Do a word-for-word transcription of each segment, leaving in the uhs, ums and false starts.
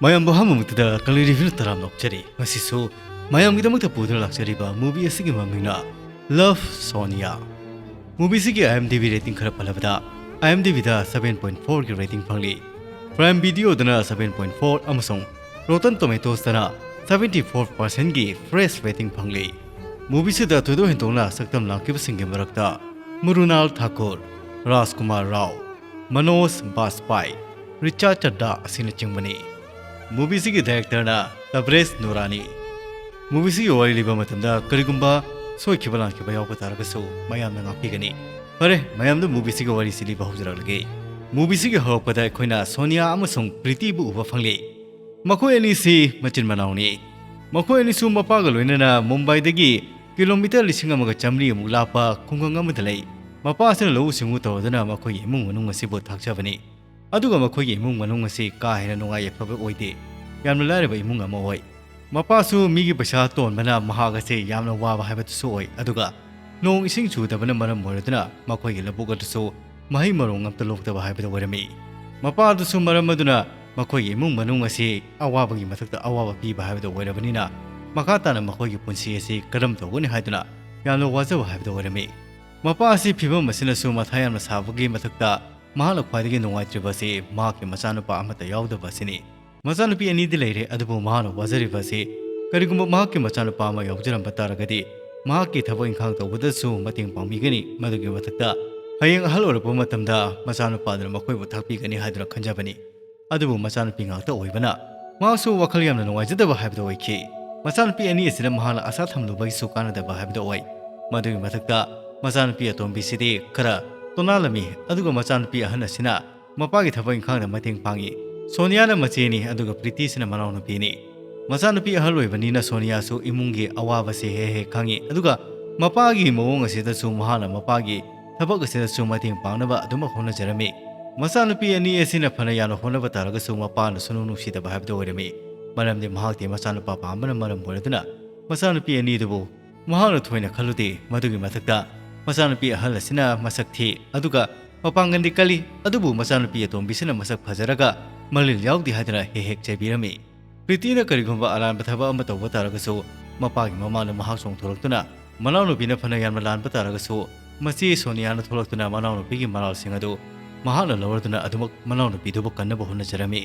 ꯃꯌꯥꯝꯕꯨ ꯑꯍꯥꯟꯕꯃꯛꯇꯗ ꯀꯪꯂꯩ ꯔꯤꯚꯤꯌꯨꯅ ꯇꯔꯥꯝꯅ ꯑꯣꯛꯆꯔꯤ꯫ ꯉꯁꯤꯁꯨ ꯃꯌꯥꯝꯒꯤꯗꯃꯛꯇ ꯄꯨꯗꯨꯅ ꯂꯥꯛꯆꯔꯤꯕ movie ꯑꯁꯤꯒꯤ ꯃꯃꯤꯡꯅ Love Sonia꯫ Movieꯁꯤꯒꯤ IMDb rating ꯈꯔ ꯄꯜꯂꯕꯗ, IMDbꯗ seven point fourꯒꯤ rating ꯐꯪꯂꯤ, Prime Videoꯗꯅ seven point four ꯑꯃꯁꯨꯡ Rotten Tomatoesꯇꯅ seventy four percentꯒꯤ fresh rating ꯐꯪꯂꯤ꯫ Movieꯁꯤꯗ ꯊꯣꯏꯗꯣꯛ ꯍꯦꯟꯗꯣꯛꯅ ꯁꯛꯇꯝ ꯂꯥꯡꯈꯤꯕꯁꯤꯡꯒꯤ ꯃꯔꯛꯇ ꯃ꯭ꯔꯨꯅꯥꯜ ꯊꯥꯀꯨꯔ, ꯔꯥꯖꯀꯨꯃꯥꯔ ꯔꯥꯎ, ꯃꯅꯣꯖ ꯕꯥꯖꯄꯥꯏ, ꯔꯤꯆꯥꯔꯗ ꯆꯗ꯭ꯔꯥ ꯑꯁꯤꯅꯆꯤꯡꯕꯅꯤ꯫ Movieꯁꯤꯒꯤ directorꯅ ꯇꯕ꯭ꯔꯦꯖ ꯅꯨꯔꯥꯅꯤ꯫ Movieꯁꯤꯒꯤ ꯋꯥꯔꯤ ꯂꯤꯕ ꯃꯇꯝꯗ ꯀꯔꯤꯒꯨꯝꯕ ꯁꯣꯏꯈꯤꯕ ꯂꯥꯟꯈꯤꯕ ꯌꯥꯎꯕ ꯇꯥꯔꯒꯁꯨ ꯃꯌꯥꯝꯅ ꯉꯥꯛꯄꯤꯒꯅꯤ꯫ ꯐꯔꯦ, ꯃꯌꯥꯝꯗ movieꯁꯤꯒꯤ ꯋꯥꯔꯤꯁꯤ ꯂꯤꯕ ꯍꯧꯖꯔꯛꯂꯒꯦ꯫ Movieꯁꯤꯒꯤ ꯍꯧꯔꯛꯄꯗ ꯑꯩꯈꯣꯏꯅ ꯁꯣꯅꯤꯌꯥ ꯑꯃꯁꯨꯡ ꯄ꯭ꯔꯤꯇꯤꯕꯨ ꯎꯕ ꯐꯪꯂꯤ꯫ ꯃꯈꯣꯏ ꯑꯅꯤꯁꯤ ꯃꯆꯤꯟ ꯃꯅꯥꯎꯅꯤ꯫ ꯃꯈꯣꯏ ꯑꯅꯤꯁꯨ ꯃꯄꯥꯒ ꯂꯣꯏꯅꯅ ꯃꯨꯝꯕꯥꯏꯗꯒꯤ ꯀꯤꯂꯣꯃꯤꯇꯔ ꯂꯤꯁꯤꯡ ꯑꯃꯒ ꯆꯥꯃꯔꯤ ꯃꯨꯛ ꯂꯥꯞꯄ ꯈꯨꯡꯒꯪ ꯑꯃꯗ ꯂꯩ꯫ ꯃꯄꯥ ꯑꯁꯤꯅ ꯂꯧꯎ ꯁꯤꯡꯎ ꯇꯧꯗꯨꯅ ꯃꯈꯣꯏꯒꯤ ꯏꯃꯨꯡ ꯃꯅꯨꯡ ꯑꯁꯤꯕꯨ ꯊꯥꯛꯆꯕꯅꯤ꯫ ꯑꯗꯨꯒ ꯃꯈꯣꯏꯒꯤ ꯏꯃꯨꯡ ꯃꯅꯨꯡ ꯑꯁꯤ ꯀꯥ ꯍꯦꯟꯅ ꯅꯨꯡꯉꯥꯏ ꯌꯥꯏꯐꯕ ꯑꯣꯏꯗꯦ꯫ ꯌꯥꯝꯅ ꯂꯥꯏꯔꯕ ꯏꯃꯨꯡ ꯑꯃ ꯑꯣꯏ꯫ ꯃꯄꯥꯁꯨ ꯃꯤꯒꯤ ꯄꯩꯁꯥ ꯇꯣꯟꯕꯅ ꯃꯍꯥꯛ ꯑꯁꯤ ꯌꯥꯝꯅ ꯋꯥꯕ ꯍꯥꯏꯕꯗꯨꯁꯨ ꯑꯣꯏ꯫ ꯑꯗꯨꯒ ꯅꯣꯡ ꯏꯁꯤꯡ ꯆꯨꯗꯕꯅ ꯃꯔꯝ ꯑꯣꯏꯔꯗꯨꯅ ꯃꯈꯣꯏꯒꯤ ꯂꯧꯕꯨꯛ ꯑꯗꯨꯁꯨ ꯃꯍꯩ ꯃꯔꯣꯡ ꯑꯝꯇ ꯂꯣꯛꯇꯕ ꯍꯥꯏꯕꯗꯨ ꯑꯣꯏꯔꯝꯃꯤ꯫ ꯃꯄꯥ ꯑꯗꯨꯁꯨ ꯃꯔꯝ ꯑꯗꯨꯅ ꯃꯈꯣꯏꯒꯤ ꯏꯃꯨꯡ ꯃꯅꯨꯡ ꯑꯁꯤ ꯑꯋꯥꯕꯒꯤ ꯃꯊꯛꯇ ꯑꯋꯥꯕ ꯄꯤꯕ ꯍꯥꯏꯕꯗꯨ ꯑꯣꯏꯔꯕꯅꯤꯅ, ꯃꯈꯥ ꯇꯥꯅ ꯃꯈꯣꯏꯒꯤ ꯄꯨꯟꯁꯤ ꯑꯁꯤ ꯀꯔꯝ ꯇꯧꯒꯅꯤ ꯍꯥꯏꯗꯨꯅ ꯌꯥꯝꯅ ꯋꯥꯖꯕ ꯍꯥꯏꯕꯗꯨ ꯑꯣꯏꯔꯝꯃꯤ꯫ ꯃꯄꯥ ꯑꯁꯤ ꯐꯤꯕꯝ ꯑꯁꯤꯅꯁꯨ ꯃꯊꯥ ꯌꯥꯝꯅ ꯁꯥꯕꯒꯤ ꯃꯊꯛꯇ, ꯃꯍꯥꯛꯅ ꯈ꯭ꯋꯥꯏꯗꯒꯤ ꯅꯨꯡꯉꯥꯏꯇ꯭ꯔꯤꯕ ꯑꯁꯤ ꯃꯍꯥꯛꯀꯤ ꯃꯆꯥꯅꯨꯄꯥ ꯑꯃꯠꯇ ꯌꯥꯎꯗꯕ ꯑꯁꯤꯅꯤ꯫ ꯃꯆꯥꯅꯨꯄꯤ ꯑꯅꯤꯗꯤ ꯂꯩꯔꯦ, ꯑꯗꯨꯕꯨ ꯃꯍꯥꯛꯅ ꯋꯥꯖꯔꯤꯕ ꯑꯁꯤ ꯀꯔꯤꯒꯨꯝꯕ ꯃꯍꯥꯛꯀꯤ ꯃꯆꯥꯅꯨꯄꯥ ꯑꯃ ꯌꯥꯎꯖꯔꯝꯕ ꯇꯥꯔꯒꯗꯤ, ꯃꯍꯥꯛꯀꯤ ꯊꯕꯛ ꯏꯪꯈꯥꯡ ꯇꯧꯕꯗꯁꯨ ꯃꯇꯦꯡ ꯄꯥꯡꯕꯤꯒꯅꯤ꯫ ꯃꯗꯨꯒꯤ ꯃꯊꯛꯇ, ꯍꯌꯦꯡ ꯑꯍꯜ ꯑꯣꯏꯔꯛꯄ ꯃꯇꯝꯗ ꯃꯆꯥꯅꯨꯄꯥꯗꯨꯅ ꯃꯈꯣꯏꯕꯨ ꯊꯥꯛꯄꯤꯒꯅꯤ ꯍꯥꯏꯗꯨꯅ ꯈꯟꯖꯕꯅꯤ꯫ ꯑꯗꯨꯕꯨ ꯃꯆꯥꯅꯨꯄꯤ ꯉꯥꯛꯇ ꯑꯣꯏꯕꯅ, ꯃꯍꯥꯛꯁꯨ ꯋꯥꯈꯜ ꯌꯥꯝꯅ ꯅꯨꯡꯉꯥꯏꯖꯗꯕ ꯍꯥꯏꯕꯗꯨ ꯑꯣꯏꯈꯤ꯫ ꯃꯆꯥꯅꯨꯄꯤ ꯑꯅꯤ ꯑꯁꯤꯗ ꯃꯍꯥꯛꯅ ꯑꯁꯥ ꯊꯝꯂꯨꯕꯒꯤꯁꯨ ꯀꯥꯟꯅꯗꯕ ꯍꯥꯏꯕꯗꯨ ꯑꯣꯏ꯫ ꯃꯗꯨꯒꯤ ꯃꯊꯛꯇ, ꯃꯆꯥꯅꯨꯄꯤ ꯑꯇꯣꯝꯕꯤꯁꯤꯗꯤ ꯈꯔ ꯇꯣꯅꯥꯜꯂꯝꯃꯤ, ꯑꯗꯨꯒ ꯃꯆꯥꯅꯨꯄꯤ ꯑꯍꯟ ꯑꯁꯤꯅ ꯃꯄꯥꯒꯤ ꯊꯕꯛ ꯏꯪꯈꯥꯡꯗ ꯃꯇꯦꯡ ꯄꯥꯡꯏ꯫ ꯁꯣꯅꯤꯌꯥꯅ ꯃꯆꯦꯅꯤ, ꯑꯗꯨꯒ ꯄ꯭ꯔꯤꯇꯤꯁꯤꯅ ꯃꯅꯥꯎꯅꯨꯄꯤꯅꯤ꯫ ꯃꯆꯥꯅꯨꯄꯤ ꯑꯍꯜ ꯑꯣꯏꯕꯅꯤꯅ ꯁꯣꯅꯤꯌꯥꯁꯨ ꯏꯃꯨꯡꯒꯤ ꯑꯋꯥꯕꯁꯦ ꯍꯦꯛ ꯍꯦꯛ ꯈꯪꯏ, ꯑꯗꯨꯒ ꯃꯄꯥꯒꯤ ꯃꯑꯣꯡ ꯑꯁꯤꯗꯁꯨ ꯃꯍꯥꯛꯅ ꯃꯄꯥꯒꯤ ꯊꯕꯛ ꯑꯁꯤꯗꯁꯨ ꯃꯇꯦꯡ ꯄꯥꯡꯅꯕ ꯑꯗꯨꯃꯛ ꯍꯣꯠꯅꯖꯔꯝꯃꯤ꯫ ꯃꯆꯥꯅꯨꯄꯤ ꯑꯅꯤ ꯑꯁꯤꯅ ꯐꯅ ꯌꯥꯝꯅ ꯍꯣꯠꯅꯕ ꯇꯥꯔꯒꯁꯨ ꯃꯄꯥꯅ ꯁꯨꯡꯅꯨꯡ ꯅꯨꯡꯁꯤꯗꯕ ꯍꯥꯏꯕꯗꯨ ꯑꯣꯏꯔꯝꯃꯤ, ꯃꯔꯝꯗꯤ ꯃꯍꯥꯛꯇꯤ ꯃꯆꯥꯅꯨꯄꯥ ꯄꯥꯝꯕꯅ ꯃꯔꯝ ꯑꯣꯏꯔꯗꯨꯅ ꯃꯆꯥꯅꯨꯄꯤ ꯑꯅꯤꯗꯨꯕꯨ ꯃꯍꯥꯛꯅ ꯊꯣꯏꯅ ꯈꯜꯂꯨꯗꯦ꯫ ꯃꯗꯨꯒꯤ ꯃꯊꯛꯇ, ꯃꯆꯥꯅꯨꯄꯤ ꯑꯍꯜ ꯑꯁꯤꯅ ꯃꯁꯛ ꯊꯤ, ꯑꯗꯨꯒ ꯃꯄꯥꯡꯒꯜꯗꯤ ꯀꯜꯂꯤ, ꯑꯗꯨꯕꯨ ꯃꯆꯥꯅꯨꯄꯤ ꯑꯇꯣꯝꯕꯤꯁꯤꯅ ꯃꯁꯛ ꯐꯖꯔꯒ ꯃꯂꯤꯜ ꯌꯥꯎꯗꯦ ꯍꯥꯏꯗꯨꯅ ꯍꯦꯛ ꯍꯦꯛ ꯆꯩꯕꯤꯔꯝꯃꯤ꯫ ꯄ꯭ꯔꯤꯇꯤꯅ ꯀꯔꯤꯒꯨꯝꯕ ꯑꯔꯥꯟꯕ ꯊꯕꯛ ꯑꯃ ꯇꯧꯕ ꯇꯥꯔꯒꯁꯨ ꯃꯄꯥꯒꯤ ꯃꯃꯥꯡꯗ ꯃꯍꯥꯛ ꯆꯣꯡꯊꯣꯔꯛꯇꯨꯅ ꯃꯅꯥꯎꯅꯨꯄꯤꯅ ꯐꯅ ꯌꯥꯝꯅ ꯂꯥꯟꯕ ꯇꯥꯔꯒꯁꯨ ꯃꯆꯦ ꯁꯣꯅꯤꯌꯥꯅ ꯊꯣꯛꯂꯛꯇꯨꯅ ꯃꯅꯥꯎꯅꯨꯄꯤꯒꯤ ꯃꯔꯥꯜꯁꯤꯡ ꯑꯗꯨ ꯃꯍꯥꯛꯅ ꯂꯧꯔꯗꯨꯅ ꯑꯗꯨꯃꯛ ꯃꯅꯥꯎꯅꯨꯄꯤꯗꯨꯕꯨ ꯀꯟꯅꯕ ꯍꯣꯠꯅꯖꯔꯝꯃꯤ꯫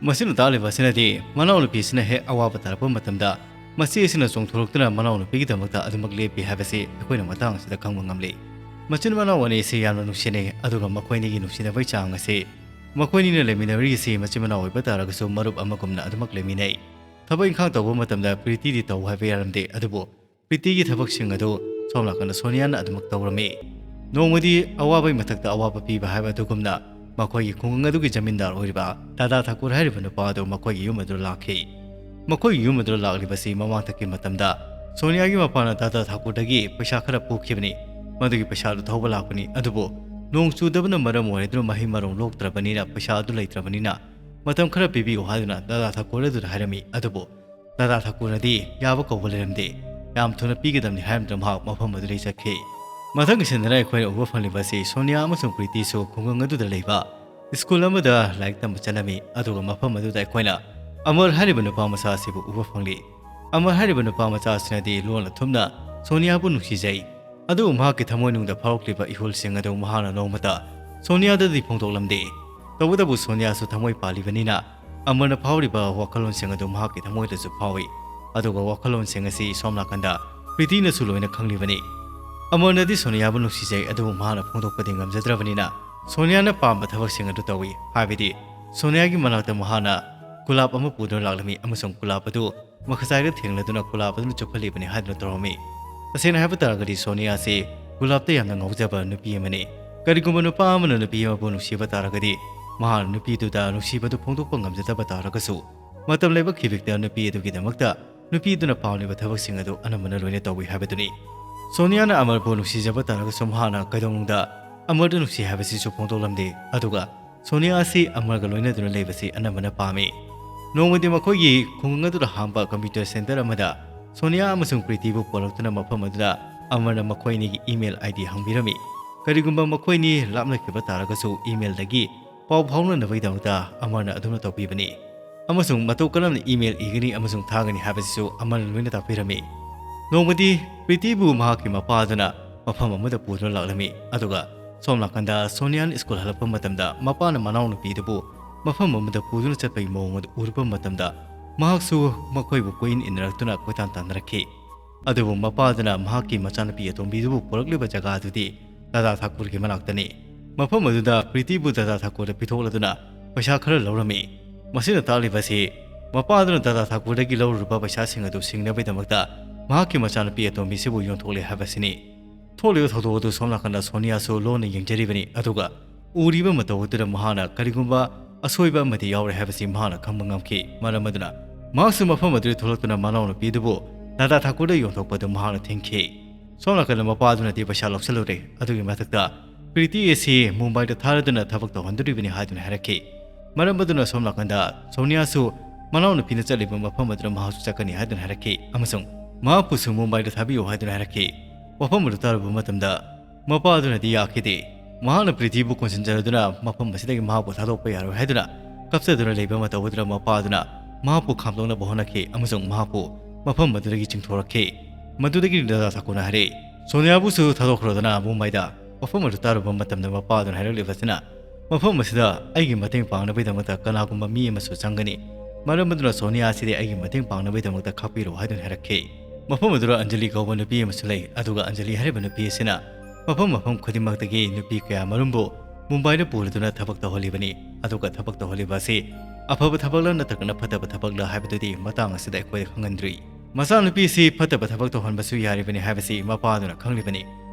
ꯃꯁꯤꯅ ꯇꯥꯛꯂꯤꯕ ꯑꯁꯤꯅꯗꯤ ꯃꯅꯥꯎꯅꯨꯄꯤꯁꯤꯅ ꯍꯦꯛ ꯑꯋꯥꯕ ꯇꯥꯔꯛꯄ ꯃꯇꯝꯗ ꯃꯆꯦ ꯑꯁꯤꯅ ꯆꯣꯡꯊꯣꯔꯛꯇꯨꯅ ꯃꯅꯥꯎꯅꯨꯄꯤꯒꯤꯗꯃꯛꯇ ꯑꯗꯨꯃꯛ ꯂꯦꯞꯄꯤ ꯍꯥꯏꯕꯁꯤ ꯑꯩꯈꯣꯏꯅ ꯃꯇꯥꯡ ꯑꯁꯤꯗ ꯈꯪꯕ ꯉꯝꯂꯤ꯫ ꯃꯆꯤꯟ ꯃꯅꯥꯎ ꯑꯅꯤ ꯑꯁꯤ ꯌꯥꯝꯅ ꯅꯨꯡꯁꯤꯅꯩ, ꯑꯗꯨꯒ ꯃꯈꯣꯏ ꯑꯅꯤꯒꯤ ꯅꯨꯡꯁꯤꯅꯕꯒꯤ ꯆꯥꯡ ꯑꯁꯤ ꯃꯈꯣꯏꯅꯤꯅ ꯂꯩꯃꯤꯟꯅꯔꯤꯁꯤ ꯃꯆꯤꯟ ꯃꯅꯥꯎ ꯑꯣꯏꯕ ꯇꯥꯔꯒꯁꯨ ꯃꯔꯨꯞ ꯑꯃꯒꯨꯝꯅ ꯑꯗꯨꯃꯛ ꯂꯩꯃꯤꯟꯅꯩ꯫ ꯊꯕꯛ ꯏꯪꯈꯥꯡ ꯇꯧꯕ ꯃꯇꯝꯗ ꯄ꯭ꯔꯤꯇꯤꯗꯤ ꯇꯧ ꯍꯥꯏꯕ ꯌꯥꯔꯝꯗꯦ, ꯑꯗꯨꯕꯨ ꯄ꯭ꯔꯤꯇꯤꯒꯤ ꯊꯕꯛꯁꯤꯡ ꯑꯗꯨ ꯁꯣꯝ ꯅꯥꯀꯟꯗ ꯁꯣꯅꯤꯌꯥꯅ ꯑꯗꯨꯃꯛ ꯇꯧꯔꯝꯃꯤ꯫ ꯅꯣꯡꯃꯗꯤ ꯑꯋꯥꯕꯒꯤ ꯃꯊꯛꯇ ꯑꯋꯥꯕ ꯄꯤꯕ ꯍꯥꯏꯕ ꯑꯗꯨꯒꯨꯝꯅ ꯃꯈꯣꯏꯒꯤ ꯈꯨꯡꯒꯪ ꯑꯗꯨꯒꯤ ꯖꯃꯤꯟꯗꯥꯔ ꯑꯣꯏꯔꯤꯕ ꯗꯥꯗꯥ ꯊꯥꯀꯨꯔ ꯍꯥꯏꯔꯤꯕ ꯅꯨꯄꯥ ꯑꯗꯨ ꯃꯈꯣꯏꯒꯤ ꯌꯨꯝ ꯑꯗꯨꯗ ꯂꯥꯛꯈꯤ꯫ ꯃꯈꯣꯏꯒꯤ ꯌꯨꯝ ꯑꯗꯨꯗ ꯂꯥꯛꯂꯤꯕꯁꯤ ꯃꯃꯥꯡꯊꯛꯀꯤ ꯃꯇꯝꯗ ꯁꯣꯅꯤꯌꯥꯒꯤ ꯃꯄꯥꯅ ꯗꯥꯗꯥ ꯊꯥꯀꯨꯔꯗꯒꯤ ꯄꯩꯁꯥ ꯈꯔ ꯄꯨꯈꯤꯕꯅꯤ꯫ ꯃꯗꯨꯒꯤ ꯄꯩꯁꯥ ꯑꯗꯨ ꯊꯧꯕ ꯂꯥꯛꯄꯅꯤ꯫ ꯑꯗꯨꯕꯨ ꯅꯣꯡ ꯆꯨꯗꯕꯅ ꯃꯔꯝ ꯑꯣꯏꯔꯗꯨꯅ ꯃꯍꯩ ꯃꯔꯣꯡ ꯂꯣꯛꯇ꯭ꯔꯕꯅꯤꯅ ꯄꯩꯁꯥ ꯑꯗꯨ ꯂꯩꯇ꯭ꯔꯕꯅꯤꯅ ꯃꯇꯝ ꯈꯔ ꯄꯤꯕꯤꯌꯨ ꯍꯥꯏꯗꯨꯅ ꯗꯥꯗꯥ ꯊꯥꯀꯨꯔ ꯑꯗꯨꯗ ꯍꯥꯏꯔꯝꯃꯤ꯫ ꯑꯗꯨꯕꯨ ꯗꯥꯗꯥ ꯊꯥꯀꯨꯔꯅꯗꯤ ꯌꯥꯕ ꯀꯧꯕ ꯂꯩꯔꯝꯗꯦ꯫ ꯌꯥꯝ ꯊꯨꯅ ꯄꯤꯒꯗꯕꯅꯤ ꯍꯥꯏꯔꯝꯗꯨꯅ ꯃꯍꯥꯛ ꯃꯐꯝ ꯑꯗꯨꯗꯒꯤ ꯆꯠꯈꯤ꯫ ꯃꯊꯪꯒꯤ ꯁꯤꯟꯗꯅ ꯑꯩꯈꯣꯏꯅ ꯎꯕ ꯐꯪꯂꯤꯕ ꯑꯁꯤ ꯁꯣꯅꯤꯌꯥ ꯑꯃꯁꯨꯡ ꯄ꯭ꯔꯤꯇꯤꯁꯨ ꯈꯨꯡꯒꯪ ꯑꯗꯨꯗ ꯂꯩꯕ ꯁ꯭ꯀꯨꯜ ꯑꯃꯗ ꯂꯥꯏꯔꯤꯛ ꯇꯝꯕ ꯆꯠꯂꯝꯃꯤ꯫ ꯑꯗꯨꯒ ꯃꯐꯝ ꯑꯗꯨꯗ ꯑꯩꯈꯣꯏꯅ ꯑꯃꯔ ꯍꯥꯏꯔꯤꯕ ꯅꯨꯄꯥ ꯃꯆꯥ ꯑꯁꯤꯕꯨ ꯎꯕ ꯐꯪꯂꯤ꯫ ꯑꯃꯔ ꯍꯥꯏꯔꯤꯕ ꯅꯨꯄꯥ ꯃꯆꯥ ꯑꯁꯤꯅꯗꯤ ꯂꯣꯟꯅ ꯊꯨꯝꯅ ꯁꯣꯅꯤꯌꯥꯕꯨ ꯅꯨꯡꯁꯤꯖꯩ꯫ ꯑꯗꯨꯕꯨ ꯃꯍꯥꯛꯀꯤ ꯊꯃꯣꯏꯅꯨꯡꯗ ꯐꯥꯎꯔꯛꯂꯤꯕ ꯏꯍꯨꯜꯁꯤꯡ ꯑꯗꯨ ꯃꯍꯥꯛꯅ ꯅꯣꯡꯃꯇ ꯁꯣꯅꯤꯌꯥꯗꯗꯤ ꯐꯣꯡꯗꯣꯛꯂꯝꯗꯦ꯫ ꯇꯧꯕꯇꯕꯨ ꯁꯣꯅꯤꯌꯥꯁꯨ ꯊꯃꯣꯏ ꯄꯥꯜꯂꯤꯕꯅꯤꯅ ꯑꯃꯔꯅ ꯐꯥꯎꯔꯤꯕ ꯋꯥꯈꯜꯂꯣꯟꯁꯤꯡ ꯑꯗꯨ ꯃꯍꯥꯛꯀꯤ ꯊꯃꯣꯏꯗꯁꯨ ꯐꯥꯎꯏ꯫ ꯑꯗꯨꯒ ꯋꯥꯈꯜꯂꯣꯟꯁꯤꯡ ꯑꯁꯤ ꯁꯣꯝ ꯅꯥꯀꯟꯗ ꯄ꯭ꯔꯤꯇꯤꯅꯁꯨ ꯂꯣꯏꯅ ꯈꯪꯂꯤꯕꯅꯤ꯫ ꯑꯃꯔꯅꯗꯤ ꯁꯣꯅꯤꯌꯥꯕꯨ ꯅꯨꯡꯁꯤꯖꯩ, ꯑꯗꯨꯕꯨ ꯃꯍꯥꯛꯅ ꯐꯣꯡꯗꯣꯛꯄꯗꯤ ꯉꯝꯖꯗ꯭ꯔꯕꯅꯤꯅ ꯁꯣꯅꯤꯌꯥꯅ ꯄꯥꯝꯕ ꯊꯕꯛꯁꯤꯡ ꯑꯗꯨ ꯇꯧꯏ꯫ ꯍꯥꯏꯕꯗꯤ ꯁꯣꯅꯤꯌꯥꯒꯤ ꯃꯅꯥꯛꯇ ꯃꯍꯥꯛꯅ ꯒꯨꯂꯥꯞ ꯑꯃ ꯄꯨꯗꯨꯅ ꯂꯥꯛꯂꯝꯃꯤ ꯑꯃꯁꯨꯡ ꯒꯨꯂꯥꯞ ꯑꯗꯨ ꯃꯈꯁꯥꯏꯗ ꯊꯦꯡꯂꯗꯨꯅ ꯒꯨꯂꯥꯞ ꯑꯗꯨꯅ ꯆꯨꯞꯍꯜꯂꯤꯕꯅꯤ ꯍꯥꯏꯗꯨꯅ ꯇꯧꯔꯝꯃꯤ꯫ ꯇꯁꯦꯡꯅ ꯍꯥꯏꯕ ꯇꯥꯔꯒꯗꯤ ꯁꯣꯅꯤꯌꯥ ꯑꯁꯤ ꯒꯨꯂꯥꯞꯇ ꯌꯥꯝꯅ ꯉꯥꯎꯖꯕ ꯅꯨꯄꯤ ꯑꯃꯅꯤ꯫ ꯀꯔꯤꯒꯨꯝꯕ ꯅꯨꯄꯥ ꯑꯃꯅ ꯅꯨꯄꯤ ꯑꯃꯕꯨ ꯅꯨꯡꯁꯤꯕ ꯇꯥꯔꯒꯗꯤ ꯃꯍꯥꯛꯅ ꯅꯨꯄꯤꯗꯨꯗ ꯅꯨꯡꯁꯤꯕꯗꯨ ꯐꯣꯡꯗꯣꯛꯄ ꯉꯝꯖꯗꯕ ꯇꯥꯔꯒꯁꯨ ꯃꯇꯝ ꯂꯩꯕ ꯈꯤꯕꯤꯛꯇ ꯅꯨꯄꯤ ꯑꯗꯨꯒꯤꯗꯃꯛꯇ ꯅꯨꯄꯤ ꯑꯗꯨꯅ ꯄꯥꯝꯂꯤꯕ ꯊꯕꯛꯁꯤꯡ ꯑꯗꯨ ꯑꯅꯝꯕꯅ ꯂꯣꯏꯅ ꯇꯧꯏ ꯍꯥꯏꯕꯗꯨꯅꯤ꯫ ꯁꯣꯅꯤꯌꯥꯅ ꯑꯃꯔꯕꯨ ꯅꯨꯡꯁꯤꯖꯕ ꯇꯥꯔꯒꯁꯨ ꯃꯍꯥꯛꯅ ꯀꯩꯗꯧꯅꯨꯡꯗ ꯑꯃꯔꯗ ꯅꯨꯡꯁꯤ ꯍꯥꯏꯕꯁꯤꯁꯨ ꯐꯣꯡꯗꯣꯛꯂꯝꯗꯦ꯫ ꯑꯗꯨꯒ ꯁꯣꯅꯤꯌꯥ ꯑꯁꯤ ꯑꯃꯔꯒ ꯂꯣꯏꯅꯗꯨꯅ ꯂꯩꯕꯁꯤ ꯑꯅꯝꯕꯅ ꯄꯥꯝꯃꯤ꯫ ꯅꯣꯡꯃꯗꯤ ꯃꯈꯣꯏꯒꯤ ꯈꯨꯡꯒꯪ ꯑꯗꯨꯗ ꯍꯥꯡꯕ ꯀꯝꯄ꯭ꯌꯨꯇꯔ ꯁꯦꯟꯇꯔ ꯑꯃꯗ ꯁꯣꯅꯤꯌꯥ ꯑꯃꯁꯨꯡ ꯄ꯭ꯔꯤꯇꯤꯕꯨ ꯄꯨꯔꯛꯇꯨꯅ ꯃꯐꯝ ꯑꯗꯨꯗ ꯑꯃꯔꯅ ꯃꯈꯣꯏ ꯑꯅꯤꯒꯤ ꯏꯃꯦꯜ ꯑꯥꯏ ꯗꯤ ꯍꯪꯕꯤꯔꯝꯃꯤ꯫ ꯀꯔꯤꯒꯨꯝꯕ ꯃꯈꯣꯏꯅꯤ ꯂꯥꯞꯅꯈꯤꯕ ꯇꯥꯔꯒꯁꯨ email ꯗꯒꯤ ꯄꯥꯎ ꯐꯥꯎꯅꯅꯕꯒꯤꯗꯃꯛꯇ ꯑꯃꯔꯅ ꯑꯗꯨꯝꯅ ꯇꯧꯕꯤꯕꯅꯤ꯫ ꯑꯃꯁꯨꯡ ꯃꯇꯧ ꯀꯔꯝꯅ email ꯏꯒꯅꯤ ꯑꯃꯁꯨꯡ ꯊꯥꯒꯅꯤ ꯍꯥꯏꯕꯁꯤꯁꯨ ꯑꯃꯔꯅ ꯂꯣꯏꯅ ꯇꯥꯛꯄꯤꯔꯝꯃꯤ꯫ ꯅꯣꯡꯃꯗꯤ ꯄ꯭ꯔꯤꯇꯤꯕꯨ ꯃꯍꯥꯛꯀꯤ ꯃꯄꯥ ꯑꯗꯨꯅ ꯃꯐꯝ ꯑꯃꯗ ꯄꯨꯗꯨꯅ ꯂꯥꯛꯂꯝꯃꯤ, ꯑꯗꯨꯒ ꯁꯣꯝ ꯅꯥꯀꯟꯗ ꯁꯣꯅꯤꯌꯥꯅ ꯁ꯭ꯀꯨꯜ ꯍꯜꯂꯛꯄ ꯃꯇꯝꯗ ꯃꯄꯥꯅ ꯃꯅꯥꯎꯅꯨꯄꯤꯗꯨꯕꯨ ꯃꯐꯝ ꯑꯃꯗ ꯄꯨꯗꯨꯅ ꯆꯠꯄꯒꯤ ꯃꯑꯣꯡ ꯑꯗꯨ ꯎꯔꯨꯕ ꯃꯇꯝꯗ ꯃꯍꯥꯛꯁꯨ ꯃꯈꯣꯏꯕꯨ ꯀꯣꯏꯏꯟ ꯏꯟꯅꯔꯛꯇꯨꯅ ꯀꯣꯏꯇꯥꯟ ꯇꯥꯟꯅꯔꯛꯈꯤ꯫ ꯑꯗꯨꯕꯨ ꯃꯄꯥꯗꯨꯅ ꯃꯍꯥꯛꯀꯤ ꯃꯆꯥꯅꯨꯄꯤ ꯑꯇꯣꯝꯕꯤꯗꯨꯕꯨ ꯄꯨꯔꯛꯂꯤꯕ ꯖꯒꯥ ꯑꯗꯨꯗꯤ ꯗꯥꯗꯥ ꯊꯥꯀꯨꯔꯒꯤ ꯃꯅꯥꯛꯇꯅꯤ꯫ ꯃꯐꯝ ꯑꯗꯨꯗ ꯄ꯭ꯔꯤꯇꯤꯕꯨ ꯗꯥꯗꯥ ꯊꯥꯀꯨꯔꯗ ꯄꯤꯊꯣꯛꯂꯗꯨꯅ ꯄꯩꯁꯥ ꯈꯔ ꯂꯧꯔꯝꯃꯤ꯫ ꯃꯁꯤꯅ ꯇꯥꯛꯂꯤꯕꯁꯤ ꯃꯄꯥꯗꯨꯅ ꯗꯥꯗꯥ ꯊꯥꯀꯨꯔꯗꯒꯤ ꯂꯧꯔꯨꯔꯕ ꯄꯩꯁꯥꯁꯤꯡ ꯑꯗꯨ ꯁꯤꯡꯅꯕꯒꯤꯗꯃꯛꯇ ꯃꯍꯥꯛꯀꯤ ꯃꯆꯥꯅꯨꯄꯤ ꯑꯇꯣꯝꯕꯤꯁꯤꯕꯨ ꯌꯣꯟꯊꯣꯛꯂꯦ ꯍꯥꯏꯕꯁꯤꯅꯤ꯫ ꯊꯣꯛꯂꯤꯕ ꯊꯧꯗꯣꯛ ꯑꯗꯨ ꯁꯣꯝ ꯅꯥꯀꯟꯗ ꯁꯣꯅꯤꯌꯥꯁꯨ ꯂꯣꯟꯅ ꯌꯦꯡꯖꯔꯤꯕꯅꯤ, ꯑꯗꯨꯒ ꯎꯔꯤꯕ ꯃꯇꯧ ꯑꯗꯨꯗ ꯃꯍꯥꯛꯅ ꯀꯔꯤꯒꯨꯝꯕ ꯑꯁꯣꯏꯕ ꯑꯃꯗꯤ ꯌꯥꯎꯔꯦ ꯍꯥꯏꯕꯁꯤ ꯃꯍꯥꯛꯅ ꯈꯪꯕ ꯉꯝꯈꯤ꯫ ꯃꯔꯝ ꯑꯗꯨꯅ ꯃꯍꯥꯛꯁꯨ ꯃꯐꯝ ꯑꯗꯨꯗ ꯊꯣꯛꯂꯛꯇꯨꯅ ꯃꯅꯥꯎꯅꯨꯄꯤꯗꯨꯕꯨ ꯗꯥꯗꯥ ꯊꯥꯀꯨꯔꯗ ꯌꯣꯟꯊꯣꯛꯄꯗꯨ ꯃꯍꯥꯛꯅ ꯊꯤꯡꯈꯤ꯫ ꯁꯣꯝ ꯅꯥꯀꯟꯗ ꯃꯄꯥꯗꯨꯅꯗꯤ ꯄꯩꯁꯥ ꯂꯧꯁꯤꯜꯂꯨꯔꯦ꯫ ꯑꯗꯨꯒꯤ ꯃꯊꯛꯇ ꯄ꯭ꯔꯤꯇꯤ ꯑꯁꯤ ꯃꯨꯝꯕꯥꯏꯗ ꯊꯥꯔꯗꯨꯅ ꯊꯕꯛ ꯇꯧꯍꯟꯗꯣꯔꯤꯕꯅꯤ ꯍꯥꯏꯗꯨꯅ ꯍꯥꯏꯔꯛꯈꯤ꯫ ꯃꯔꯝ ꯑꯗꯨꯅ ꯁꯣꯝ ꯅꯥꯀꯟꯗ ꯁꯣꯅꯤꯌꯥꯁꯨ ꯃꯅꯥꯎꯅꯨꯄꯤꯅ ꯆꯠꯂꯤꯕ ꯃꯐꯝ ꯑꯗꯨꯗ ꯃꯍꯥꯛꯁꯨ ꯆꯠꯀꯅꯤ ꯍꯥꯏꯗꯨꯅ ꯍꯥꯏꯔꯛꯈꯤ, ꯑꯃꯁꯨꯡ ꯃꯍꯥꯛꯄꯨꯁꯨ ꯃꯨꯝꯕꯥꯏꯗ ꯊꯥꯕꯤꯌꯨ ꯍꯥꯏꯗꯨꯅ ꯍꯥꯏꯔꯛꯈꯤ꯫ ꯋꯥꯐꯝ ꯑꯗꯨ ꯇꯥꯔꯨꯕ ꯃꯇꯝꯗ ꯃꯄꯥ ꯑꯗꯨꯅꯗꯤ ꯌꯥꯈꯤꯗꯦ꯫ ꯃꯍꯥꯛꯅ ꯄ꯭ꯔꯤꯇꯤꯕꯨ ꯀꯣꯟꯁꯤꯟꯖꯔꯗꯨꯅ ꯃꯐꯝ ꯑꯁꯤꯗꯒꯤ ꯃꯍꯥꯛꯄꯨ ꯊꯥꯗꯣꯛꯄ ꯌꯥꯔꯣꯏ ꯍꯥꯏꯗꯨꯅ ꯀꯞꯆꯗꯨꯅ ꯂꯩꯕ ꯃꯇꯧ ꯑꯗꯨꯗ ꯃꯄꯥ ꯑꯗꯨꯅ ꯃꯍꯥꯛꯄꯨ ꯈꯥꯝꯗꯣꯛꯅꯕ ꯍꯣꯠꯅꯈꯤ ꯑꯃꯁꯨꯡ ꯃꯍꯥꯛꯄꯨ ꯃꯐꯝ ꯑꯗꯨꯗꯒꯤ ꯆꯤꯡꯊꯣꯔꯛꯈꯤ꯫ ꯃꯗꯨꯗꯒꯤ ꯗꯥꯗꯥ ꯊꯥꯀꯨꯔꯅ ꯍꯥꯏꯔꯛꯏ, "ꯁꯣꯅꯤꯌꯥꯕꯨꯁꯨ ꯊꯥꯗꯣꯛꯈ꯭ꯔꯗꯨꯅ ꯃꯨꯝꯕꯥꯏꯗ ꯋꯥꯐꯝ ꯑꯗꯨ ꯇꯥꯔꯨꯕ ꯃꯇꯝꯗ ꯃꯄꯥ ꯑꯗꯨꯅ ꯍꯥꯏꯔꯛꯂꯤꯕꯁꯤꯅ, ꯃꯐꯝ ꯑꯁꯤꯗ ꯑꯩꯒꯤ ꯃꯇꯦꯡ ꯄꯥꯡꯅꯕꯒꯤꯗꯃꯛꯇ ꯀꯅꯥꯒꯨꯝꯕ ꯃꯤ ꯑꯃꯁꯨ ꯆꯪꯒꯅꯤ꯫ ꯃꯔꯝ ꯑꯗꯨꯅ ꯁꯣꯅꯤꯌꯥ ꯑꯁꯤꯗꯤ ꯑꯩꯒꯤ ꯃꯇꯦꯡ ꯄꯥꯡꯅꯕꯒꯤꯗꯃꯛꯇ ꯈꯥꯛꯄꯤꯔꯣ" ꯍꯥꯏꯗꯨꯅ ꯍꯥꯏꯔꯛꯈꯤ꯫ ꯃꯐꯝ ꯑꯗꯨꯗ ꯑꯟꯖꯂꯤ ꯀꯧꯕ ꯅꯨꯄꯤ ꯑꯃꯁꯨ ꯂꯩ, ꯑꯗꯨꯒ ꯑꯟꯖꯂꯤ ꯍꯥꯏꯔꯤꯕ ꯅꯨꯄꯤ ꯑꯁꯤꯅ ꯃꯐꯝ ꯃꯐꯝ ꯈꯨꯗꯤꯡꯃꯛꯇꯒꯤ ꯅꯨꯄꯤ ꯀꯌꯥ ꯃꯔꯨꯝꯕꯨ ꯃꯨꯝꯕꯥꯏꯗ ꯄꯨꯔꯗꯨꯅ ꯊꯕꯛ ꯇꯧꯍꯜꯂꯤꯕꯅꯤ꯫ ꯑꯗꯨꯒ ꯊꯕꯛ ꯇꯧꯍꯜꯂꯤꯕ ꯑꯁꯤ ꯑꯐꯕ ꯊꯕꯛꯂ ꯅꯠꯇ꯭ꯔꯒꯅ ꯐꯠꯇꯕ ꯊꯕꯛꯂ ꯍꯥꯏꯕꯗꯨꯗꯤ ꯃꯇꯥꯡ ꯑꯁꯤꯗ ꯑꯩꯈꯣꯏꯗ ꯈꯪꯍꯟꯗ꯭ꯔꯤ꯫ ꯃꯆꯥꯅꯨꯄꯤ ꯑꯁꯤ ꯐꯠꯇꯕ ꯊꯕꯛ ꯇꯧꯍꯟꯕꯁꯨ ꯌꯥꯔꯤꯕꯅꯤ ꯍꯥꯏꯕꯁꯤ ꯃꯄꯥꯗꯨꯅ ꯈꯪꯂꯤꯕꯅꯤ꯫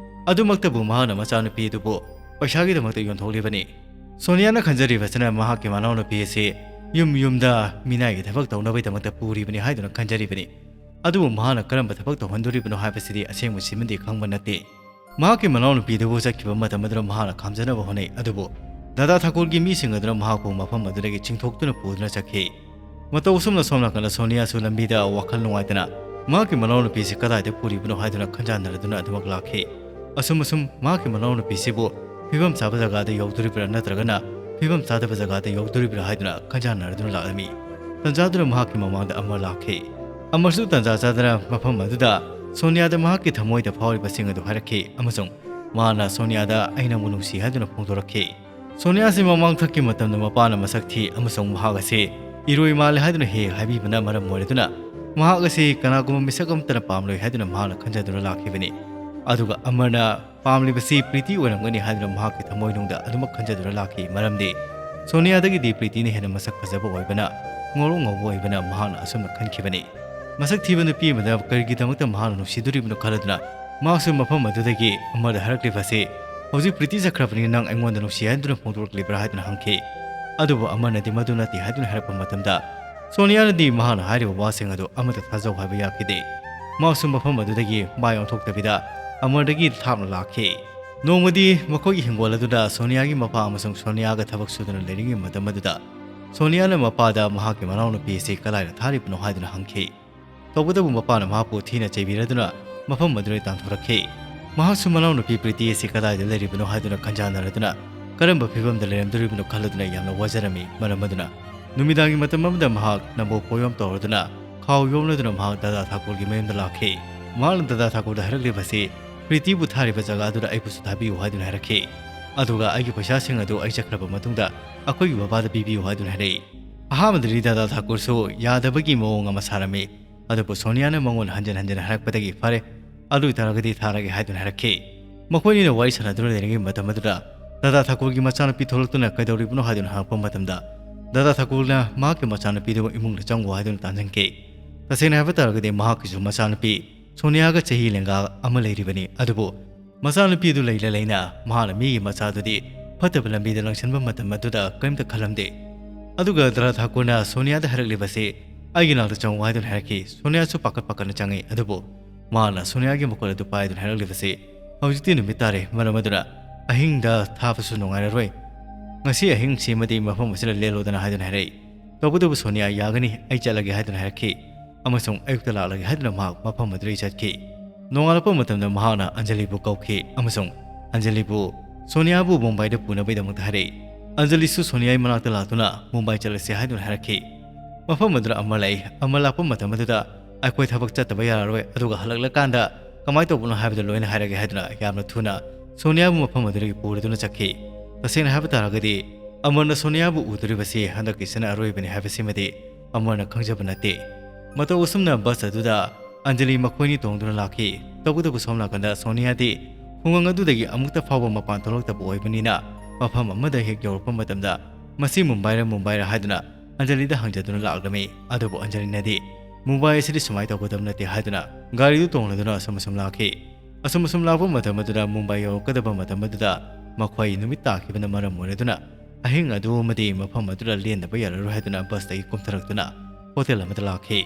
ꯑꯗꯨꯃꯛꯇꯕꯨ ꯃꯍꯥꯛꯅ ꯃꯆꯥꯅꯨꯄꯤ ꯑꯗꯨꯕꯨ ꯄꯩꯁꯥꯒꯤꯗꯃꯛꯇ ꯌꯣꯟꯊꯣꯛꯂꯤꯕꯅꯤ꯫ ꯁꯣꯅꯤꯌꯥꯅ ꯈꯟꯖꯔꯤꯕꯁꯤꯅ ꯃꯍꯥꯛꯀꯤ ꯃꯅꯥꯎꯅꯨꯄꯤ ꯑꯁꯤ ꯌꯨꯝ ꯌꯨꯝꯗ ꯃꯤꯅꯥꯏꯒꯤ ꯊꯕꯛ ꯇꯧꯅꯕꯒꯤꯗꯃꯛꯇ ꯄꯨꯔꯤꯕꯅꯤ ꯍꯥꯏꯗꯨꯅ ꯈꯟꯖꯔꯤꯕꯅꯤ꯫ ꯑꯗꯨꯕꯨ ꯃꯍꯥꯛꯅ ꯀꯔꯝꯕ ꯊꯕꯛ ꯇꯧꯍꯟꯗꯣꯔꯤꯕꯅꯣ ꯍꯥꯏꯕꯁꯤꯗꯤ ꯑꯁꯦꯡꯕꯁꯤꯃꯗꯤ ꯈꯪꯕ ꯅꯠꯇꯦ꯫ ꯃꯍꯥꯛꯀꯤ ꯃꯅꯥꯎꯅꯨꯄꯤꯗꯨꯕꯨ ꯆꯠꯈꯤꯕ ꯃꯇꯝ ꯑꯗꯨꯗ ꯃꯍꯥꯛꯅ ꯈꯥꯝꯖꯅꯕ ꯍꯣꯠꯅꯩ, ꯑꯗꯨꯕꯨ ꯗꯥꯗꯥ ꯊꯥꯀꯨꯔꯒꯤ ꯃꯤꯁꯤꯡ ꯑꯗꯨꯅ ꯃꯍꯥꯛꯄꯨ ꯃꯐꯝ ꯑꯗꯨꯗꯒꯤ ꯆꯤꯡꯊꯣꯛꯇꯨꯅ ꯄꯨꯗꯨꯅ ꯆꯠꯈꯤ꯫ ꯃꯇꯧ ꯑꯁꯨꯝꯅ ꯁꯣꯝ ꯅꯥꯀꯟꯗ ꯁꯣꯅꯤꯌꯥꯁꯨ ꯂꯝꯕꯤꯗ ꯋꯥꯈꯜ ꯅꯨꯡꯉꯥꯏꯇꯅ ꯃꯍꯥꯛꯀꯤ ꯃꯅꯥꯎꯅꯨꯄꯤꯁꯤ ꯀꯗꯥꯏꯗ ꯄꯨꯔꯤꯕꯅꯣ ꯍꯥꯏꯗꯨꯅ ꯈꯟꯖꯥꯟꯅꯔꯗꯨꯅ ꯑꯗꯨꯃꯛ ꯂꯥꯛꯈꯤ꯫ ꯑꯁꯨꯝ ꯑꯁꯨꯝ ꯃꯍꯥꯛꯀꯤ ꯃꯅꯥꯎꯅꯨꯄꯤꯁꯤꯕꯨ ꯐꯤꯕꯝ ꯆꯥꯕ ꯖꯒꯥꯗ ꯌꯧꯗꯣꯔꯤꯕ꯭ꯔꯥ ꯅꯠꯇ꯭ꯔꯒꯅ ꯐꯤꯕꯝ ꯆꯥꯗꯕ ꯖꯒꯥꯗ ꯌꯧꯗꯣꯔꯤꯕ꯭ꯔꯥ ꯍꯥꯏꯗꯨꯅ ꯈꯟꯖꯥꯟꯅꯔꯗꯨꯅ ꯂꯥꯛꯂꯝꯃꯤ꯫ ꯇꯟꯖꯥꯗꯨꯅ ꯃꯍꯥꯛꯀꯤ ꯃꯃꯥꯡꯗ ꯑꯃꯔ ꯂꯥꯛꯈꯤ꯫ ꯑꯃꯔꯁꯨ ꯇꯟꯖꯥ ꯆꯥꯗꯅ ꯃꯐꯝ ꯑꯗꯨꯗ ꯁꯣꯅꯤꯌꯥꯗ ꯃꯍꯥꯛꯀꯤ ꯊꯃꯣꯏꯗ ꯐꯥꯎꯔꯤꯕꯁꯤꯡ ꯑꯗꯨ ꯍꯥꯏꯔꯛꯈꯤ ꯑꯃꯁꯨꯡ ꯃꯍꯥꯛꯅ ꯁꯣꯅꯤꯌꯥꯗ "ꯑꯩ ꯅꯪꯕꯨ ꯅꯨꯡꯁꯤ" ꯍꯥꯏꯗꯨꯅ ꯐꯣꯡꯗꯣꯔꯛꯈꯤ꯫ ꯁꯣꯅꯤꯌꯥꯁꯤ ꯃꯃꯥꯡꯊꯛꯀꯤ ꯃꯇꯝꯗ ꯃꯄꯥꯅ ꯃꯁꯛ ꯊꯤ ꯑꯃꯁꯨꯡ ꯃꯍꯥꯛ ꯑꯁꯤ ꯏꯔꯣꯏ ꯃꯥꯜꯂꯦ ꯍꯥꯏꯗꯨꯅ ꯍꯦꯛ ꯍꯥꯏꯕꯤꯕꯅ ꯃꯔꯝ ꯑꯣꯏꯔꯗꯨꯅ ꯃꯍꯥꯛ ꯑꯁꯤ ꯀꯅꯥꯒꯨꯝꯕ ꯃꯤꯁꯛ ꯑꯃꯠꯇꯅ ꯄꯥꯝꯂꯣꯏ ꯍꯥꯏꯗꯨꯅ ꯃꯍꯥꯛꯅ ꯈꯟꯖꯗꯨꯅ ꯂꯥꯛꯈꯤꯕꯅꯤ꯫ ꯑꯗꯨꯒ ꯑꯃꯔꯅ ꯄꯥꯝꯂꯤꯕꯁꯤ ꯄ꯭ꯔꯤꯇꯤ ꯑꯣꯏꯔꯝꯒꯅꯤ ꯍꯥꯏꯗꯨꯅ ꯃꯍꯥꯛꯀꯤ ꯊꯃꯣꯏꯅꯨꯡꯗ ꯑꯗꯨꯃꯛ ꯈꯟꯖꯗꯨꯅ ꯂꯥꯛꯈꯤ, ꯃꯔꯝꯗꯤ ꯁꯣꯅꯤꯌꯥꯗꯒꯤꯗꯤ ꯄ꯭ꯔꯤꯇꯤꯅ ꯍꯦꯟꯅ ꯃꯁꯛ ꯐꯖꯕ ꯑꯣꯏꯕꯅ, ꯉꯧꯔꯣꯛ ꯉꯧꯕ ꯑꯣꯏꯕꯅ ꯃꯍꯥꯛꯅ ꯑꯁꯨꯝꯅ ꯈꯟꯈꯤꯕꯅꯤ꯫ ꯃꯁꯛ ꯊꯤꯕ ꯅꯨꯄꯤ ꯑꯃꯗ ꯀꯔꯤꯒꯤꯗꯃꯛꯇ ꯃꯍꯥꯛꯅ ꯅꯨꯡꯁꯤꯗꯣꯔꯤꯕꯅꯣ ꯈꯜꯂꯗꯨꯅ ꯃꯍꯥꯛꯁꯨ ꯃꯐꯝ ꯑꯗꯨꯗꯒꯤ ꯑꯃꯔꯗ ꯍꯥꯏꯔꯛꯂꯤꯕ ꯑꯁꯤ, "ꯍꯧꯖꯤꯛ ꯄ꯭ꯔꯤꯇꯤ ꯆꯠꯈ꯭ꯔꯕꯅꯤ, ꯅꯪ ꯑꯩꯉꯣꯟꯗ ꯅꯨꯡꯁꯤ ꯍꯥꯏꯗꯨꯅ ꯐꯣꯡꯗꯣꯔꯛꯂꯤꯕ꯭ꯔꯥ?" ꯍꯥꯏꯗꯨꯅ ꯍꯪꯈꯤ꯫ ꯑꯗꯨꯕꯨ ꯑꯃꯔꯅꯗꯤ ꯃꯗꯨ ꯅꯠꯇꯦ ꯍꯥꯏꯗꯨꯅ ꯍꯥꯏꯔꯛꯄ ꯃꯇꯝꯗ ꯁꯣꯅꯤꯌꯥꯅꯗꯤ ꯃꯍꯥꯛꯅ ꯍꯥꯏꯔꯤꯕ ꯋꯥꯁꯤꯡ ꯑꯗꯨ ꯑꯃꯠꯇ ꯊꯥꯖꯧ ꯍꯥꯏꯕ ꯌꯥꯈꯤꯗꯦ꯫ ꯃꯍꯥꯛꯁꯨ ꯃꯐꯝ ꯑꯗꯨꯗꯒꯤ ꯃꯥꯏ ꯑꯣꯟꯊꯣꯛꯇꯕꯤꯗ ꯑꯃꯔꯗꯒꯤ ꯂꯥꯞꯅ ꯂꯥꯛꯈꯤ꯫ ꯅꯣꯡꯃꯗꯤ ꯃꯈꯣꯏꯒꯤ ꯍꯤꯡꯒꯣꯜ ꯑꯗꯨꯗ ꯁꯣꯅꯤꯌꯥꯒꯤ ꯃꯄꯥ ꯑꯃꯁꯨꯡ ꯁꯣꯅꯤꯌꯥꯒ ꯊꯕꯛ ꯁꯨꯗꯨꯅ ꯂꯩꯔꯤꯉꯩ ꯃꯇꯝ ꯑꯗꯨꯗ ꯁꯣꯅꯤꯌꯥꯅ ꯃꯄꯥꯗ ꯃꯍꯥꯛꯀꯤ ꯃꯅꯥꯎꯅꯨꯄꯤ ꯑꯁꯤ ꯀꯗꯥꯏꯗ ꯊꯥꯔꯤꯕꯅꯣ ꯍꯥꯏꯗꯨꯅ ꯍꯪꯈꯤ꯫ ꯇꯧꯕꯇꯕꯨ ꯃꯄꯥꯅ ꯃꯍꯥꯛꯄꯨ ꯊꯤꯅ ꯆꯩꯕꯤꯔꯗꯨꯅ ꯃꯐꯝ ꯑꯗꯨꯗ ꯇꯥꯟꯊꯣꯔꯛꯈꯤ꯫ ꯃꯍꯥꯛꯁꯨ ꯃꯅꯥꯎꯅꯨꯄꯤ ꯄ꯭ꯔꯤꯇꯤ ꯑꯁꯤ ꯀꯗꯥꯏꯗ ꯂꯩꯔꯤꯕꯅꯣ ꯍꯥꯏꯗꯨꯅ ꯈꯟꯖꯥꯟꯅꯔꯗꯨꯅ ꯀꯔꯝꯕ ꯐꯤꯕꯝꯗ ꯂꯩꯔꯝꯗꯣꯔꯤꯕꯅꯣ ꯈꯜꯂꯗꯨꯅ ꯌꯥꯝꯅ ꯋꯥꯖꯔꯝꯃꯤ꯫ ꯃꯔꯝ ꯑꯗꯨꯅ ꯅꯨꯃꯤꯗꯥꯡꯒꯤ ꯃꯇꯝ ꯑꯃꯗ ꯃꯍꯥꯛ ꯅꯝꯕꯣꯜ ꯄꯣꯌꯣꯝ ꯇꯧꯔꯗꯨꯅ ꯈꯥꯎ ꯌꯣꯝꯂꯗꯨꯅ ꯃꯍꯥꯛ ꯗꯥꯗꯥ ꯊꯥꯀꯨꯔꯒꯤ ꯃꯌꯨꯝꯗ ꯂꯥꯛꯈꯤ꯫ ꯃꯍꯥꯛꯅ ꯗꯥꯗꯥ ꯊꯥꯀꯨꯔꯗ ꯍꯥꯏꯔꯛꯂꯤꯕꯁꯤ ꯄ꯭ꯔꯤꯇꯤꯕꯨ ꯊꯥꯔꯤꯕ ꯖꯒꯥ ꯑꯗꯨꯗ ꯑꯩꯕꯨꯁꯨ ꯊꯥꯕꯤꯌꯨ ꯍꯥꯏꯗꯨꯅ ꯍꯥꯏꯔꯛꯈꯤ꯫ ꯑꯗꯨꯒ ꯑꯩꯒꯤ ꯄꯩꯁꯥꯁꯤꯡ ꯑꯗꯨ ꯑꯩ ꯆꯠꯈ꯭ꯔꯕ ꯃꯇꯨꯡꯗ ꯑꯩꯈꯣꯏꯒꯤ ꯕꯕꯥꯗ ꯄꯤꯕꯤꯌꯨ ꯍꯥꯏꯗꯨꯅ ꯍꯥꯏꯔꯛꯏ꯫ ꯑꯍꯥꯟꯕꯗꯗꯤ ꯗꯥꯗꯥ ꯊꯥꯀꯨꯔꯁꯨ ꯌꯥꯗꯕꯒꯤ ꯃꯑꯣꯡ ꯑꯃ ꯁꯥꯔꯝꯃꯤ꯫ ꯑꯗꯨꯕꯨ ꯁꯣꯅꯤꯌꯥꯅ ꯃꯉꯣꯟꯗ ꯍꯟꯖꯤꯟ ꯍꯟꯖꯤꯟ ꯍꯥꯏꯔꯛꯄꯗꯒꯤ "ꯐꯔꯦ, ꯑꯗꯨ ꯑꯣꯏꯇꯥꯔꯒꯗꯤ ꯊꯥꯔꯒꯦ" ꯍꯥꯏꯗꯨꯅ ꯍꯥꯏꯔꯛꯈꯤ꯫ ꯃꯈꯣꯏꯅꯤꯅ ꯋꯥꯔꯤ ꯁꯥꯟꯅꯗꯨꯅ ꯂꯩꯔꯤꯉꯩ ꯃꯇꯝ ꯑꯗꯨꯗ ꯗꯥꯗꯥ ꯊꯥꯀꯨꯔꯒꯤ ꯃꯆꯥꯅꯨꯄꯤ ꯊꯣꯛꯂꯛꯇꯨꯅ "ꯀꯩꯗꯧꯔꯤꯕꯅꯣ?" ꯍꯥꯏꯗꯨꯅ ꯍꯪꯉꯛꯄ ꯃꯇꯝꯗ ꯗꯥꯗꯥ ꯊꯥꯀꯨꯔꯅ ꯃꯍꯥꯛꯀꯤ ꯃꯆꯥꯅꯨꯄꯤꯗꯨ ꯏꯃꯨꯡꯗ ꯆꯪꯉꯨ ꯍꯥꯏꯗꯨꯅ ꯇꯥꯟꯁꯤꯟꯈꯤ꯫ ꯇꯁꯦꯡꯅ ꯍꯥꯏꯕ ꯇꯥꯔꯒꯗꯤ ꯃꯍꯥꯛꯀꯤꯁꯨ ꯃꯆꯥꯅꯨꯄꯤ ꯁꯣꯅꯤꯌꯥꯒ ꯆꯍꯤ ꯂꯦꯡꯒꯥ ꯑꯃ ꯂꯩꯔꯤꯕꯅꯤ꯫ ꯑꯗꯨꯕꯨ ꯃꯆꯥꯅꯨꯄꯤ ꯑꯗꯨ ꯂꯩꯅ ꯂꯩꯅ ꯃꯍꯥꯛꯅ ꯃꯤꯒꯤ ꯃꯆꯥꯗꯨꯗꯤ ꯐꯠꯇꯕ ꯂꯝꯕꯤꯗ ꯂꯪꯁꯤꯟꯕ ꯃꯇꯝ ꯑꯗꯨꯗ ꯀꯔꯤꯝꯇ ꯈꯜꯂꯝꯗꯦ꯫ ꯑꯗꯨꯒ ꯗꯥꯗꯥ ꯊꯥꯀꯨꯔꯅ ꯁꯣꯅꯤꯌꯥꯗ ꯍꯥꯏꯔꯛꯂꯤꯕꯁꯤ "ꯑꯩꯒꯤ ꯅꯥꯛꯇ ꯆꯪꯉꯨ" ꯍꯥꯏꯗꯨꯅ ꯍꯥꯏꯔꯛꯈꯤ꯫ ꯁꯣꯅꯤꯌꯥꯁꯨ ꯄꯥꯈꯠ ꯄꯥꯈꯠꯅ ꯆꯪꯉꯤ꯫ ꯑꯗꯨꯕꯨ ꯃꯍꯥꯛꯅ ꯁꯣꯅꯤꯌꯥꯒꯤ ꯃꯈꯨꯠ ꯑꯗꯨ ꯄꯥꯏꯗꯨꯅ ꯍꯥꯏꯔꯛꯂꯤꯕꯁꯤ, "ꯍꯧꯖꯤꯛꯇꯤ ꯅꯨꯃꯤꯠ ꯇꯥꯔꯦ, ꯃꯔꯝ ꯑꯗꯨꯅ ꯑꯍꯤꯡꯗ ꯊꯥꯕꯁꯨ ꯅꯨꯡꯉꯥꯏꯔꯔꯣꯏ꯫ ꯉꯁꯤ ꯑꯍꯤꯡꯁꯤꯃꯗꯤ ꯃꯐꯝ ꯑꯁꯤꯗ ꯂꯦꯜꯂꯣꯗꯅ" ꯍꯥꯏꯗꯨꯅ ꯍꯥꯏꯔꯛꯏ꯫ ꯇꯧꯕꯇꯕꯨ ꯁꯣꯅꯤꯌꯥ "ꯌꯥꯒꯅꯤ, ꯑꯩ ꯆꯠꯂꯒꯦ" ꯍꯥꯏꯗꯨꯅ ꯍꯥꯏꯔꯛꯈꯤ ꯑꯃꯁꯨꯡ ꯑꯌꯨꯛꯇ ꯂꯥꯛꯂꯒꯦ ꯍꯥꯏꯗꯨꯅ ꯃꯍꯥꯛ ꯃꯐꯝ ꯑꯗꯨꯗꯒꯤ ꯆꯠꯈꯤ꯫ ꯅꯣꯡꯉꯥꯜꯂꯛꯄ ꯃꯇꯝꯗ ꯃꯍꯥꯛꯅ ꯑꯟꯖꯂꯤꯕꯨ ꯀꯧꯈꯤ ꯑꯃꯁꯨꯡ ꯑꯟꯖꯂꯤꯕꯨ ꯁꯣꯅꯤꯌꯥꯕꯨ ꯃꯨꯝꯕꯥꯏꯗ ꯄꯨꯅꯕꯒꯤꯗꯃꯛꯇ ꯍꯥꯏꯔꯛꯏ꯫ ꯑꯟꯖꯂꯤꯁꯨ ꯁꯣꯅꯤꯌꯥꯒꯤ ꯃꯅꯥꯛꯇ ꯂꯥꯛꯇꯨꯅ ꯃꯨꯝꯕꯥꯏ ꯆꯠꯂꯁꯤ ꯍꯥꯏꯗꯨꯅ ꯍꯥꯏꯔꯛꯈꯤ꯫ ꯃꯐꯝ ꯑꯗꯨꯗ ꯑꯃꯔ ꯂꯩ꯫ ꯑꯃꯔ ꯂꯥꯛꯄ ꯃꯇꯝ ꯑꯗꯨꯗ ꯑꯩꯈꯣꯏ ꯊꯕꯛ ꯆꯠꯇꯕ ꯌꯥꯔꯔꯣꯏ, ꯑꯗꯨꯒ ꯍꯜꯂꯛꯂꯀꯥꯟꯗ ꯀꯃꯥꯏꯅ ꯇꯧꯕꯅꯣ ꯍꯥꯏꯕꯗꯨ ꯂꯣꯏꯅ ꯍꯥꯏꯔꯒꯦ ꯍꯥꯏꯗꯨꯅ ꯌꯥꯝꯅ ꯊꯨꯅ ꯁꯣꯅꯤꯌꯥꯕꯨ ꯃꯐꯝ ꯑꯗꯨꯗꯒꯤ ꯄꯨꯔꯗꯨꯅ ꯆꯠꯈꯤ꯫ ꯇꯁꯦꯡꯅ ꯍꯥꯏꯕ ꯇꯥꯔꯒꯗꯤ ꯑꯃꯔꯅ ꯁꯣꯅꯤꯌꯥꯕꯨ ꯎꯗꯣꯔꯤꯕꯁꯤ ꯍꯟꯗꯛꯀꯤꯁꯤꯅ ꯑꯔꯣꯏꯕꯅꯤ ꯍꯥꯏꯕꯁꯤꯃꯗꯤ ꯑꯃꯔꯅ ꯈꯪꯖꯕ ꯅꯠꯇꯦ꯫ ꯃꯇꯧ ꯑꯁꯨꯝꯅ ꯕꯁ ꯑꯗꯨꯗ ꯑꯟꯖꯂꯤ ꯃꯈꯣꯏꯅꯤ ꯇꯣꯡꯗꯨꯅ ꯂꯥꯛꯈꯤ꯫ ꯇꯧꯕꯇꯕꯨ ꯁꯣꯝ ꯅꯥꯀꯟꯗ ꯁꯣꯅꯤꯌꯥꯗꯤ ꯈꯨꯡꯒꯪ ꯑꯗꯨꯗꯒꯤ ꯑꯃꯨꯛꯇ ꯐꯥꯎꯕ ꯃꯄꯥꯟ ꯊꯣꯛꯂꯛꯇꯕ ꯑꯣꯏꯕꯅꯤꯅ ꯃꯐꯝ ꯑꯃꯗ ꯍꯦꯛ ꯌꯧꯔꯛꯄ ꯃꯇꯝꯗ ꯃꯁꯤ ꯃꯨꯝꯕꯥꯏꯔ ꯃꯨꯝꯕꯥꯏꯔ ꯍꯥꯏꯗꯨꯅ ꯑꯟꯖꯂꯤꯗ ꯍꯪꯖꯗꯨꯅ ꯂꯥꯛꯂꯝꯃꯤ꯫ ꯑꯗꯨꯕꯨ ꯑꯟꯖꯂꯤꯅꯗꯤ ꯃꯨꯝꯕꯥꯏ ꯑꯁꯤꯗꯤ ꯁꯨꯃꯥꯏꯅ ꯇꯧꯒꯗꯕ ꯅꯠꯇꯦ ꯍꯥꯏꯗꯨꯅ ꯒꯥꯔꯤꯗꯨ ꯇꯣꯡꯂꯗꯨꯅ ꯑꯁꯨꯝ ꯑꯁꯨꯝ ꯂꯥꯛꯈꯤ꯫ ꯑꯁꯨꯝ ꯑꯁꯨꯝ ꯂꯥꯛꯄ ꯃꯇꯝ ꯑꯗꯨꯗ ꯃꯨꯝꯕꯥꯏ ꯌꯧꯔꯛꯀꯗꯕ ꯃꯇꯝ ꯑꯗꯨꯗ ꯃꯈꯣꯏ ꯅꯨꯃꯤꯠ ꯇꯥꯈꯤꯕꯅ ꯃꯔꯝ ꯑꯣꯏꯔꯗꯨꯅ ꯑꯍꯤꯡ ꯑꯗꯨ ꯑꯃꯗꯤ ꯃꯐꯝ ꯑꯗꯨꯗ ꯂꯦꯟꯗꯕ ꯌꯥꯔꯔꯣꯏ ꯍꯥꯏꯗꯨꯅ ꯕꯁꯇꯒꯤ ꯀꯨꯝꯊꯔꯛꯇꯨꯅ ꯍꯣꯇꯦꯜ ꯑꯃꯗ ꯂꯥꯛꯈꯤ꯫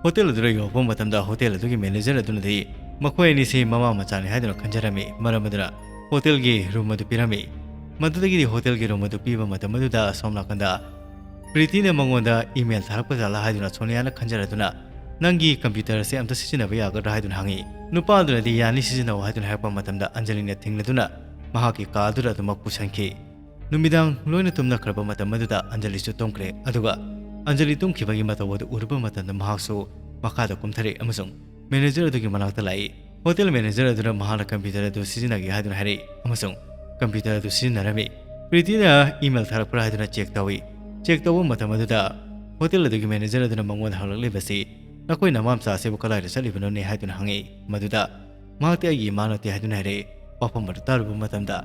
ꯍꯣꯇꯦꯜ ꯑꯗꯨꯗ ꯌꯧꯔꯛꯄ ꯃꯇꯝꯗ ꯍꯣꯇꯦꯜ ꯑꯗꯨꯒꯤ ꯃꯦꯅꯦꯖꯔ ꯑꯗꯨꯅꯗꯤ ꯃꯈꯣꯏ ꯑꯅꯤꯁꯤ ꯃꯃꯥ ꯃꯆꯥꯅꯤ ꯍꯥꯏꯗꯨꯅ ꯈꯟꯖꯔꯝꯃꯤ꯫ ꯃꯔꯝ ꯑꯗꯨꯅ ꯍꯣꯇꯦꯜꯒꯤ ꯔꯨꯝ ꯑꯗꯨ ꯄꯤꯔꯝꯃꯤ꯫ ꯃꯗꯨꯗꯒꯤꯗꯤ ꯍꯣꯇꯦꯜꯒꯤ ꯔꯨꯝ ꯑꯗꯨ ꯄꯤꯕ ꯃꯇꯝ ꯑꯗꯨꯗ ꯑꯁꯣꯝ ꯅꯥꯀꯟꯗ ꯄ꯭ꯔꯤꯇꯤꯅ ꯃꯉꯣꯟꯗ ꯏꯃꯦꯜ ꯊꯥꯔꯛꯄ ꯖꯥꯠꯂꯥ ꯍꯥꯏꯗꯨꯅ ꯁꯣꯅꯤꯌꯥꯅ ꯈꯟꯖꯔꯗꯨꯅ, "ꯅꯪꯒꯤ ꯀꯝꯄ꯭ꯌꯨꯇꯔ ꯑꯁꯤ ꯑꯝꯇ ꯁꯤꯖꯤꯟꯅꯕ ꯌꯥꯒꯗ꯭ꯔꯥ?" ꯍꯥꯏꯗꯨꯅ ꯍꯪꯉꯤ꯫ ꯅꯨꯄꯥ ꯑꯗꯨꯅꯗꯤ, "ꯌꯥꯅꯤ, ꯁꯤꯖꯤꯟꯅꯧ" ꯍꯥꯏꯗꯨꯅ ꯍꯥꯏꯔꯛꯄ ꯃꯇꯝꯗ ꯑꯟꯖꯂꯤꯅ ꯊꯤꯡꯂꯗꯨꯅ ꯃꯍꯥꯛꯀꯤ ꯀꯥ ꯑꯗꯨꯗ ꯑꯗꯨꯃꯛ ꯄꯨꯁꯟꯈꯤ꯫ ꯅꯨꯃꯤꯗꯥꯡ ꯂꯣꯏꯅ ꯇꯨꯝꯅꯈ꯭ꯔꯕ ꯃꯇꯝ ꯑꯗꯨꯗ ꯑꯟꯖꯂꯤꯁꯨ ꯇꯨꯝꯈ꯭ꯔꯦ꯫ ꯑꯗꯨꯒ ꯑꯟꯖꯂꯤ ꯇꯨꯝꯈꯤꯕꯒꯤ ꯃꯇꯧ ꯑꯗꯨ ꯎꯔꯨꯕ ꯃꯇꯝꯗ ꯃꯍꯥꯛꯁꯨ ꯃꯈꯥꯗ ꯀꯨꯝꯊꯔꯛꯏ ꯑꯃꯁꯨꯡ ꯃꯦꯅꯦꯖꯔ ꯑꯗꯨꯒꯤ ꯃꯅꯥꯛꯇ ꯂꯥꯛꯏ꯫ ꯍꯣꯇꯦꯜ ꯃꯦꯅꯦꯖꯔ ꯑꯗꯨꯅ ꯃꯍꯥꯛꯅ ꯀꯝꯄ꯭ꯌꯨꯇꯔ ꯑꯗꯨ ꯁꯤꯖꯤꯟꯅꯒꯦ ꯍꯥꯏꯗꯨꯅ ꯍꯥꯏꯔꯛꯏ ꯑꯃꯁꯨꯡ ꯀꯝꯄ꯭ꯌꯨꯇꯔ ꯑꯗꯨ ꯁꯤꯖꯤꯟꯅꯔꯝꯃꯤ꯫ ꯄ꯭ꯔꯤꯇꯤꯅ ꯏꯃꯦꯜ ꯊꯥꯔꯛꯄ꯭ꯔꯥ ꯍꯥꯏꯗꯨꯅ ꯆꯦꯛ ꯇꯧꯏ꯫ ꯆꯦꯛ ꯇꯧꯕ ꯃꯇꯝ ꯑꯗꯨꯗ ꯍꯣꯇꯦꯜ ꯑꯗꯨꯒꯤ ꯃꯦꯅꯦꯖꯔ ꯑꯗꯨꯅ ꯃꯉꯣꯟꯗ ꯍꯪꯂꯛꯂꯤꯕꯁꯤ, "ꯅꯈꯣꯏ ꯅꯃꯥ ꯃꯆꯥ ꯑꯁꯤꯕꯨ ꯀꯗꯥꯏꯗ ꯆꯠꯂꯤꯕꯅꯣꯅꯦ?" ꯍꯥꯏꯗꯨꯅ ꯍꯪꯉꯤ꯫ ꯃꯗꯨꯗ ꯃꯍꯥꯛꯇꯤ ꯑꯩꯒꯤ ꯏꯃꯥ ꯅꯠꯇꯦ ꯍꯥꯏꯗꯨꯅ ꯍꯥꯏꯔꯛꯏ꯫ ꯋꯥꯐꯝ ꯑꯗꯨ ꯇꯥꯔꯨꯕ ꯃꯇꯝꯗ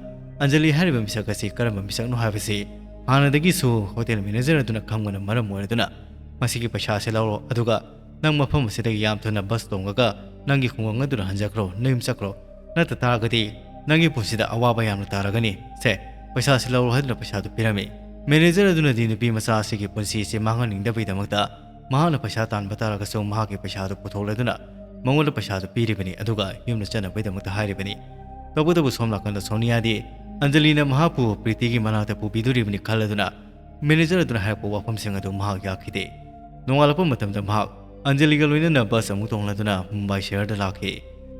ꯑꯟꯖꯂꯤ ꯍꯥꯏꯔꯤꯕ ꯃꯤꯁꯛ ꯑꯁꯤ ꯀꯔꯝꯕ ꯃꯤꯁꯛꯅꯣ ꯍꯥꯏꯕꯁꯤ ꯍꯥꯟꯅꯗꯒꯤꯁꯨ ꯍꯣꯇꯦꯜ ꯃꯦꯅꯦꯖꯔ ꯑꯗꯨꯅ ꯈꯪꯕꯅ ꯃꯔꯝ ꯑꯣꯏꯔꯗꯨꯅ, "ꯃꯁꯤꯒꯤ ꯄꯩꯁꯥ ꯑꯁꯤ ꯂꯧꯔꯣ, ꯑꯗꯨꯒ ꯅꯪ ꯃꯐꯝ ꯑꯁꯤꯗꯒꯤ ꯌꯥꯝ ꯊꯨꯅ ꯕꯁ ꯇꯣꯡꯉꯒ ꯅꯪꯒꯤ ꯈꯨꯡꯒꯪ ꯑꯗꯨꯗ ꯍꯟꯖꯈ꯭ꯔꯣ, ꯅꯌꯨꯝ ꯆꯠꯈ꯭ꯔꯣ꯫ ꯅꯠꯇ ꯇꯥꯔꯒꯗꯤ ꯅꯪꯒꯤ ꯄꯨꯟꯁꯤꯗ ꯑꯋꯥꯕ ꯌꯥꯝꯅ ꯇꯥꯔꯒꯅꯤ꯫ ꯁꯦ, ꯄꯩꯁꯥꯁꯤ ꯂꯧꯔꯣ" ꯍꯥꯏꯗꯨꯅ ꯄꯩꯁꯥꯗꯨ ꯄꯤꯔꯝꯃꯤ꯫ ꯃꯦꯅꯦꯖꯔ ꯑꯗꯨꯅꯗꯤ ꯅꯨꯄꯤ ꯃꯆꯥ ꯑꯁꯤꯒꯤ ꯄꯨꯟꯁꯤ ꯑꯁꯤ ꯃꯥꯡꯍꯟꯅꯤꯡꯗꯕꯒꯤꯗꯃꯛꯇ ꯃꯍꯥꯛꯅ ꯄꯩꯁꯥ ꯇꯥꯟꯕ ꯇꯥꯔꯒꯁꯨ ꯃꯍꯥꯛꯀꯤ ꯄꯩꯁꯥꯗꯨ ꯄꯨꯊꯣꯛꯂꯗꯨꯅ ꯃꯉꯣꯟꯗ ꯄꯩꯁꯥꯗꯨ ꯄꯤꯔꯤꯕꯅꯤ, ꯑꯗꯨꯒ ꯌꯨꯝꯗ ꯆꯠꯅꯕꯒꯤꯗꯃꯛꯇ ꯍꯥꯏꯔꯤꯕꯅꯤ꯫ ꯇꯧꯕꯇꯕꯨ ꯁꯣꯝ ꯅꯥꯀꯟꯗ ꯁꯣꯅꯤꯌꯥꯗꯤ ꯑꯟꯖꯂꯤꯅ ꯃꯍꯥꯛꯄꯨ ꯄ꯭ꯔꯤꯇꯤꯒꯤ ꯃꯅꯥꯛꯇ ꯄꯨꯕꯤꯗꯣꯔꯤꯕꯅꯤ ꯈꯜꯂꯗꯨꯅ ꯃꯦꯅꯦꯖꯔ ꯑꯗꯨꯅ ꯍꯥꯏꯔꯛꯄ ꯋꯥꯐꯝꯁꯤꯡ ꯑꯗꯨ ꯃꯍꯥꯛ ꯌꯥꯈꯤꯗꯦ꯫ ꯅꯣꯡꯉꯥꯜꯂꯛꯄ ꯃꯇꯝꯗ ꯃꯍꯥꯛ ꯑꯟꯖꯂꯤꯒ ꯂꯣꯏꯅꯅ ꯕꯁ ꯑꯃꯨꯛ ꯇꯣꯡꯂꯗꯨꯅ ꯃꯨꯝꯕꯥꯏ ꯁꯍꯔꯗ ꯂꯥꯛꯈꯤ꯫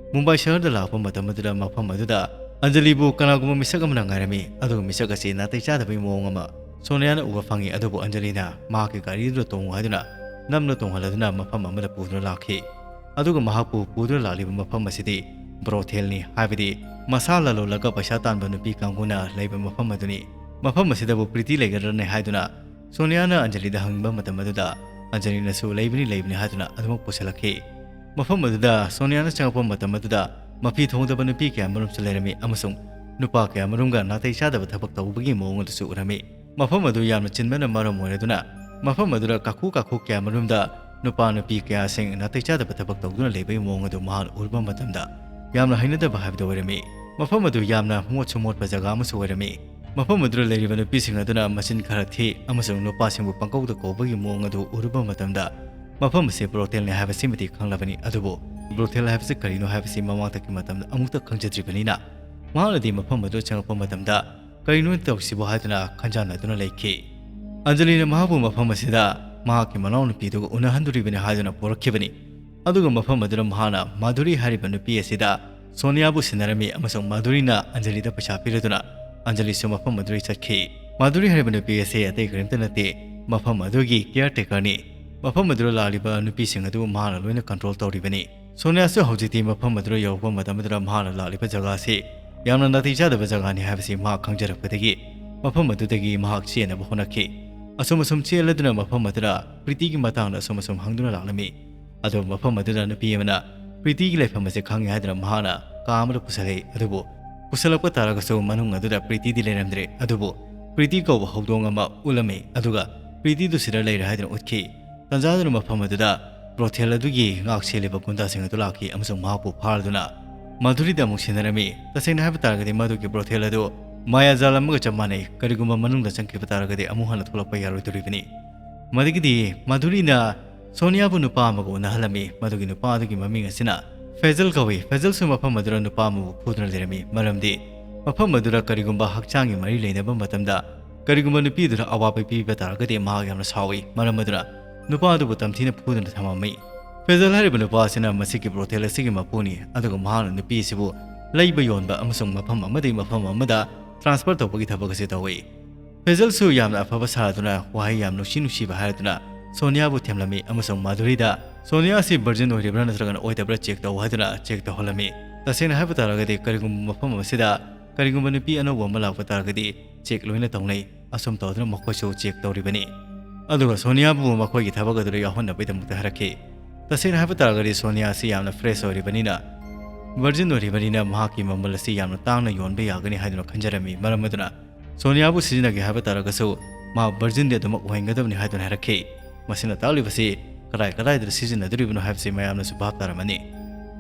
ꯃꯨꯝꯕꯥꯏ ꯁꯍꯔꯗ ꯂꯥꯛꯄ ꯃꯇꯝ ꯑꯗꯨꯗ ꯃꯐꯝ ꯑꯗꯨꯗ ꯑꯟꯖꯂꯤꯕꯨ ꯀꯅꯥꯒꯨꯝꯕ ꯃꯤꯁꯛ ꯑꯃꯅ ꯉꯥꯏꯔꯝꯃꯤ꯫ ꯑꯗꯨꯒ ꯃꯤꯁꯛ ꯑꯁꯤ ꯅꯥꯇꯩ ꯆꯥꯗꯕꯒꯤ ꯃꯑꯣꯡ ꯑꯃ ꯁꯣꯅꯤꯌꯥꯅ ꯎꯕ ꯐꯪꯉꯤ꯫ ꯑꯗꯨꯕꯨ ꯑꯟꯖꯂꯤꯅ ꯃꯍꯥꯛꯀꯤ ꯒꯥꯔꯤꯗꯨꯗ ꯇꯣꯡꯉꯨ ꯍꯥꯏꯗꯨꯅ ꯅꯝꯅ ꯇꯣꯡꯍꯜꯂꯗꯨꯅ ꯃꯐꯝ ꯑꯃꯗ ꯄꯨꯗꯨꯅ ꯂꯥꯛꯈꯤ꯫ ꯑꯗꯨꯒ ꯃꯍꯥꯛꯄꯨ ꯄꯨꯗꯨꯅ ꯂꯥꯛꯂꯤꯕ ꯃꯐꯝ ꯑꯁꯤꯗꯤ brothel ꯅꯤ, ꯍꯥꯏꯕꯗꯤ ꯃꯁꯥ ꯂꯂꯣꯜꯂꯒ ꯄꯩꯁꯥ ꯇꯥꯟꯕ ꯅꯨꯄꯤ ꯀꯥꯡꯕꯨꯅ ꯂꯩꯕ ꯃꯐꯝ ꯑꯗꯨꯅꯤ꯫ ꯃꯐꯝ ꯑꯁꯤꯗꯕꯨ ꯄ꯭ꯔꯤꯇꯤ ꯂꯩꯒꯗ꯭ꯔꯅꯦ ꯍꯥꯏꯗꯨꯅ ꯁꯣꯅꯤꯌꯥꯅ ꯑꯟꯖꯂꯤꯗ ꯍꯪꯕ ꯃꯇꯝ ꯑꯗꯨꯗ ꯑꯟꯖꯂꯤꯅꯁꯨ ꯂꯩꯕꯅꯤ, ꯂꯩꯕꯅꯤ ꯍꯥꯏꯗꯨꯅ ꯑꯗꯨꯃꯛ ꯄꯨꯁꯤꯜꯂꯛꯈꯤ꯫ ꯃꯐꯝ ꯑꯗꯨꯗ ꯁꯣꯅꯤꯌꯥꯅ ꯆꯪꯉꯛꯄ ꯃꯇꯝ ꯑꯗꯨꯗ ꯃꯐꯤ ꯊꯣꯡꯗꯕ ꯅꯨꯄꯤ ꯀꯌꯥ ꯃꯔꯨꯝꯁꯨ ꯂꯩꯔꯝꯃꯤ ꯑꯃꯁꯨꯡ ꯅꯨꯄꯥ ꯀꯌꯥ ꯃꯔꯨꯝꯒ ꯅꯥꯇꯩ ꯆꯥꯗꯕ ꯊꯕꯛ ꯇꯧꯕꯒꯤ ꯃꯑꯣꯡ ꯑꯗꯨꯁꯨ ꯎꯔꯝꯃꯤ꯫ ꯃꯐꯝ ꯑꯗꯨ ꯌꯥꯝꯅ ꯆꯤꯟꯕꯅ ꯃꯔꯝ ꯑꯣꯏꯔꯗꯨꯅ ꯃꯐꯝ ꯑꯗꯨꯗ ꯀꯥꯈꯨ ꯀꯥꯈꯨ ꯀꯌꯥ ꯃꯔꯨꯝꯗ ꯅꯨꯄꯥ ꯅꯨꯄꯤ ꯀꯌꯥꯁꯤꯡ ꯅꯥꯇꯩ ꯆꯥꯗꯕ ꯊꯕꯛ ꯇꯧꯗꯨꯅ ꯂꯩꯕꯒꯤ ꯃꯑꯣꯡ ꯑꯗꯨ ꯃꯍꯥꯛꯅ ꯎꯔꯨꯕ ꯃꯇꯝꯗ ꯌꯥꯝꯅ ꯍꯩꯅꯗꯕ ꯍꯥꯏꯕꯗꯨ ꯑꯣꯏꯔꯝꯃꯤ꯫ ꯃꯐꯝ ꯑꯗꯨ ꯌꯥꯝꯅ ꯃꯣꯠꯁꯨ ꯃꯣꯠꯄ ꯖꯒꯥ ꯑꯃꯁꯨ ꯑꯣꯏꯔꯝꯃꯤ꯫ ꯃꯐꯝ ꯑꯗꯨꯗ ꯂꯩꯔꯤꯕ ꯅꯨꯄꯤꯁꯤꯡ ꯑꯗꯨꯅ ꯃꯆꯤꯟ ꯈꯔ ꯊꯤ ꯑꯃꯁꯨꯡ ꯅꯨꯄꯥꯁꯤꯡꯕꯨ ꯄꯪꯀꯧꯗ ꯀꯧꯕꯒꯤ ꯃꯑꯣꯡ ꯑꯗꯨ ꯎꯔꯨꯕ ꯃꯇꯝꯗ ꯃꯐꯝ ꯑꯁꯤ brothel ꯅꯤ ꯍꯥꯏꯕꯁꯤꯃꯗꯤ ꯈꯪꯂꯕꯅꯤ, ꯑꯗꯨꯕꯨ brothel ꯍꯥꯏꯕꯁꯤ ꯀꯔꯤꯅꯣ ꯍꯥꯏꯕꯁꯤ ꯃꯃꯥꯡꯗꯒꯤ ꯃꯇꯝꯗ ꯑꯃꯨꯛꯇ ꯈꯪꯖꯗ꯭ꯔꯤꯕꯅꯤꯅ ꯃꯍꯥꯛꯅꯗꯤ ꯃꯐꯝ ꯑꯗꯨꯗ ꯆꯪꯉꯛꯄ ꯃꯇꯝꯗ ꯀꯔꯤꯅꯣ ꯇꯧꯔꯤꯁꯤꯕꯣ ꯍꯥꯏꯗꯨꯅ ꯈꯟꯖꯥꯟꯅꯗꯨꯅ ꯂꯩꯈꯤ꯫ ꯑꯟꯖꯂꯤꯅ ꯃꯍꯥꯛꯄꯨ ꯃꯐꯝ ꯑꯁꯤꯗ ꯃꯍꯥꯛꯀꯤ ꯃꯅꯥꯎꯅꯨꯄꯤꯗꯨꯒ ꯎꯅꯍꯟꯗꯣꯔꯤꯕꯅꯤ ꯍꯥꯏꯗꯨꯅ ꯄꯨꯔꯛꯈꯤꯕꯅꯤ꯫ ꯑꯗꯨꯒ ꯃꯐꯝ ꯑꯗꯨꯗ ꯃꯍꯥꯛꯅ ꯃꯥꯙꯨꯔꯤ ꯍꯥꯏꯔꯤꯕ ꯅꯨꯄꯤ ꯑꯁꯤꯗ ꯁꯣꯅꯤꯌꯥꯕꯨ ꯁꯤꯟꯅꯔꯝꯃꯤ ꯑꯃꯁꯨꯡ ꯃꯥꯙꯨꯔꯤꯅ ꯑꯟꯖꯂꯤꯗ ꯄꯩꯁꯥ ꯄꯤꯔꯗꯨꯅ ꯑꯟꯖꯂꯤꯁꯨ ꯃꯐꯝ ꯑꯗꯨꯗ ꯆꯠꯈꯤ꯫ ꯃꯥꯙꯨꯔꯤ ꯍꯥꯏꯔꯤꯕ ꯅꯨꯄꯤ ꯑꯁꯤ ꯑꯇꯩ ꯀꯔꯤꯝꯇ ꯅꯠꯇꯦ, ꯃꯐꯝ ꯑꯗꯨꯒꯤ caretaker ꯅꯤ꯫ ꯃꯐꯝ ꯑꯗꯨꯗ ꯂꯥꯛꯂꯤꯕ ꯅꯨꯄꯤꯁꯤꯡ ꯑꯗꯨ ꯃꯍꯥꯛꯅ ꯂꯣꯏꯅ control ꯇꯧꯔꯤꯕꯅꯤ꯫ ꯁꯣꯅꯤꯌꯥꯁꯨ ꯍꯧꯖꯤꯛꯇꯤ ꯃꯐꯝ ꯑꯗꯨꯗ ꯌꯧꯔꯛꯄ ꯃꯇꯝ ꯑꯗꯨꯗ ꯃꯍꯥꯛꯅ ꯂꯥꯛꯂꯤꯕ ꯖꯒꯥ ꯑꯁꯤ ꯌꯥꯝꯅ ꯅꯥꯇꯩ ꯆꯥꯗꯕ ꯖꯒꯥꯅꯤ ꯍꯥꯏꯕꯁꯤ ꯃꯍꯥꯛ ꯈꯪꯖꯔꯛꯄꯗꯒꯤ ꯃꯐꯝ ꯑꯗꯨꯗꯒꯤ ꯃꯍꯥꯛ ꯆꯦꯟꯅꯕ ꯍꯣꯠꯅꯈꯤ꯫ ꯑꯁꯨꯝ ꯑꯁꯨꯝ ꯆꯦꯜꯂꯗꯨꯅ ꯃꯐꯝ ꯑꯗꯨꯗ ꯄ꯭ꯔꯤꯇꯤꯒꯤ ꯃꯇꯥꯡꯗ ꯑꯁꯨꯝ ꯑꯁꯨꯝ ꯍꯪꯗꯨꯅ ꯂꯥꯛꯂꯝꯃꯤ꯫ ꯑꯗꯨꯕꯨ ꯃꯐꯝ ꯑꯗꯨꯗ ꯅꯨꯄꯤ ꯑꯃꯅ ꯄ꯭ꯔꯤꯇꯤꯒꯤ ꯂꯩꯐꯝ ꯑꯁꯤ ꯈꯪꯉꯤ ꯍꯥꯏꯗꯨꯅ ꯃꯍꯥꯛꯅ ꯀꯥ ꯑꯃꯗ ꯄꯨꯁꯤꯜꯂꯛꯏ꯫ ꯑꯗꯨꯕꯨ ꯄꯨꯁꯤꯜꯂꯛꯄ ꯇꯥꯔꯒꯁꯨ ꯃꯅꯨꯡ ꯑꯗꯨꯗ ꯄ꯭ꯔꯤꯇꯤꯗꯤ ꯂꯩꯔꯝꯗ꯭ꯔꯦ꯫ ꯑꯗꯨꯕꯨ ꯄ꯭ꯔꯤꯇꯤ ꯀꯧꯕ ꯍꯧꯗꯣꯡ ꯑꯃ ꯎꯠꯂꯝꯃꯤ꯫ ꯑꯗꯨꯒ ꯄ꯭ꯔꯤꯇꯤꯗꯨ ꯁꯤꯗ ꯂꯩꯔꯦ ꯍꯥꯏꯗꯨꯅ ꯎꯠꯈꯤ꯫ ꯇꯟꯖꯥꯗꯨꯅ ꯃꯐꯝ ꯑꯗꯨꯗ brothel ꯑꯗꯨꯒꯤ ꯉꯥꯛ ꯁꯦꯜꯂꯤꯕ ꯒꯨꯟꯗꯥꯁꯤꯡ ꯑꯗꯨ ꯂꯥꯛꯈꯤ ꯑꯃꯁꯨꯡ ꯃꯍꯥꯛꯄꯨ ꯐꯥꯔꯗꯨꯅ ꯃꯥꯙꯨꯔꯤꯗ ꯑꯃꯨꯛ ꯁꯤꯟꯅꯔꯝꯃꯤ꯫ ꯇꯁꯦꯡꯅ ꯍꯥꯏꯕ ꯇꯥꯔꯒꯗꯤ ꯃꯗꯨꯒꯤ brothel ꯑꯗꯨ ꯃꯥꯌꯥꯖꯥꯜ ꯑꯃꯒ ꯆꯞ ꯃꯥꯟꯅꯩ꯫ ꯀꯔꯤꯒꯨꯝꯕ ꯃꯅꯨꯡꯗ ꯆꯪꯈꯤꯕ ꯇꯥꯔꯒꯗꯤ ꯑꯃꯨꯛ ꯍꯟꯅ ꯊꯣꯛꯂꯛꯄ ꯌꯥꯔꯣꯏꯗꯣꯔꯤꯕꯅꯤ꯫ ꯃꯗꯨꯒꯤꯗꯤ ꯃꯥꯙꯨꯔꯤꯅ ꯁꯣꯅꯤꯌꯥꯕꯨ ꯅꯨꯄꯥ ꯑꯃꯒ ꯎꯅꯍꯜꯂꯝꯃꯤ꯫ ꯃꯗꯨꯒꯤ ꯅꯨꯄꯥ ꯑꯗꯨꯒꯤ ꯃꯃꯤꯡ ꯑꯁꯤꯅ ꯐꯦꯖꯜ ꯀꯧꯏ꯫ ꯐꯦꯖꯜꯁꯨ ꯃꯐꯝ ꯑꯗꯨꯗ ꯅꯨꯄꯥ ꯑꯃꯕꯨ ꯐꯨꯗꯨꯅ ꯂꯩꯔꯝꯃꯤ꯫ ꯃꯔꯝꯗꯤ ꯃꯐꯝ ꯑꯗꯨꯗ ꯀꯔꯤꯒꯨꯝꯕ ꯍꯛꯆꯥꯡꯒꯤ ꯃꯔꯤ ꯂꯩꯅꯕ ꯃꯇꯝꯗ ꯀꯔꯤꯒꯨꯝꯕ ꯅꯨꯄꯤꯗꯨꯗ ꯑꯋꯥꯕ ꯄꯤꯕ ꯇꯥꯔꯒꯗꯤ ꯃꯍꯥꯛ ꯌꯥꯝꯅ ꯁꯥꯎꯏ꯫ ꯃꯔꯝ ꯑꯗꯨꯅ ꯅꯨꯄꯥ ꯑꯗꯨꯕꯨ ꯇꯝꯊꯤꯅ ꯐꯨꯗꯨꯅ ꯊꯝꯃꯝꯃꯤ꯫ ꯐꯦꯖꯜ ꯍꯥꯏꯔꯤꯕ ꯅꯨꯄꯥ ꯑꯁꯤꯅ ꯃꯁꯤꯒꯤ ꯕ꯭ꯔꯣꯊꯦꯜ ꯑꯁꯤꯒꯤ ꯃꯄꯨꯅꯤ, ꯑꯗꯨꯒ ꯃꯍꯥꯛꯅ ꯅꯨꯄꯤ ꯑꯁꯤꯕꯨ ꯂꯩꯕ ꯌꯣꯟꯕ ꯑꯃꯁꯨꯡ ꯃꯐꯝ ꯑꯃꯗꯒꯤ ꯃꯐꯝ ꯑꯃꯗ ꯇ꯭ꯔꯥꯟꯁꯐꯔ ꯇꯧꯕꯒꯤ ꯊꯕꯛ ꯑꯁꯤ ꯇꯧꯏ꯫ ꯐꯦꯖꯜꯁꯨ ꯌꯥꯝꯅ ꯑꯐꯕ ꯁꯥꯗꯨꯅ ꯋꯥꯍꯩ ꯌꯥꯝ ꯅꯨꯡꯁꯤ ꯅꯨꯡꯁꯤꯕ ꯍꯥꯏꯔꯗꯨꯅ ꯁꯣꯅꯤꯌꯥꯕꯨ ꯊꯦꯝꯂꯝꯃꯤ ꯑꯃꯁꯨꯡ ꯃꯥꯙꯨꯔꯤꯗ ꯁꯣꯅꯤꯌꯥ ꯑꯁꯤ ꯚꯔꯖꯤꯟ ꯑꯣꯏꯔꯤꯕ꯭ꯔꯥ ꯅꯠꯇ꯭ꯔꯒꯅ ꯑꯣꯏꯗꯕ꯭ꯔꯥ ꯆꯦꯛ ꯇꯧ ꯍꯥꯏꯗꯨꯅ ꯆꯦꯛ ꯇꯧꯍꯜꯂꯝꯃꯤ꯫ ꯇꯁꯦꯡꯅ ꯍꯥꯏꯕ ꯇꯥꯔꯒꯗꯤ ꯀꯔꯤꯒꯨꯝꯕ ꯃꯐꯝ ꯑꯁꯤꯗ ꯀꯔꯤꯒꯨꯝꯕ ꯅꯨꯄꯤ ꯑꯅꯧꯕ ꯑꯃ ꯂꯥꯛꯄ ꯇꯥꯔꯒꯗꯤ ꯆꯦꯛ ꯂꯣꯏꯅ ꯇꯧꯅꯩ꯫ ꯑꯁꯨꯝ ꯇꯧꯗꯨꯅ ꯃꯈꯣꯏꯁꯨ ꯆꯦꯛ ꯇꯧꯔꯤꯕꯅꯤ꯫ ꯑꯗꯨꯒ ꯁꯣꯅꯤꯌꯥꯕꯨ ꯃꯈꯣꯏꯒꯤ ꯊꯕꯛ ꯑꯗꯨꯗ ꯌꯥꯎꯍꯟꯅꯕꯒꯤꯗꯃꯛꯇ ꯍꯥꯏꯔꯛꯈꯤ꯫ ꯇꯁꯦꯡꯅ ꯍꯥꯏꯕ ꯇꯥꯔꯒꯗꯤ ꯁꯣꯅꯤꯌꯥ ꯑꯁꯤ ꯌꯥꯝꯅ ꯐ꯭ꯔꯦꯁ ꯑꯣꯏꯔꯤꯕꯅꯤꯅ, ꯚꯔꯖꯤꯟ ꯑꯣꯏꯔꯤꯕꯅꯤꯅ ꯃꯍꯥꯛꯀꯤ ꯃꯃꯜ ꯑꯁꯤ ꯌꯥꯝꯅ ꯇꯥꯡꯅ ꯌꯣꯟꯕ ꯌꯥꯒꯅꯤ ꯍꯥꯏꯗꯨꯅ ꯈꯟꯖꯔꯝꯃꯤ꯫ ꯃꯔꯝ ꯑꯗꯨꯅ ꯁꯣꯅꯤꯌꯥꯕꯨ ꯁꯤꯖꯤꯟꯅꯒꯦ ꯍꯥꯏꯕ ꯇꯥꯔꯒꯁꯨ ꯃꯍꯥꯛ ꯚꯔꯖꯤꯟꯗꯤ ꯑꯗꯨꯃꯛ ꯑꯣꯏꯍꯟꯒꯗꯕꯅꯤ ꯍꯥꯏꯗꯨꯅ ꯍꯥꯏꯔꯛꯈꯤ꯫ ꯃꯁꯤꯅ ꯇꯥꯛꯂꯤꯕꯁꯤ ꯀꯗꯥꯏ ꯀꯗꯥꯏꯗ ꯁꯤꯖꯤꯟꯅꯗꯣꯔꯤꯕꯅꯣ ꯍꯥꯏꯕꯁꯤ ꯃꯌꯥꯝꯅꯁꯨ ꯚꯥꯞ ꯇꯥꯔꯝꯃꯅꯤ꯫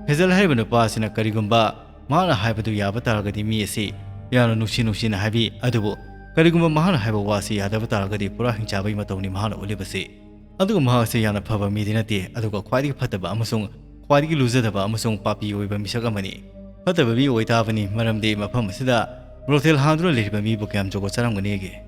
ꯐꯦꯖꯜ ꯍꯥꯏꯔꯤꯕ ꯅꯨꯄꯥ ꯑꯁꯤꯅ ꯀꯔꯤꯒꯨꯝꯕ ꯃꯍꯥꯛꯅ ꯍꯥꯏꯕꯗꯨ ꯌꯥꯕ ꯇꯥꯔꯒꯗꯤ ꯃꯤ ꯑꯁꯤ ꯌꯥꯝꯅ ꯅꯨꯡꯁꯤ ꯅꯨꯡꯁꯤꯅ ꯍꯥꯏꯕꯤ, ꯑꯗꯨꯕꯨ ꯀꯔꯤꯒꯨꯝꯕ ꯃꯍꯥꯛꯅ ꯍꯥꯏꯕ ꯋꯥ ꯑꯁꯤ ꯌꯥꯗꯕ ꯇꯥꯔꯒꯗꯤ ꯄꯨꯔꯥ ꯍꯤꯡꯆꯥꯕꯒꯤ ꯃꯇꯧꯅꯤ ꯃꯍꯥꯛꯅ ꯎꯠꯂꯤꯕꯁꯤ꯫ ꯑꯗꯨꯒ ꯃꯍꯥꯛ ꯑꯁꯤ ꯌꯥꯝꯅ ꯐꯕ ꯃꯤꯗꯤ ꯅꯠꯇꯦ, ꯑꯗꯨꯒ ꯈ꯭ꯋꯥꯏꯗꯒꯤ ꯐꯠꯇꯕ ꯑꯃꯁꯨꯡ ꯈ꯭ꯋꯥꯏꯗꯒꯤ ꯂꯨꯖꯗꯕ ꯑꯃꯁꯨꯡ ꯄꯥꯄꯤ ꯑꯣꯏꯕ ꯃꯤꯁꯛ ꯑꯃꯅꯤ꯫ ꯐꯠꯇꯕ ꯃꯤ ꯑꯣꯏꯇꯥꯕꯅꯤ, ꯃꯔꯝꯗꯤ ꯃꯐꯝ ꯑꯁꯤꯗ ꯕ꯭ꯔꯣꯊꯦꯜ ꯍꯥꯡꯗꯨꯅ ꯂꯩꯔꯤꯕ ꯃꯤꯕꯨ ꯀꯌꯥꯝ ꯖꯨꯒꯣꯠ ꯆꯥꯔꯝꯒꯅꯤꯒꯦ?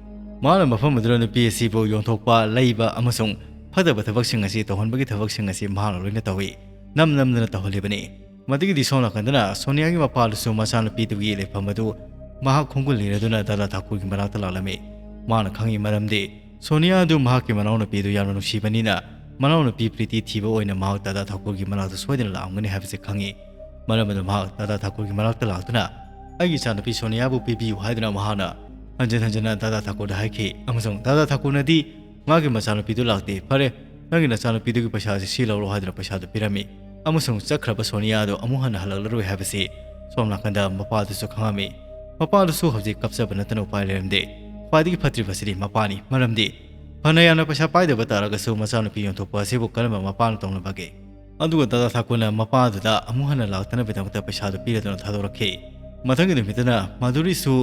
ꯃꯍꯥꯛꯅ ꯃꯐꯝ ꯑꯗꯨꯗ ꯅꯨꯄꯤ ꯑꯁꯤꯕꯨ ꯌꯣꯟꯊꯣꯛꯄ, ꯂꯩꯕ ꯑꯃꯁꯨꯡ ꯐꯠꯇꯕ ꯊꯕꯛꯁꯤꯡ ꯑꯁꯤ ꯇꯧꯍꯟꯕꯒꯤ ꯊꯕꯛꯁꯤꯡ ꯑꯁꯤ ꯃꯍꯥꯛꯅ ꯂꯣꯏꯅ ꯇꯧꯏ, ꯅꯝ ꯅꯝꯗꯅ ꯇꯧꯍꯜꯂꯤꯕꯅꯤ꯫ ꯃꯗꯨꯒꯤꯗꯤ ꯁꯣꯝ ꯅꯥꯀꯟꯗꯅ ꯁꯣꯅꯤꯌꯥꯒꯤ ꯃꯄꯥꯗꯨꯁꯨ ꯃꯆꯥꯅꯨꯄꯤꯗꯨꯒꯤ ꯂꯩꯐꯝ ꯑꯗꯨ ꯃꯍꯥꯛ ꯈꯣꯡꯒꯨꯜ ꯂꯤꯔꯗꯨꯅ ꯗꯥꯗꯥ ꯊꯥꯀꯨꯔꯒꯤ ꯃꯅꯥꯛꯇ ꯂꯥꯛꯂꯝꯃꯤ꯫ ꯃꯥꯅ ꯈꯪꯏ, ꯃꯔꯝꯗꯤ ꯁꯣꯅꯤꯌꯥ ꯑꯗꯨ ꯃꯍꯥꯛꯀꯤ ꯃꯅꯥꯎꯅꯨꯄꯤꯗꯨ ꯌꯥꯝꯅ ꯅꯨꯡꯁꯤꯕꯅꯤꯅ, ꯃꯅꯥꯎꯅꯨꯄꯤ ꯄ꯭ꯔꯤꯇꯤ ꯊꯤꯕ ꯑꯣꯏꯅ ꯃꯍꯥꯛ ꯗꯥꯗꯥ ꯊꯥꯀꯨꯔꯒꯤ ꯃꯅꯥꯛꯇ ꯁꯣꯏꯗꯅ ꯂꯥꯛꯂꯝꯒꯅꯤ ꯍꯥꯏꯕꯁꯤ ꯈꯪꯏ꯫ ꯃꯔꯝ ꯑꯗꯨꯅ ꯃꯍꯥꯛ ꯗꯥꯗꯥ ꯊꯥꯀꯨꯔꯒꯤ ꯃꯅꯥꯛꯇ ꯂꯥꯛꯇꯨꯅ, "ꯑꯩꯒꯤ ꯏꯆꯥꯅꯨꯄꯤ ꯁꯣꯅꯤꯌꯥꯕꯨ ꯄꯤꯕꯤꯌꯨ" ꯍꯥꯏꯗꯨꯅ ꯃꯍꯥꯛꯅ ꯍꯟꯖꯤꯟ ꯍꯟꯖꯤꯟꯅ ꯗꯥꯗꯥ ꯊꯥꯀꯨꯔꯗ ꯍꯥꯏꯈꯤ, ꯑꯃꯁꯨꯡ ꯗꯥꯗꯥ ꯊꯥꯀꯨꯔꯅꯗꯤ ꯃꯥꯒꯤ ꯃꯆꯥꯅꯨꯄꯤꯗꯨ ꯂꯥꯛꯇꯦ꯫ "ꯐꯔꯦ, ꯅꯪꯒꯤ ꯅꯆꯥꯅꯨꯄꯤꯗꯨꯒꯤ ꯄꯩꯁꯥ ꯑꯁꯤ ꯁꯤ ꯂꯧꯔꯣ" ꯍꯥꯏꯗꯨꯅ ꯄꯩꯁꯥꯗꯨ ꯄꯤꯔꯝꯃꯤ꯫ ꯑꯃꯁꯨꯡ ꯆꯠꯈ꯭ꯔꯕ ꯁꯣꯅꯤꯌꯥ ꯑꯗꯨ ꯑꯃꯨꯛ ꯍꯟꯅ ꯍꯜꯂꯛꯂꯔꯣꯏ ꯍꯥꯏꯕꯁꯤ ꯁꯣꯝ ꯅꯥꯀꯟꯗ ꯃꯄꯥꯗꯨꯁꯨ ꯈꯪꯂꯝꯃꯤ꯫ ꯃꯄꯥꯗꯨꯁꯨ ꯍꯧꯖꯤꯛ ꯀꯞꯆꯕ ꯅꯠꯇꯅ ꯎꯄꯥꯏ ꯂꯩꯔꯝꯗꯦ꯫ ꯈ꯭ꯋꯥꯏꯗꯒꯤ ꯐꯠꯇ꯭ꯔꯤꯕꯁꯤꯗꯤ ꯃꯄꯥꯅꯤ, ꯃꯔꯝꯗꯤ ꯐꯅ ꯌꯥꯝꯅ ꯄꯩꯁꯥ ꯄꯥꯏꯗꯕ ꯇꯥꯔꯒꯁꯨ ꯃꯆꯥꯅꯨꯄꯤ ꯌꯣꯟꯊꯣꯛꯄ ꯑꯁꯤꯕꯨ ꯀꯔꯝꯕ ꯃꯄꯥꯅ ꯇꯧꯅꯕꯒꯦ? ꯑꯗꯨꯒ ꯗꯥꯗꯥ ꯊꯥꯀꯨꯔꯅ ꯃꯄꯥꯗꯨꯗ ꯑꯃꯨꯛ ꯍꯟꯅ ꯂꯥꯛꯇꯅꯕꯒꯤꯗꯃꯛꯇ ꯄꯩꯁꯥꯗꯨ ꯄꯤꯔꯗꯨꯅ ꯊꯥꯗꯣꯔꯛꯈꯤ꯫ ꯃꯊꯪꯒꯤ ꯅꯨꯃꯤꯠꯇꯅ ꯃꯥꯙꯨꯔꯤꯁꯨ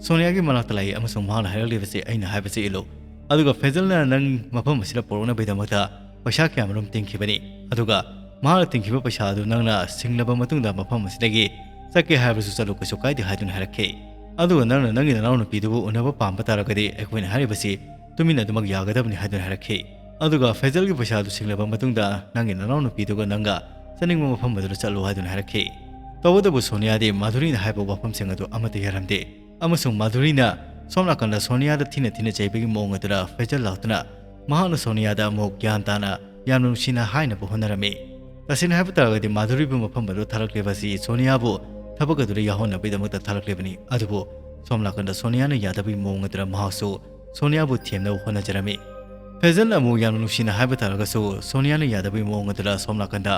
ꯁꯣꯅꯤꯌꯥꯒꯤ ꯃꯅꯥꯛꯇ ꯂꯥꯛꯏ ꯑꯃꯁꯨꯡ ꯃꯍꯥꯛꯅ ꯍꯥꯏꯔꯛꯂꯤꯕꯁꯤ ꯑꯩꯅ ꯍꯥꯏꯕꯁꯤ ꯏꯜꯂꯨ꯫ ꯑꯗꯨꯒ ꯐꯦꯖꯜꯅ ꯅꯪ ꯃꯐꯝ ꯑꯁꯤꯗ ꯄꯨꯔꯛꯅꯕꯒꯤꯗꯃꯛꯇ ꯄꯩꯁꯥ ꯀꯌꯥꯃꯔꯨꯝ ꯇꯤꯡꯈꯤꯕꯅꯤ꯫ ꯑꯗꯨꯒ ꯃꯍꯥꯛꯅ ꯇꯤꯡꯈꯤꯕ ꯄꯩꯁꯥ ꯑꯗꯨ ꯅꯪꯅ ꯁꯤꯡꯂꯕ ꯃꯇꯨꯡꯗ ꯃꯐꯝ ꯑꯁꯤꯗꯒꯤ ꯆꯠꯀꯦ ꯍꯥꯏꯔꯕꯁꯨ ꯆꯠꯂꯨ, ꯀꯩꯁꯨ ꯀꯥꯏꯗꯦ ꯍꯥꯏꯗꯨꯅ ꯍꯥꯏꯔꯛꯈꯤ꯫ ꯑꯗꯨꯒ ꯅꯪꯅ ꯅꯪꯒꯤ ꯅꯅꯥꯎꯅꯨꯄꯤꯗꯨꯕꯨ ꯎꯅꯕ ꯄꯥꯝꯕ ꯇꯥꯔꯒꯗꯤ ꯑꯩꯈꯣꯏꯅ ꯍꯥꯏꯔꯤꯕꯁꯤ ꯇꯨꯃꯤꯟꯅ ꯑꯗꯨꯃꯛ ꯌꯥꯒꯗꯕꯅꯤ ꯍꯥꯏꯗꯨꯅ ꯍꯥꯏꯔꯛꯈꯤ꯫ ꯑꯗꯨꯒ ꯐꯦꯖꯜꯒꯤ ꯄꯩꯁꯥꯗꯨ ꯁꯤꯡꯂꯕ ꯃꯇꯨꯡꯗ ꯅꯪꯒꯤ ꯅꯅꯥꯎꯅꯨꯄꯤꯗꯨꯒ ꯅꯪꯒ ꯆꯠꯅꯤꯡꯕ ꯃꯐꯝ ꯑꯗꯨꯗ ꯆꯠꯂꯨ ꯍꯥꯏꯗꯨꯅ ꯍꯥꯏꯔꯛꯈꯤ꯫ ꯇꯧꯕꯇꯕꯨ ꯁꯣꯅꯤꯌꯥꯗꯤ ꯃꯥꯙꯨꯔꯤꯅ ꯍꯥꯏꯕ ꯋꯥꯐꯝꯁꯤꯡ ꯑꯗꯨ ꯑꯃꯠꯇ ꯌꯥꯔꯝꯗꯦ꯫ ꯑꯃꯁꯨꯡ ꯃꯥꯙꯨꯔꯤꯅ ꯁꯣꯝ ꯅꯥꯀꯟꯗ ꯁꯣꯅꯤꯌꯥꯗ ꯊꯤꯅ ꯊꯤꯅ ꯆꯩꯕꯒꯤ ꯃꯑꯣꯡ ꯑꯗꯨꯗ ꯐꯦꯖꯜ ꯂꯥꯛꯇꯨꯅ ꯃꯍꯥꯛꯅ ꯁꯣꯅꯤꯌꯥꯗ ꯑꯃꯨꯛ ꯒ꯭ꯌꯥꯟ ꯇꯥꯅ ꯌꯥꯝꯅ ꯅꯨꯡꯁꯤꯅ ꯍꯥꯏꯅꯕ ꯍꯣꯠꯅꯔꯝꯃꯤ꯫ ꯇꯁꯦꯡꯅ ꯍꯥꯏꯕ ꯇꯥꯔꯒꯗꯤ ꯃꯥꯙꯨꯔꯤꯕꯨ ꯃꯐꯝ ꯑꯗꯨ ꯊꯥꯔꯛꯂꯤꯕ ꯑꯁꯤ ꯁꯣꯅꯤꯌꯥꯕꯨ ꯊꯕꯛ ꯑꯗꯨꯗ ꯌꯥꯎꯍꯟꯅꯕꯒꯤꯗꯃꯛꯇ ꯊꯥꯔꯛꯂꯤꯕꯅꯤ꯫ ꯑꯗꯨꯕꯨ ꯁꯣꯝ ꯅꯥꯀꯟꯗ ꯁꯣꯅꯤꯌꯥꯅ ꯌꯥꯗꯕꯒꯤ ꯃꯑꯣꯡ ꯑꯗꯨꯗ ꯃꯍꯥꯛꯁꯨ ꯁꯣꯅꯤꯌꯥꯕꯨ ꯊꯦꯝꯅꯕ ꯍꯣꯠꯅꯖꯔꯝꯃꯤ꯫ ꯐꯦꯖꯜꯅ ꯑꯃꯨꯛ ꯌꯥꯝꯅ ꯅꯨꯡꯁꯤꯅ ꯍꯥꯏꯕ ꯇꯥꯔꯒꯁꯨ ꯁꯣꯅꯤꯌꯥꯅ ꯌꯥꯗꯕꯒꯤ ꯃꯑꯣꯡ ꯑꯗꯨꯗ ꯁꯣꯝ ꯅꯥꯀꯟꯗ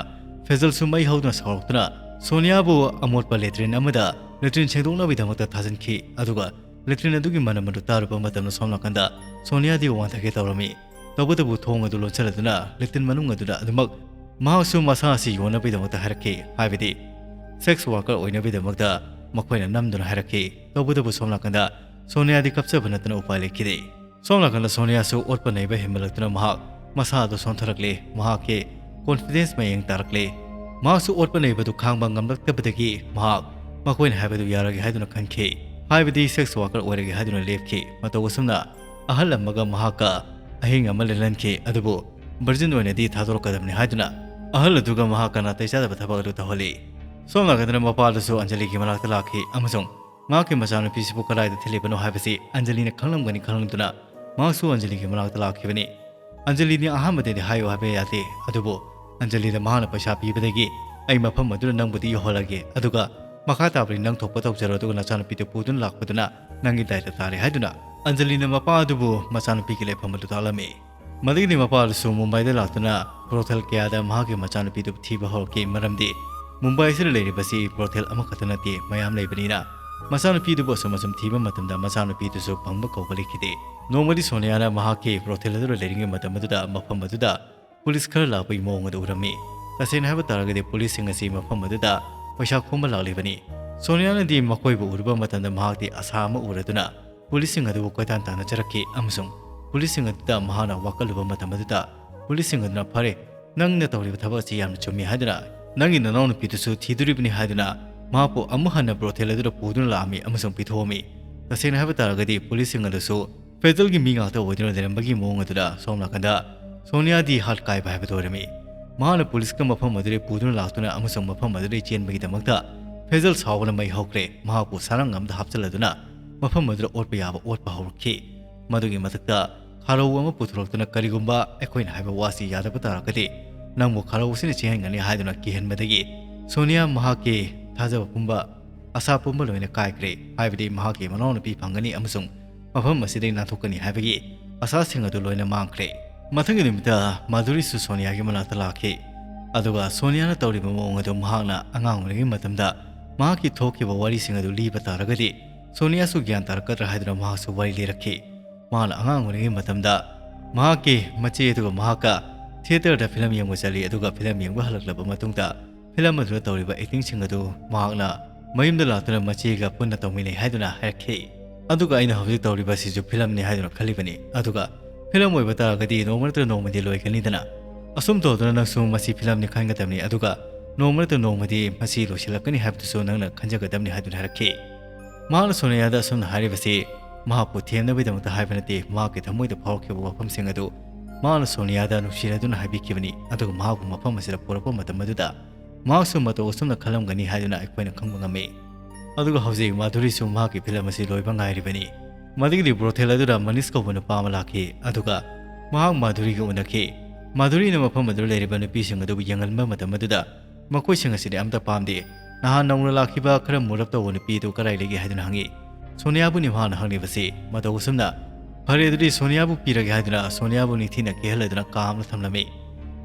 ꯐꯦꯖꯜꯁꯨ ꯃꯩ ꯍꯧꯗꯨꯅ ꯁꯥꯎꯔꯛꯇꯨꯅ ꯁꯣꯅꯤꯌꯥꯕꯨ ꯑꯃꯣꯠꯄ ꯂꯦꯇ꯭ꯔꯤꯟ ꯑꯃꯗ ꯂꯦꯇ꯭ꯔꯤꯟ ꯁꯦꯡꯗꯣꯛꯅꯕꯒꯤꯗꯃꯛꯇ ꯊꯥꯖꯤꯟꯈꯤ꯫ ꯑꯗꯨꯒ ꯂꯦꯇ꯭ꯔꯤꯟ ꯑꯗꯨꯒꯤ ꯃꯅꯝ ꯑꯗꯨ ꯇꯥꯔꯨꯕ ꯃꯇꯝꯗ ꯁꯣꯝ ꯅꯥꯀꯟꯗ ꯁꯣꯅꯤꯌꯥꯗꯤ ꯋꯥꯟꯊꯒꯦ ꯇꯧꯔꯝꯃꯤ꯫ ꯇꯧꯕꯇꯕꯨ ꯊꯣꯡ ꯑꯗꯨ ꯂꯣꯟꯁꯤꯜꯂꯗꯨꯅ ꯂꯦꯇ꯭ꯔꯤꯟ ꯃꯅꯨꯡ ꯑꯗꯨꯗ ꯑꯗꯨꯃꯛ ꯃꯍꯥꯛꯁꯨ ꯃꯁꯥ ꯑꯁꯤ ꯌꯣꯟꯅꯕꯒꯤꯗꯃꯛꯇ ꯍꯥꯏꯔꯛꯈꯤ꯫ ꯍꯥꯏꯕꯗꯤ ꯁꯦꯛꯁ ꯋꯥꯔꯀꯔ ꯑꯣꯏꯅꯕꯒꯤꯗꯃꯛꯇ ꯃꯈꯣꯏꯅ ꯅꯝꯗꯨꯅ ꯍꯥꯏꯔꯛꯈꯤ꯫ ꯇꯧꯕꯇꯕꯨ ꯁꯣꯝ ꯅꯥꯀꯟꯗ ꯁꯣꯅꯤꯌꯥꯗꯤ ꯀꯞꯆꯕ ꯅꯠꯇꯅ ꯎꯄꯥꯏ ꯂꯩꯈꯤꯗꯦ꯫ ꯁꯣꯝ ꯅꯥꯀꯟꯗ ꯁꯣꯅꯤꯌꯥꯁꯨ ꯑꯣꯠꯄ ꯅꯩꯕ ꯍꯦꯟꯃꯜꯂꯛꯇꯨꯅ ꯃꯍꯥꯛ ꯃꯁꯥ ꯑꯗꯨ ꯁꯣꯟꯊꯔꯛꯂꯦ꯫ ꯃꯍꯥꯛꯀꯤ ꯀꯣꯟꯐꯤꯗꯦꯟꯁ ꯃꯌꯦꯡ ꯇꯥꯔꯛꯂꯦ꯫ ꯃꯍꯥꯛꯁꯨ ꯑꯣꯠꯄ ꯅꯩꯕꯗꯨ ꯈꯥꯡꯕ ꯉꯝꯂꯛꯇꯕꯗꯒꯤ ꯃꯍꯥꯛ ꯃꯈꯣꯏꯅ ꯍꯥꯏꯕꯗꯨ ꯌꯥꯔꯒꯦ ꯍꯥꯏꯗꯨꯅ ꯈꯟꯈꯤ꯫ ꯍꯥꯏꯕꯗꯤ ꯁꯦꯛꯁ ꯋꯥꯔꯀꯔ ꯑꯣꯏꯔꯒꯦ ꯍꯥꯏꯗꯨꯅ ꯂꯦꯞꯈꯤ꯫ ꯃꯇꯧ ꯑꯁꯨꯝꯅ ꯑꯍꯜ ꯑꯃꯒ ꯃꯍꯥꯛꯀ ꯑꯍꯤꯡ ꯑꯃ ꯂꯦꯜꯍꯟꯈꯤ꯫ ꯑꯗꯨꯕꯨ ꯚꯔꯖꯤꯟ ꯑꯣꯏꯅꯗꯤ ꯊꯥꯗꯣꯔꯛꯀꯗꯕꯅꯤ ꯍꯥꯏꯗꯨꯅ ꯑꯍꯜ ꯑꯗꯨꯒ ꯃꯍꯥꯛꯀ ꯅꯥꯇꯩ ꯆꯥꯗꯕ ꯊꯕꯛ ꯑꯗꯨ ꯇꯧꯍꯜꯂꯤ꯫ ꯁꯣꯝ ꯅꯥꯀꯟꯗꯅ ꯃꯄꯥꯗꯨꯁꯨ ꯑꯟꯖꯂꯤꯒꯤ ꯃꯅꯥꯛꯇ ꯂꯥꯛꯈꯤ ꯑꯃꯁꯨꯡ ꯃꯍꯥꯛꯀꯤ ꯃꯆꯥꯅꯨꯄꯤꯁꯤꯕꯨ ꯀꯗꯥꯏꯗ ꯊꯤꯜꯂꯤꯕꯅꯣ ꯍꯥꯏꯕꯁꯤ ꯑꯟꯖꯂꯤꯅ ꯈꯪꯂꯝꯒꯅꯤ ꯈꯪꯂꯝꯗꯨꯅ ꯃꯍꯥꯛꯁꯨ ꯑꯟꯖꯂꯤꯒꯤ ꯃꯅꯥꯛꯇ ꯂꯥꯛꯈꯤꯕꯅꯤ꯫ ꯑꯟꯖꯂꯤꯅ ꯑꯍꯥꯟꯕꯗꯗꯤ ꯍꯥꯏꯌꯨ ꯍꯥꯏꯕ ꯌꯥꯗꯦ, ꯑꯗꯨꯕꯨ ꯑꯟꯖꯂꯤꯗ ꯃꯍꯥꯛꯅ ꯄꯩꯁꯥ ꯄꯤꯕꯗꯒꯤ ꯑꯩ ꯃꯐꯝ ꯑꯗꯨꯗ ꯅꯪꯕꯨꯗꯤ ꯌꯧꯍꯜꯂꯒꯦ, ꯑꯗꯨꯒ ꯃꯈꯥ ꯇꯥꯕꯗꯤ ꯅꯪ ꯊꯣꯛꯄ ꯇꯧꯖꯔꯣ, ꯑꯗꯨꯒ ꯅꯆꯥꯅꯨꯄꯤꯗꯨ ꯄꯨꯗꯨꯅ ꯂꯥꯛꯄꯗꯨꯅ ꯅꯪꯒꯤ ꯗꯥꯏꯇ ꯇꯥꯔꯦ ꯍꯥꯏꯗꯨꯅ ꯑꯟꯖꯂꯤꯅ ꯃꯄꯥ ꯑꯗꯨꯕꯨ ꯃꯆꯥꯅꯨꯄꯤꯒꯤ ꯂꯩꯐꯝ ꯑꯗꯨ ꯇꯥꯛꯂꯝꯃꯤ꯫ ꯃꯗꯨꯒꯤꯗꯤ ꯃꯄꯥ ꯑꯗꯨꯁꯨ ꯃꯨꯝꯕꯥꯏꯗ ꯂꯥꯛꯇꯨꯅ ꯕ꯭ꯔꯣꯊꯦꯜ ꯀꯌꯥꯗ ꯃꯍꯥꯛꯀꯤ ꯃꯆꯥꯅꯨꯄꯤꯗꯨ ꯊꯤꯕ ꯍꯧꯔꯛꯈꯤ, ꯃꯔꯝꯗꯤ ꯃꯨꯝꯕꯥꯏ ꯑꯁꯤꯗ ꯂꯩꯔꯤꯕꯁꯤ ꯕ꯭ꯔꯣꯊꯦꯜ ꯑꯃꯈꯛꯇ ꯅꯠꯇꯦ, ꯃꯌꯥꯝ ꯂꯩꯕꯅꯤꯅ꯫ ꯃꯆꯥꯅꯨꯄꯤꯗꯨꯕꯨ ꯑꯁꯨꯝ ꯑꯁꯨꯝ ꯊꯤꯕ ꯃꯇꯝꯗ ꯃꯆꯥꯅꯨꯄꯤꯗꯨꯁꯨ ꯐꯪꯕ ꯀꯧꯕ ꯂꯩꯈꯤꯗꯦ꯫ ꯅꯣꯡꯃꯗꯤ ꯁꯣꯅꯤꯌꯥꯅ ꯃꯍꯥꯛꯀꯤ ꯕ꯭ꯔꯣꯊꯦꯜ ꯑꯗꯨꯗ ꯂꯩꯔꯤꯉꯩ ꯃꯇꯝ ꯑꯗꯨꯗ ꯃꯐꯝ ꯑꯗꯨꯗ ꯄꯨꯂꯤꯁ ꯈꯔ ꯂꯥꯛꯄꯒꯤ ꯃꯑꯣꯡ ꯑꯗꯨ ꯎꯔꯝꯃꯤ꯫ ꯇꯁꯦꯡꯅ ꯍꯥꯏꯕ ꯇꯥꯔꯒꯗꯤ ꯄꯨꯂꯤꯁꯁꯤꯡ ꯑꯁꯤ ꯃꯐꯝ ꯑꯗꯨꯗ ꯄꯩꯁꯥ ꯈꯣꯝꯕ ꯂꯥꯛꯂꯤꯕꯅꯤ꯫ ꯁꯣꯅꯤꯌꯥꯅꯗꯤ ꯃꯈꯣꯏꯕꯨ ꯎꯔꯨꯕ ꯃꯇꯝꯗ ꯃꯍꯥꯛꯇꯤ ꯑꯁꯥ ꯑꯃ ꯎꯔꯗꯨꯅ ꯄꯨꯂꯤꯁꯁꯤꯡ ꯑꯗꯨꯕꯨ ꯀꯣꯏꯇꯥꯟ ꯇꯥꯟꯅꯖꯔꯛꯈꯤ ꯑꯃꯁꯨꯡ ꯄꯨꯂꯤꯁꯁꯤꯡ ꯑꯗꯨꯗ ꯃꯍꯥꯛꯅ ꯋꯥꯀꯠꯂꯨꯕ ꯃꯇꯝ ꯑꯗꯨꯗ ꯄꯨꯂꯤꯁꯁꯤꯡ ꯑꯗꯨꯅ, "ꯐꯔꯦ, ꯅꯪꯅ ꯇꯧꯔꯤꯕ ꯊꯕꯛ ꯑꯁꯤ ꯌꯥꯝꯅ ꯆꯨꯝꯃꯤ ꯍꯥꯏꯗꯨꯅ ꯅꯪꯒꯤ ꯅꯅꯥꯎꯅꯨꯄꯤꯗꯨꯁꯨ ꯊꯤꯗꯣꯔꯤꯕꯅꯤ" ꯍꯥꯏꯗꯨꯅ ꯃꯍꯥꯛꯄꯨ ꯑꯃꯨꯛ ꯍꯟꯅ ꯕ꯭ꯔꯣꯊꯦꯜ ꯑꯗꯨꯗ ꯄꯨꯗꯨꯅ ꯂꯥꯛꯑꯝꯃꯤ ꯑꯃꯁꯨꯡ ꯄꯤꯊꯣꯛꯑꯝꯃꯤ꯫ ꯇꯁꯦꯡꯅ ꯍꯥꯏꯕ ꯇꯥꯔꯒꯗꯤ ꯄꯨꯂꯤꯁꯁꯤꯡ ꯑꯗꯨꯁꯨ ꯐꯦꯖꯜꯒꯤ ꯃꯤ ꯉꯥꯛꯇ ꯑꯣꯏꯗꯨꯅ ꯂꯩꯔꯝꯕꯒꯤ ꯃꯑꯣꯡ ꯑꯗꯨꯗ ꯁꯣꯝ ꯅꯥꯀꯟꯗ ꯁꯣꯅꯤꯌꯥꯗꯤ ꯍꯥꯠ ꯀꯥꯏꯕ ꯍꯥꯏꯕꯗꯨ ꯑꯣꯏꯔꯝꯃꯤ꯫ ꯃꯍꯥꯛꯅ ꯄꯨꯂꯤꯁꯀ ꯃꯐꯝ ꯑꯗꯨꯗꯩ ꯄꯨꯗꯨꯅ ꯂꯥꯛꯇꯨꯅ ꯑꯃꯁꯨꯡ ꯃꯐꯝ ꯑꯗꯨꯗꯩ ꯆꯦꯟꯕꯒꯤꯗꯃꯛꯇ ꯐꯦꯖꯜ ꯁꯥꯎꯕꯅ ꯃꯩ ꯍꯧꯈ꯭ꯔꯦ꯫ ꯃꯍꯥꯛꯄꯨ ꯁꯥꯔꯪ ꯑꯃꯗ ꯍꯥꯞꯆꯤꯜꯂꯗꯨꯅ ꯃꯐꯝ ꯑꯗꯨꯗ ꯑꯣꯠꯄ ꯌꯥꯕ ꯑꯣꯠꯄ ꯍꯧꯔꯛꯈꯤ꯫ ꯃꯗꯨꯒꯤ ꯃꯊꯛꯇ ꯈꯥꯔꯧ ꯑꯃ ꯄꯨꯊꯣꯔꯛꯇꯨꯅ, "ꯀꯔꯤꯒꯨꯝꯕ ꯑꯩꯈꯣꯏꯅ ꯍꯥꯏꯕ ꯋꯥꯁꯤ ꯌꯥꯗꯕ ꯇꯥꯔꯒꯗꯤ ꯅꯪꯕꯨ ꯈꯥꯔꯧ ꯑꯁꯤꯅ ꯆꯦꯟꯍꯟꯒꯅꯤ" ꯍꯥꯏꯗꯨꯅ ꯀꯤꯍꯟꯕꯗꯒꯤ ꯁꯣꯅꯤꯌꯥ ꯃꯍꯥꯛꯀꯤ ꯊꯥꯖꯕ ꯄꯨꯝꯕ, ꯑꯁꯥ ꯄꯨꯝꯕ ꯂꯣꯏꯅ ꯀꯥꯏꯈ꯭ꯔꯦ꯫ ꯍꯥꯏꯕꯗꯤ ꯃꯍꯥꯛꯀꯤ ꯃꯅꯥꯎꯅꯨꯄꯤ ꯐꯪꯒꯅꯤ ꯑꯃꯁꯨꯡ ꯃꯐꯝ ꯑꯁꯤꯗꯒꯤ ꯅꯥꯟꯊꯣꯛꯀꯅꯤ ꯍꯥꯏꯕꯒꯤ ꯑꯁꯥꯁꯤꯡ ꯑꯗꯨ ꯂꯣꯏꯅ ꯃꯥꯡꯈ꯭ꯔꯦ꯫ ꯃꯊꯪꯒꯤ ꯅꯨꯃꯤꯠꯇ ꯃꯥꯙꯨꯔꯤꯁꯨ ꯁꯣꯅꯤꯌꯥꯒꯤ ꯃꯅꯥꯛꯇ ꯂꯥꯛꯈꯤ꯫ ꯑꯗꯨꯒ ꯁꯣꯅꯤꯌꯥꯅ ꯇꯧꯔꯤꯕ ꯃꯑꯣꯡ ꯑꯗꯨ ꯃꯍꯥꯛꯅ ꯑꯉꯥꯡ ꯑꯣꯏꯔꯤꯉꯩ ꯃꯇꯝꯗ ꯃꯍꯥꯛꯀꯤ ꯊꯣꯛꯈꯤꯕ ꯋꯥꯔꯤꯁꯤꯡ ꯑꯗꯨ ꯂꯤꯕ ꯇꯥꯔꯒꯗꯤ ꯁꯣꯅꯤꯌꯥꯁꯨ ꯒ꯭ꯌꯥꯟ ꯇꯥꯔꯛꯀꯗ꯭ꯔꯥ ꯍꯥꯏꯗꯨꯅ ꯃꯍꯥꯛꯁꯨ ꯋꯥꯔꯤ ꯂꯤꯔꯛꯈꯤ꯫ ꯃꯍꯥꯛꯅ ꯑꯉꯥꯡ ꯑꯣꯏꯔꯤꯉꯩ ꯃꯇꯝꯗ ꯃꯍꯥꯛꯀꯤ ꯃꯆꯦ ꯑꯗꯨꯒ ꯃꯍꯥꯛꯀ ꯊꯤꯌꯦꯇꯔꯗ ꯐꯤꯂꯝ ꯌꯦꯡꯕ ꯆꯠꯂꯤ, ꯑꯗꯨꯒ ꯐꯤꯂꯝ ꯌꯦꯡꯕ ꯍꯜꯂꯛꯂꯕ ꯃꯇꯨꯡꯗ ꯐꯤꯂꯝ ꯑꯗꯨꯗ ꯇꯧꯔꯤꯕ ꯑꯦꯛꯇꯤꯡꯁꯤꯡ ꯑꯗꯨ ꯃꯍꯥꯛꯅ ꯃꯌꯨꯝꯗ ꯂꯥꯛꯇꯨꯅ ꯃꯆꯦꯒ ꯄꯨꯟꯅ ꯇꯧꯃꯤꯟꯅꯩ ꯍꯥꯏꯗꯨꯅ ꯍꯥꯏꯔꯛꯈꯤ꯫ ꯑꯗꯨꯒ ꯑꯩꯅ ꯍꯧꯖꯤꯛ ꯇꯧꯔꯤꯕ ꯑꯁꯤꯁꯨ ꯐꯤꯂꯝꯅꯤ ꯍꯥꯏꯗꯨꯅ ꯈꯜꯂꯤꯕꯅꯤ꯫ ꯑꯗꯨꯒ ꯐꯤꯂꯝ ꯑꯣꯏꯕ ꯇꯥꯔꯒꯗꯤ ꯅꯣꯡꯃ ꯅꯠꯇ꯭ꯔ ꯅꯣꯡꯃꯗꯤ ꯂꯣꯏꯒꯅꯤꯗꯅ꯫ ꯑꯁꯨꯝ ꯇꯧꯗꯨꯅ ꯅꯪꯁꯨ ꯃꯁꯤ ꯐꯤꯂꯝꯅꯤ ꯈꯟꯒꯗꯕꯅꯤ, ꯑꯗꯨꯒ ꯅꯣꯡꯃ ꯅꯠꯇ꯭ꯔ ꯅꯣꯡꯃꯗꯤ ꯃꯁꯤ ꯂꯣꯏꯁꯤꯜꯂꯛꯀꯅꯤ ꯍꯥꯏꯕꯗꯨꯁꯨ ꯅꯪꯅ ꯈꯟꯖꯒꯗꯕꯅꯤ ꯍꯥꯏꯗꯨꯅ ꯍꯥꯏꯔꯛꯈꯤ꯫ ꯃꯍꯥꯛꯅ ꯁꯣꯅꯤꯌꯥꯗ ꯑꯁꯨꯝꯅ ꯍꯥꯏꯔꯤꯕꯁꯤ ꯃꯍꯥꯛꯄꯨ ꯊꯦꯝꯅꯕꯒꯤꯗꯃꯛꯇ ꯍꯥꯏꯕ ꯅꯠꯇꯦ, ꯃꯍꯥꯛꯀꯤ ꯊꯃꯣꯏꯗ ꯐꯥꯎꯔꯛꯈꯤꯕ ꯋꯥꯐꯝꯁꯤꯡ ꯑꯗꯨ ꯃꯍꯥꯛꯅ ꯁꯣꯅꯤꯌꯥꯗ ꯅꯨꯡꯁꯤꯅꯗꯨꯅ ꯍꯥꯏꯕꯤꯈꯤꯕꯅꯤ꯫ ꯑꯗꯨꯒ ꯃꯍꯥꯛꯄꯨ ꯃꯐꯝ ꯑꯁꯤꯗ ꯄꯨꯔꯛꯄ ꯃꯇꯝ ꯑꯗꯨꯗ ꯃꯍꯥꯛꯁꯨ ꯃꯇꯧ ꯑꯁꯨꯝꯅ ꯈꯜꯂꯝꯒꯅꯤ ꯍꯥꯏꯗꯨꯅ ꯑꯩꯈꯣꯏꯅ ꯈꯪꯕ ꯉꯝꯃꯤ꯫ ꯑꯗꯨꯒ ꯍꯧꯖꯤꯛ ꯃꯥꯙꯨꯔꯤꯁꯨ ꯃꯍꯥꯛꯀꯤ ꯐꯤꯂꯝ ꯑꯁꯤ ꯂꯣꯏꯕ ꯉꯥꯏꯔꯤꯕꯅꯤ꯫ ꯃꯗꯨꯒꯤꯗꯤ ꯕ꯭ꯔꯣꯊꯦꯜ ꯑꯗꯨꯗ ꯃꯅꯤꯁ ꯀꯧꯕ ꯅꯨꯄꯥ ꯑꯃ ꯂꯥꯛꯈꯤ, ꯑꯗꯨꯒ ꯃꯍꯥꯛ ꯃꯥꯙꯨꯔꯤꯒ ꯎꯅꯈꯤ꯫ ꯃꯥꯙꯨꯔꯤꯅ ꯃꯐꯝ ꯑꯗꯨꯗ ꯂꯩꯔꯤꯕ ꯅꯨꯄꯤꯁꯤꯡ ꯑꯗꯨꯕꯨ ꯌꯦꯡꯍꯟꯕ ꯃꯇꯝ ꯑꯗꯨꯗ ꯃꯈꯣꯏꯁꯤꯡ ꯑꯁꯤꯗꯤ ꯑꯝꯇ ꯄꯥꯝꯗꯦ꯫ ꯅꯍꯥꯟ ꯅꯧꯅ ꯂꯥꯛꯈꯤꯕ ꯈꯔ ꯃꯨꯔꯞ ꯇꯧꯕ ꯅꯨꯄꯤ ꯑꯗꯨ ꯀꯗꯥꯏ ꯂꯩꯒꯦ ꯍꯥꯏꯗꯨꯅ ꯍꯪꯉꯤ꯫ ꯁꯣꯅꯤꯌꯥꯕꯨ ꯅꯤꯝꯍꯥꯅ ꯍꯪꯂꯤꯕꯁꯤ ꯃꯇꯧ ꯑꯁꯨꯝꯅ, "ꯐꯔꯦ, ꯑꯗꯨꯗꯤ ꯁꯣꯅꯤꯌꯥꯕꯨ ꯄꯤꯔꯒꯦ" ꯍꯥꯏꯗꯨꯅ ꯁꯣꯅꯤꯌꯥꯕꯨ ꯅꯤꯡꯊꯤꯅ ꯀꯤꯍꯜꯂꯗꯨꯅ ꯀꯥ ꯑꯃꯗ ꯊꯝꯂꯝꯃꯤ꯫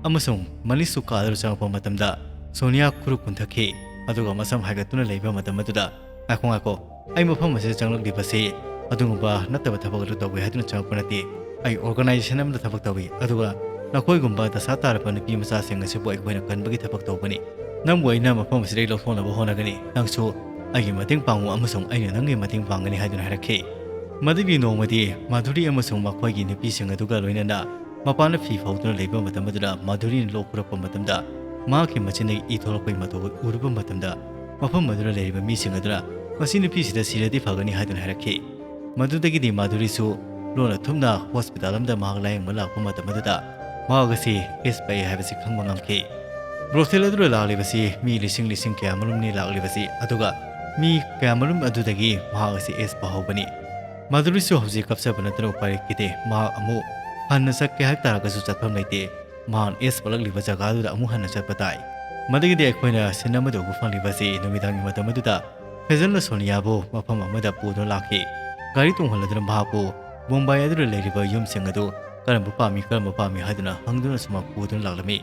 ꯑꯃꯁꯨꯡ ꯃꯅꯤꯁꯁꯨ ꯀꯥ ꯑꯗꯨꯗ ꯆꯪꯂꯛꯄ ꯃꯇꯝꯗ ꯁꯣꯅꯤꯌꯥ ꯈꯨꯔꯨ ꯀꯨꯟꯊꯈꯤ꯫ ꯑꯗꯨꯒ ꯃꯁꯝ ꯍꯥꯏꯒꯠꯇꯨꯅ ꯂꯩꯕ ꯃꯇꯝ ꯑꯗꯨꯗ, "ꯉꯥꯏꯈꯣ, ꯉꯥꯏꯈꯣ, ꯑꯩ ꯃꯐꯝ ꯑꯁꯤꯗ ꯆꯪꯂꯛꯂꯤꯕꯁꯤ ꯑꯗꯨꯒꯨꯝꯕ ꯅꯠꯇꯕ ꯊꯕꯛ ꯑꯗꯨ ꯇꯧꯒꯦ ꯍꯥꯏꯗꯨꯅ ꯆꯪꯂꯛꯄ ꯅꯠꯇꯦ꯫ ꯑꯩ ꯑꯣꯔꯒꯅꯥꯏꯖꯦꯁꯟ ꯑꯃꯗ ꯊꯕꯛ ꯇꯧꯏ, ꯑꯗꯨꯒ ꯅꯈꯣꯏꯒꯨꯝꯕ ꯗꯁꯥ ꯇꯥꯔꯕ ꯅꯨꯄꯤ ꯃꯆꯥꯁꯤꯡ ꯑꯁꯤꯕꯨ ꯑꯩꯈꯣꯏꯅ ꯀꯟꯕꯒꯤ ꯊꯕꯛ ꯇꯧꯕꯅꯤ꯫ ꯅꯪꯕꯨ ꯑꯩꯅ ꯃꯐꯝ ꯑꯁꯤꯗꯒꯤ ꯂꯧꯊꯣꯛꯅꯕ ꯍꯣꯠꯅꯒꯅꯤ꯫ ꯅꯪꯁꯨ ꯑꯩꯒꯤ ꯃꯇꯦꯡ ꯄꯥꯡꯉꯨ ꯑꯃꯁꯨꯡ ꯑꯩꯅ ꯅꯪꯒꯤ ꯃꯇꯦꯡ ꯄꯥꯡꯒꯅꯤ" ꯍꯥꯏꯗꯨꯅ ꯍꯥꯏꯔꯛꯈꯤ꯫ ꯃꯗꯨꯒꯤ ꯅꯣꯡꯃꯗꯤ ꯃꯥꯙꯨꯔꯤ ꯑꯃꯁꯨꯡ ꯃꯈꯣꯏꯒꯤ ꯅꯨꯄꯤꯁꯤꯡ ꯑꯗꯨꯒ ꯂꯣꯏꯅꯅ ꯃꯄꯥꯟꯗ ꯐꯤ ꯐꯧꯗꯨꯅ ꯂꯩꯕ ꯃꯇꯝ ꯑꯗꯨꯗ, ꯃꯥꯙꯨꯔꯤꯅ ꯂꯣꯛ ꯈꯨꯔꯛꯄ ꯃꯇꯝꯗ ꯃꯍꯥꯛꯀꯤ ꯃꯆꯤꯟꯗꯒꯤ ꯏ ꯊꯣꯛꯂꯛꯄꯒꯤ ꯃꯇꯧ ꯎꯔꯨꯕ ꯃꯇꯝꯗ, ꯃꯐꯝ ꯑꯗꯨꯗ ꯂꯩꯔꯤꯕ ꯃꯤꯁꯤꯡ ꯑꯗꯨꯅ, "ꯃꯁꯤ ꯅꯨꯄꯤꯁꯤꯗ ꯁꯤꯔꯗꯤ ꯐꯒꯅꯤ" ꯍꯥꯏꯗꯨꯅ ꯍꯥꯏꯔꯛꯈꯤ꯫ ꯃꯗꯨꯗꯒꯤꯗꯤ ꯃꯥꯙꯨꯔꯤꯁꯨ ꯂꯣꯟꯅ ꯊꯨꯞꯅ ꯍꯣꯁꯄꯤꯇꯥꯜ ꯑꯃꯗ ꯃꯍꯥꯛ ꯂꯥꯌꯦꯡꯕ ꯂꯥꯛꯄ ꯃꯇꯝ ꯑꯗꯨꯗ, ꯃꯍꯥꯛ ꯑꯁꯤ ꯑꯦꯁ ꯄꯛꯏ ꯍꯥꯏꯕꯁꯤ ꯈꯪꯕ ꯉꯝꯈꯤ꯫ ꯕ꯭ꯔꯣꯊꯦꯜ ꯑꯗꯨꯗ ꯂꯥꯛꯂꯤꯕꯁꯤ ꯃꯤ ꯂꯤꯁꯤꯡ ꯂꯤꯁꯤꯡ ꯀꯌꯥꯃꯔꯨꯝꯅꯤ ꯂꯥꯛꯂꯤꯕꯁꯤ, ꯑꯗꯨꯒ ꯃꯤ ꯀꯌꯥꯃꯔꯨꯝ ꯑꯗꯨꯗꯒꯤ ꯃꯍꯥꯛ ꯑꯁꯤ ꯑꯦꯁ ꯄꯛꯍꯧꯕꯅꯤ꯫ ꯃꯥꯙꯨꯔꯤꯁꯨ ꯍꯧꯖꯤꯛ ꯀꯞꯆꯕ ꯅꯠꯇꯅ ꯎꯄꯥꯏ ꯂꯩꯈꯤꯗꯦ꯫ ꯃꯍꯥꯛ ꯑꯃꯨꯛ ꯍꯟꯅ ꯆꯠꯀꯦ ꯍꯥꯏꯕ ꯇꯥꯔꯒꯁꯨ ꯆꯠꯐꯝ ꯂꯩꯇꯦ꯫ ꯃꯍꯥꯛꯅ ꯑꯦꯁ ꯄꯛꯂꯛꯂꯤꯕ ꯖꯒꯥꯗꯨꯗ ꯑꯃꯨꯛ ꯍꯟꯅ ꯆꯠꯄ ꯇꯥꯏ꯫ ꯃꯗꯨꯒꯤꯗꯤ ꯑꯩꯈꯣꯏꯅ ꯁꯤꯟ ꯑꯃꯗ ꯎꯕ ꯐꯪꯂꯤꯕ ꯑꯁꯤ ꯅꯨꯃꯤꯗꯥꯡꯒꯤ ꯃꯇꯝ ꯑꯗꯨꯗ ꯐꯦꯖꯜꯅ ꯁꯣꯅꯤꯌꯥꯕꯨ ꯃꯐꯝ ꯑꯃꯗ ꯄꯨꯗꯨꯅ ꯂꯥꯛꯈꯤ꯫ ꯒꯥꯔꯤ ꯇꯣꯡꯍꯜꯂꯗꯨꯅ ꯃꯍꯥꯛꯄꯨ ꯕꯣꯝꯕꯥꯏ ꯑꯗꯨꯗ ꯂꯩꯔꯤꯕ ꯌꯨꯝꯁꯤꯡ ꯑꯗꯨ ꯀꯔꯝꯕ ꯄꯥꯝꯃꯤ, ꯀꯔꯝꯕ ꯄꯥꯝꯃꯤ ꯍꯥꯏꯗꯨꯅ ꯍꯪꯗꯨꯅ ꯁꯨꯃꯥꯡ ꯄꯨꯗꯨꯅ ꯂꯥꯛꯂꯝꯃꯤ꯫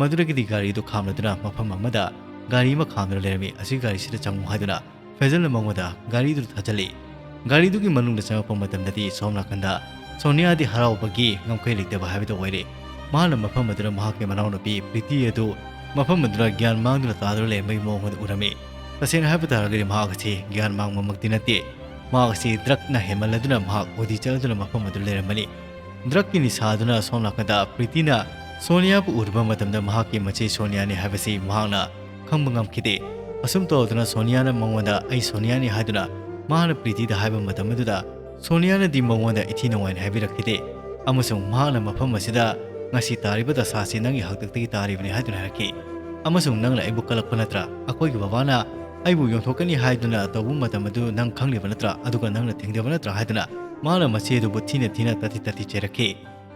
ꯃꯗꯨꯗꯒꯤꯗꯤ ꯒꯥꯔꯤꯗꯨ ꯈꯥꯝꯂꯗꯨꯅ ꯃꯐꯝ ꯑꯃꯗ ꯒꯥꯔꯤ ꯑꯃ ꯈꯥꯝꯗꯨꯅ ꯂꯩꯔꯝꯃꯤ꯫ ꯑꯁꯤ ꯒꯥꯔꯤꯁꯤꯗ ꯆꯪꯉꯨ ꯍꯥꯏꯗꯨꯅ ꯐꯦꯖꯜꯅ ꯃꯉꯣꯟꯗ ꯒꯥꯔꯤꯗꯨ ꯊꯥꯖꯜꯂꯤ꯫ ꯒꯥꯔꯤꯗꯨꯒꯤ ꯃꯅꯨꯡꯗ ꯆꯪꯉꯛꯄ ꯃꯇꯝꯗꯗꯤ ꯁꯣꯝ ꯅꯥꯀꯟꯗ ꯁꯣꯅꯤꯌꯥꯗꯤ ꯍꯔꯥꯎꯕꯒꯤ ꯉꯝꯈꯩ ꯂꯩꯇꯕ ꯍꯥꯏꯕꯗꯨ ꯑꯣꯏꯔꯦ꯫ ꯃꯍꯥꯛꯅ ꯃꯐꯝ ꯑꯗꯨꯗ ꯃꯍꯥꯛꯀꯤ ꯃꯅꯥꯎꯅꯨꯄꯤ ꯄ꯭ꯔꯤꯇꯤ ꯑꯗꯨ ꯃꯐꯝ ꯑꯗꯨꯗ ꯒ꯭ꯌꯥꯟ ꯃꯥꯡꯗꯨꯅ ꯇꯥꯗꯨꯅ ꯂꯩꯔꯝꯕꯒꯤ ꯃꯑꯣꯡ ꯑꯗꯨ ꯎꯔꯝꯃꯤ꯫ ꯇꯁꯦꯡꯅ ꯍꯥꯏꯕ ꯇꯥꯔꯒꯗꯤ ꯃꯍꯥꯛ ꯑꯁꯤ ꯒ꯭ꯌꯥꯟ ꯃꯥꯡꯕꯃꯛꯇꯤ ꯅꯠꯇꯦ꯫ ꯃꯍꯥꯛ ꯑꯁꯤ ꯗ꯭ꯔꯛꯅ ꯍꯦꯟꯃꯜꯂꯗꯨꯅ ꯃꯍꯥꯛ ꯑꯣꯗꯤ ꯆꯠꯂꯗꯨꯅ ꯃꯐꯝ ꯑꯗꯨ ꯂꯩꯔꯝꯕꯅꯤ꯫ ꯗ꯭ꯔꯛꯀꯤ ꯅꯤꯁꯥꯗꯨꯅ ꯁꯣꯝ ꯅꯥꯀꯟꯗ ꯄ꯭ꯔꯤꯇꯤꯅ ꯁꯣꯅꯤꯌꯥꯕꯨ ꯎꯔꯨꯕ ꯃꯇꯝꯗ ꯃꯍꯥꯛꯀꯤ ꯃꯆꯦ ꯁꯣꯅꯤꯌꯥꯅꯤ ꯍꯥꯏꯕꯁꯤ ꯃꯍꯥꯛꯅ ꯈꯪꯕ ꯉꯝꯈꯤꯗꯦ꯫ ꯑꯁꯨꯝ ꯇꯧꯗꯨꯅ ꯁꯣꯅꯤꯌꯥꯅ ꯃꯉꯣꯟꯗ "ꯑꯩ ꯁꯣꯅꯤꯌꯥꯅꯤ" ꯍꯥꯏꯗꯨꯅ ꯃꯍꯥꯛꯅ ꯄ꯭ꯔꯤꯇꯤꯗ ꯍꯥꯏꯕ ꯃꯇꯝ ꯑꯗꯨꯗ ꯁꯣꯅꯤꯌꯥꯅꯗꯤ ꯃꯉꯣꯟꯗ ꯏꯊꯤ ꯅꯨꯡꯉꯥꯏꯅ ꯍꯥꯏꯕꯤꯔꯛꯈꯤꯗꯦ꯫ ꯑꯃꯁꯨꯡ ꯃꯍꯥꯛꯅ ꯃꯐꯝ ꯑꯁꯤꯗ "ꯉꯁꯤ ꯇꯥꯔꯤꯕ ꯗꯁꯥꯁꯤ ꯅꯪꯒꯤ ꯍꯥꯛꯇꯛꯇꯒꯤ ꯇꯥꯔꯤꯕꯅꯤ" ꯍꯥꯏꯗꯨꯅ ꯍꯥꯏꯔꯛꯈꯤ꯫ "ꯑꯃꯁꯨꯡ ꯅꯪꯅ ꯑꯩꯕꯨ ꯀꯜꯂꯛꯄ ꯅꯠꯇ꯭ꯔꯥ? ꯑꯩꯈꯣꯏꯒꯤ ꯕꯕꯥꯅ ꯑꯩꯕꯨ ꯌꯣꯟꯊꯣꯛꯀꯅꯤ ꯍꯥꯏꯗꯨꯅ ꯇꯧꯕ ꯃꯇꯝ ꯑꯗꯨ ꯅꯪ ꯈꯪꯂꯤꯕ ꯅꯠꯇ꯭ꯔꯥ? ꯑꯗꯨꯒ ꯅꯪꯅ ꯊꯤꯡꯗꯕ ꯅꯠꯇ꯭ꯔꯥ?" ꯍꯥꯏꯗꯨꯅ ꯃꯍꯥꯛꯅ ꯃꯆꯦ ꯑꯗꯨꯕꯨ ꯊꯤꯅ ꯊꯤꯅ ꯇꯥꯊꯤ ꯇꯥꯊꯤ ꯆꯩꯔꯛꯈꯤ꯫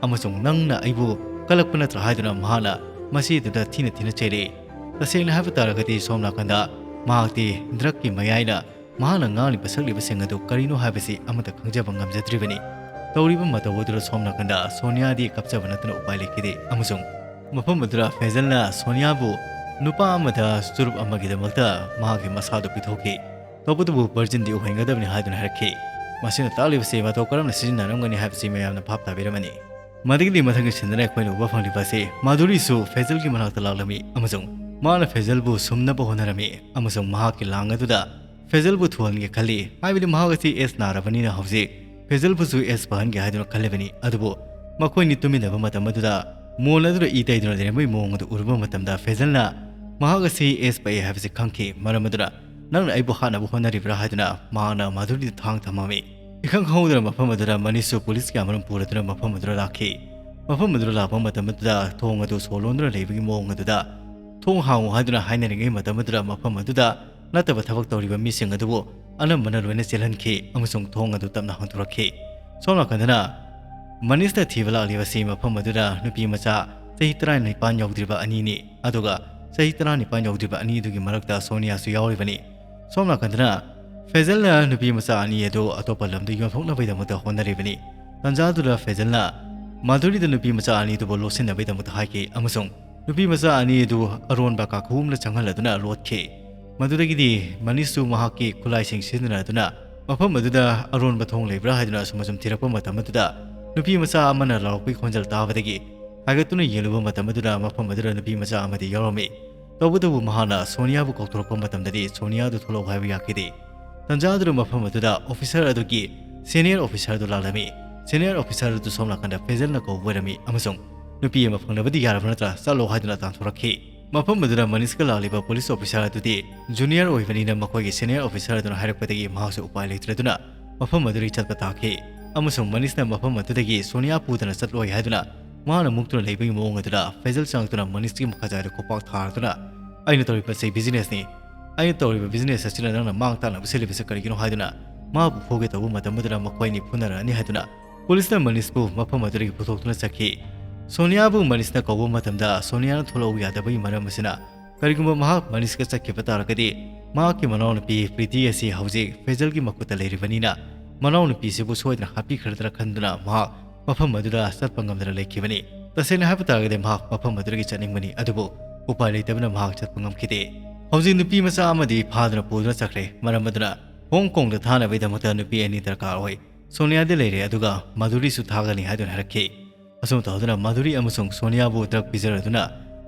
"ꯑꯃꯁꯨꯡ ꯅꯪꯅ ꯑꯩꯕꯨ ꯀꯜꯂꯛꯄ ꯅꯠꯇ꯭ꯔꯥ?" ꯍꯥꯏꯗꯨꯅ ꯃꯍꯥꯛꯅ ꯃꯆꯦ ꯑꯗꯨꯗ ꯊꯤꯅ ꯊꯤꯅ ꯆꯩꯔꯛꯏ꯫ ꯇꯁꯦꯡꯅ ꯍꯥꯏꯕ ꯇꯥꯔꯒꯗꯤ ꯁꯣꯝ ꯅꯥꯀꯟꯗ ꯃꯍꯥꯛꯇꯤ ꯗ꯭ꯔꯛꯀꯤ ꯃꯌꯥꯏꯅ ꯃꯍꯥꯛꯅ ꯉꯥꯡꯂꯤꯕ ꯁꯛꯂꯤꯕꯁꯤꯡ ꯑꯗꯨ ꯀꯔꯤꯅꯣ ꯍꯥꯏꯕꯁꯤ ꯑꯃꯠꯇ ꯈꯪꯖꯕ ꯉꯝꯖꯗ꯭ꯔꯤꯕꯅꯤ꯫ ꯇꯧꯔꯤꯕ ꯃꯇꯧ ꯑꯗꯨꯗ ꯁꯣꯝ ꯅꯥꯀꯟꯗ ꯁꯣꯅꯤꯌꯥꯗꯤ ꯀꯞꯆꯕ ꯅꯠꯇꯅ ꯎꯄꯥꯏ ꯂꯩꯈꯤꯗꯦ꯫ ꯑꯃꯁꯨꯡ ꯃꯐꯝ ꯑꯗꯨꯗ ꯐꯦꯖꯜꯅ ꯁꯣꯅꯤꯌꯥꯕꯨ ꯅꯨꯄꯥ ꯑꯃꯗ ꯆꯨꯔꯨꯞ ꯑꯃꯒꯤꯗꯃꯛꯇ ꯃꯍꯥꯛꯀꯤ ꯃꯁꯥꯗꯨ ꯄꯤꯊꯣꯛꯈꯤ꯫ ꯇꯧꯕꯇꯕꯨ ꯚꯔꯖꯤꯟꯗꯤ ꯑꯣꯏꯍꯟꯒꯗꯕꯅꯤ ꯍꯥꯏꯗꯨꯅ ꯍꯥꯏꯔꯛꯈꯤ꯫ ꯃꯁꯤꯅ ꯇꯥꯛꯂꯤꯕꯁꯤ ꯃꯇꯧ ꯀꯔꯝꯅ ꯁꯤꯖꯤꯟꯅꯔꯝꯒꯅꯤ ꯍꯥꯏꯕꯁꯤ ꯃꯌꯥꯝꯅ ꯚꯥꯞ ꯇꯥꯕꯤꯔꯝꯃꯅꯤ꯫ ꯃꯗꯨꯒꯤꯗꯤ ꯃꯊꯪꯒꯤ ꯁꯤꯟꯗꯅ ꯑꯩꯈꯣꯏꯅ ꯎꯕ ꯐꯪꯂꯤꯕ ꯑꯁꯤ ꯃꯥꯙꯨꯔꯤꯁꯨ ꯐꯦꯖꯜꯒꯤ ꯃꯅꯥꯛꯇ ꯂꯥꯛꯂꯝꯃꯤ ꯑꯃꯁꯨꯡ ꯃꯥꯅ ꯐꯦꯖꯜꯕꯨ ꯁꯨꯝꯅꯕ ꯍꯣꯠꯅꯔꯝꯃꯤ ꯑꯃꯁꯨꯡ ꯃꯍꯥꯛꯀꯤ ꯂꯥꯡ ꯑꯗꯨꯗ ꯐꯦꯖꯜꯕꯨ ꯊꯨꯍꯟꯒꯦ ꯈꯜꯂꯤ, ꯍꯥꯏꯕꯗꯤ ꯃꯍꯥꯛ ꯑꯁꯤ ꯑꯦꯁ ꯅꯥꯔꯕꯅꯤꯅ ꯍꯧꯖꯤꯛ ꯐꯦꯖꯜꯕꯨꯁꯨ ꯑꯦꯁ ꯄꯛꯍꯟꯒꯦ ꯍꯥꯏꯗꯨꯅ ꯈꯜꯂꯤꯕꯅꯤ꯫ ꯑꯗꯨꯕꯨ ꯃꯈꯣꯏꯅꯤ ꯇꯨꯃꯤꯟꯅꯕ ꯃꯇꯝ ꯑꯗꯨꯗ ꯃꯣꯜ ꯑꯗꯨꯗ ꯏ ꯇꯩꯗꯨꯅ ꯂꯩꯔꯝꯕꯒꯤ ꯃꯑꯣꯡ ꯑꯗꯨ ꯎꯔꯨꯕ ꯃꯇꯝꯗ ꯐꯦꯖꯜꯅ ꯃꯍꯥꯛ ꯑꯁꯤ ꯑꯦꯁ ꯄꯛꯏ ꯍꯥꯏꯕꯁꯤ ꯈꯪꯈꯤ꯫ ꯃꯔꯝ ꯑꯗꯨꯅ "ꯅꯪꯅ ꯑꯩꯕꯨ ꯍꯥꯠꯅꯕ ꯍꯣꯠꯅꯔꯤꯕ꯭ꯔꯥ?" ꯍꯥꯏꯗꯨꯅ ꯃꯍꯥꯛꯅ ꯃꯥꯙꯨꯔꯤꯗ ꯊꯥꯡ ꯊꯝꯃꯝꯃꯤ꯫ ꯏꯈꯪ ꯈꯪꯍꯧꯗꯅ ꯃꯐꯝ ꯑꯗꯨꯗ ꯃꯅꯤꯁꯁꯨ ꯄꯨꯂꯤꯁ ꯀꯌꯥꯃꯔꯨꯝ ꯄꯨꯔꯗꯨꯅ ꯃꯐꯝ ꯑꯗꯨꯗ ꯂꯥꯛꯈꯤ꯫ ꯃꯐꯝ ꯑꯗꯨꯗ ꯂꯥꯛꯄ ꯃꯇꯝ ꯑꯗꯨꯗ ꯊꯣꯡ ꯑꯗꯨ ꯁꯣ ꯂꯣꯟꯗꯨꯅ ꯂꯩꯕꯒꯤ ꯃꯑꯣꯡ ꯑꯗꯨꯗ ꯊꯣꯡ ꯍꯥꯡꯉꯨ ꯍꯥꯏꯗꯨꯅ ꯍꯥꯏꯅꯔꯤꯉꯩ ꯃꯇꯝ ꯑꯗꯨꯗ ꯃꯐꯝ ꯑꯗꯨꯗ ꯅꯠꯇꯕ ꯊꯕꯛ ꯇꯧꯔꯤꯕ ꯃꯤꯁꯤꯡ ꯑꯗꯨꯕꯨ ꯑꯅꯝꯕꯅ ꯂꯣꯏꯅ ꯆꯦꯜꯍꯟꯈꯤ ꯑꯃꯁꯨꯡ ꯊꯣꯡ ꯑꯗꯨ ꯇꯞꯅ ꯍꯥꯡꯗꯣꯔꯛꯈꯤ꯫ ꯁꯣꯝ ꯅꯥꯀꯟꯗꯅ ꯃꯅꯤꯁꯅ ꯊꯤꯕ ꯂꯥꯛꯂꯤꯕꯁꯤ ꯃꯐꯝ ꯑꯗꯨꯗ ꯅꯨꯄꯤ ꯃꯆꯥ ꯆꯍꯤ ꯇꯔꯥꯅꯤꯄꯥꯟ ꯌꯧꯗ꯭ꯔꯤꯕ ꯑꯅꯤꯅꯤ, ꯑꯗꯨꯒ ꯆꯍꯤ ꯇꯔꯥꯅꯤꯄꯥꯟ ꯌꯧꯗ꯭ꯔꯤꯕ ꯑꯅꯤ ꯑꯗꯨꯒꯤ ꯃꯔꯛꯇ ꯁꯣꯅꯤꯌꯥꯁꯨ ꯌꯥꯎꯔꯤꯕꯅꯤ꯫ ꯁꯣꯝ ꯅꯥꯀꯟꯗꯅ ꯐꯦꯖꯜꯅ ꯅꯨꯄꯤ ꯃꯆꯥ ꯑꯅꯤ ꯑꯗꯨ ꯑꯇꯣꯞꯄ ꯂꯝꯗ ꯌꯣꯟꯊꯣꯛꯅꯕꯒꯤꯗꯃꯛꯇ ꯍꯣꯠꯅꯔꯤꯕꯅꯤ꯫ ꯇꯟꯖꯥꯗꯨꯗ ꯐꯦꯖꯜꯅ ꯃꯥꯙꯨꯔꯤꯗ ꯅꯨꯄꯤ ꯃꯆꯥ ꯑꯅꯤꯗꯨꯕꯨ ꯂꯣꯠꯁꯤꯟꯅꯕꯒꯤꯗꯃꯛꯇ ꯍꯥꯏꯈꯤ ꯑꯃꯁꯨꯡ ꯅꯨꯄꯤ ꯃꯆꯥ ꯑꯅꯤ ꯑꯗꯨ ꯑꯔꯣꯟꯕ ꯀꯥꯈꯨ ꯑꯃꯗ ꯆꯪꯍꯜꯂꯗꯨꯅ ꯂꯣꯠꯈꯤ꯫ ꯃꯗꯨꯗꯒꯤꯗꯤ ꯃꯅꯤꯁꯁꯨ ꯃꯍꯥꯛꯀꯤ ꯈꯨꯠꯂꯥꯏꯁꯤꯡ ꯁꯤꯖꯤꯟꯅꯗꯨꯅ ꯃꯐꯝ ꯑꯗꯨꯗ ꯑꯔꯣꯟꯕ ꯊꯣꯡ ꯂꯩꯕ꯭ꯔꯥ ꯍꯥꯏꯗꯨꯅ ꯑꯁꯨꯝ ꯑꯁꯨꯝ ꯊꯤꯔꯛꯄ ꯃꯇꯝ ꯑꯗꯨꯗ ꯅꯨꯄꯤ ꯃꯆꯥ ꯑꯃꯅ ꯂꯥꯎꯔꯛꯄꯒꯤ ꯈꯣꯟꯖꯦꯜ ꯇꯥꯕꯗꯒꯤ ꯍꯥꯏꯒꯠꯇꯨꯅ ꯌꯦꯡꯂꯨꯕ ꯃꯇꯝ ꯑꯗꯨꯗ ꯃꯐꯝ ꯑꯗꯨꯗ ꯅꯨꯄꯤ ꯃꯆꯥ ꯑꯃꯗꯤ ꯌꯥꯎꯔꯝꯃꯤ꯫ ꯇꯧꯕꯇꯕꯨ ꯃꯍꯥꯛꯅ ꯁꯣꯅꯤꯌꯥꯕꯨ ꯀꯧꯊꯣꯔꯛꯄ ꯃꯇꯝꯗꯗꯤ ꯁꯣꯅꯤꯌꯥꯗꯨ ꯊꯣꯛꯂꯛꯎ ꯍꯥꯏꯕ ꯌꯥꯈꯤꯗꯦ꯫ ꯇꯟꯖꯥ ꯑꯗꯨꯗ ꯃꯐꯝ ꯑꯗꯨꯗ ꯑꯣꯐꯤꯁꯔ ꯑꯗꯨꯒꯤ ꯁꯦꯅꯤꯌꯔ ꯑꯣꯐꯤꯁꯔ ꯑꯗꯨ ꯂꯥꯛꯂꯝꯃꯤ꯫ ꯁꯦꯅꯤꯌꯔ ꯑꯣꯐꯤꯁꯔ ꯑꯗꯨ ꯁꯣꯝ ꯅꯥꯀꯟꯗ ꯐꯦꯖꯜꯅ ꯀꯧꯕ ꯑꯣꯏꯔꯝꯃꯤ ꯑꯃꯁꯨꯡ ꯅꯨꯄꯤ ꯑꯃ ꯐꯪꯅꯕꯗꯤ ꯌꯥꯔꯕ ꯅꯠꯇ꯭ꯔꯥ? ꯆꯠꯂꯣ ꯍꯥꯏꯗꯨꯅ ꯇꯥꯟꯊꯣꯔꯛꯈꯤ꯫ ꯃꯐꯝ ꯑꯗꯨꯗ ꯃꯅꯤꯁꯀ ꯂꯥꯛꯂꯤꯕ ꯄꯨꯂꯤꯁ ꯑꯣꯐꯤꯁꯔ ꯑꯗꯨꯗꯤ ꯖꯨꯅꯤꯌꯔ ꯑꯣꯏꯕꯅꯤꯅ ꯃꯈꯣꯏꯒꯤ ꯁꯦꯅꯤꯌꯔ ꯑꯣꯐꯤꯁꯔ ꯑꯗꯨꯅ ꯍꯥꯏꯔꯛꯄꯗꯒꯤ ꯃꯍꯥꯛꯁꯨ ꯎꯄꯥꯏ ꯂꯩꯇ꯭ꯔꯗꯨꯅ ꯃꯐꯝ ꯑꯗꯨꯗꯒꯤ ꯆꯠꯄ ꯇꯥꯈꯤ ꯑꯃꯁꯨꯡ ꯃꯅꯤꯁꯅ ꯃꯐꯝ ꯑꯗꯨꯗꯒꯤ ꯁꯣꯅꯤꯌꯥ ꯄꯨꯗꯅ ꯆꯠꯂꯣꯏ ꯍꯥꯏꯗꯨꯅ ꯃꯍꯥꯛꯅ ꯃꯨꯛꯇꯨꯅ ꯂꯩꯕꯒꯤ ꯃꯑꯣꯡ ꯑꯗꯨꯗ ꯐꯦꯖꯜ ꯆꯪꯂꯛꯇꯨꯅ ꯃꯅꯤꯁꯀꯤ ꯃꯈꯥꯖꯥꯏꯗ ꯈꯨꯄꯥꯛ ꯊꯥꯔꯗꯨꯅ, "ꯑꯩꯅ ꯇꯧꯔꯤꯕꯁꯤ ꯕꯤꯖꯤꯅꯦꯁꯅꯤ꯫ ꯑꯩꯅ ꯇꯧꯔꯤꯕ ꯕꯤꯖꯤꯅꯦꯁ ꯑꯁꯤꯅ ꯅꯪꯅ ꯃꯥꯡ ꯇꯥꯛꯅꯕ ꯁꯤꯜꯂꯤꯕꯁꯤ ꯀꯔꯤꯒꯤꯅꯣ?" ꯍꯥꯏꯗꯨꯅ ꯃꯍꯥꯛꯄꯨ ꯐꯨꯒꯦ ꯇꯧꯕ ꯃꯇꯝ ꯑꯗꯨꯗ ꯃꯈꯣꯏ ꯑꯅꯤ ꯐꯨꯅꯔꯛꯑꯅꯤ ꯍꯥꯏꯗꯨꯅ ꯄꯨꯂꯤꯁꯅ ꯃꯅꯤꯁꯄꯨ ꯃꯐꯝ ꯑꯗꯨꯗꯒꯤ ꯄꯨꯊꯣꯛꯇꯨꯅ ꯆꯠꯈꯤ꯫ ꯁꯣꯅꯤꯌꯥꯕꯨ ꯃꯅꯤꯁꯅ ꯀꯧꯕ ꯃꯇꯝꯗ ꯁꯣꯅꯤꯌꯥꯅ ꯊꯣꯛꯂꯛꯎ ꯌꯥꯗꯕꯒꯤ ꯃꯔꯝ ꯑꯁꯤꯅ ꯀꯔꯤꯒꯨꯝꯕ ꯃꯍꯥꯛ ꯃꯅꯤꯁꯀ ꯆꯠꯈꯤꯕ ꯇꯥꯔꯒꯗꯤ ꯃꯍꯥꯛꯀꯤ ꯃꯅꯥꯎꯅꯨꯄꯤ ꯄ꯭ꯔꯤꯇꯤ ꯑꯁꯤ ꯍꯧꯖꯤꯛ ꯐꯦꯖꯜꯒꯤ ꯃꯈꯨꯠꯇ ꯂꯩꯔꯤꯕꯅꯤꯅ ꯃꯅꯥꯎꯅꯨꯄꯤꯁꯤꯕꯨ ꯁꯣꯏꯗꯅ ꯍꯥꯠꯄꯤꯈ꯭ꯔꯗ꯭ꯔꯥ ꯈꯟꯗꯨꯅ ꯃꯍꯥꯛ ꯃꯐꯝ ꯑꯗꯨꯗ ꯆꯠꯄ ꯉꯝꯗꯅ ꯂꯩꯈꯤꯕꯅꯤ꯫ ꯇꯁꯦꯡꯅ ꯍꯥꯏꯕ ꯇꯥꯔꯒꯗꯤ ꯃꯍꯥꯛ ꯃꯐꯝ ꯑꯗꯨꯗꯒꯤ ꯆꯠꯅꯤꯡꯕꯅꯤ, ꯑꯗꯨꯕꯨ ꯎꯄꯥꯏ ꯂꯩꯇꯕꯅ ꯃꯍꯥꯛ ꯆꯠꯄ ꯉꯝꯈꯤꯗꯦ꯫ ꯍꯧꯖꯤꯛ ꯅꯨꯄꯤ ꯃꯆꯥ ꯑꯃꯗꯤ ꯐꯥꯗꯨꯅ ꯄꯨꯗꯨꯅ ꯆꯠꯈ꯭ꯔꯦ꯫ ꯃꯔꯝ ꯑꯗꯨꯅ ꯍꯣꯡ ꯀꯣꯡꯗ ꯊꯥꯅꯕꯒꯤꯗꯃꯛꯇ ꯅꯨꯄꯤ ꯑꯅꯤ ꯗꯔꯀꯥꯔ ꯑꯣꯏ꯫ ꯁꯣꯅꯤꯌꯥꯗꯤ ꯂꯩꯔꯦ, ꯑꯗꯨꯒ ꯃꯥꯙꯨꯔꯤꯁꯨ ꯊꯥꯒꯅꯤ ꯍꯥꯏꯗꯨꯅ ꯍꯥꯏꯔꯛꯈꯤ꯫ ꯑꯁꯨꯝ ꯇꯧꯗꯨꯅ ꯃꯥꯙꯨꯔꯤ ꯑꯃꯁꯨꯡ ꯁꯣꯅꯤꯌꯥꯕꯨ ꯗ꯭ꯔꯒ ꯄꯤꯖꯔꯗꯨꯅ,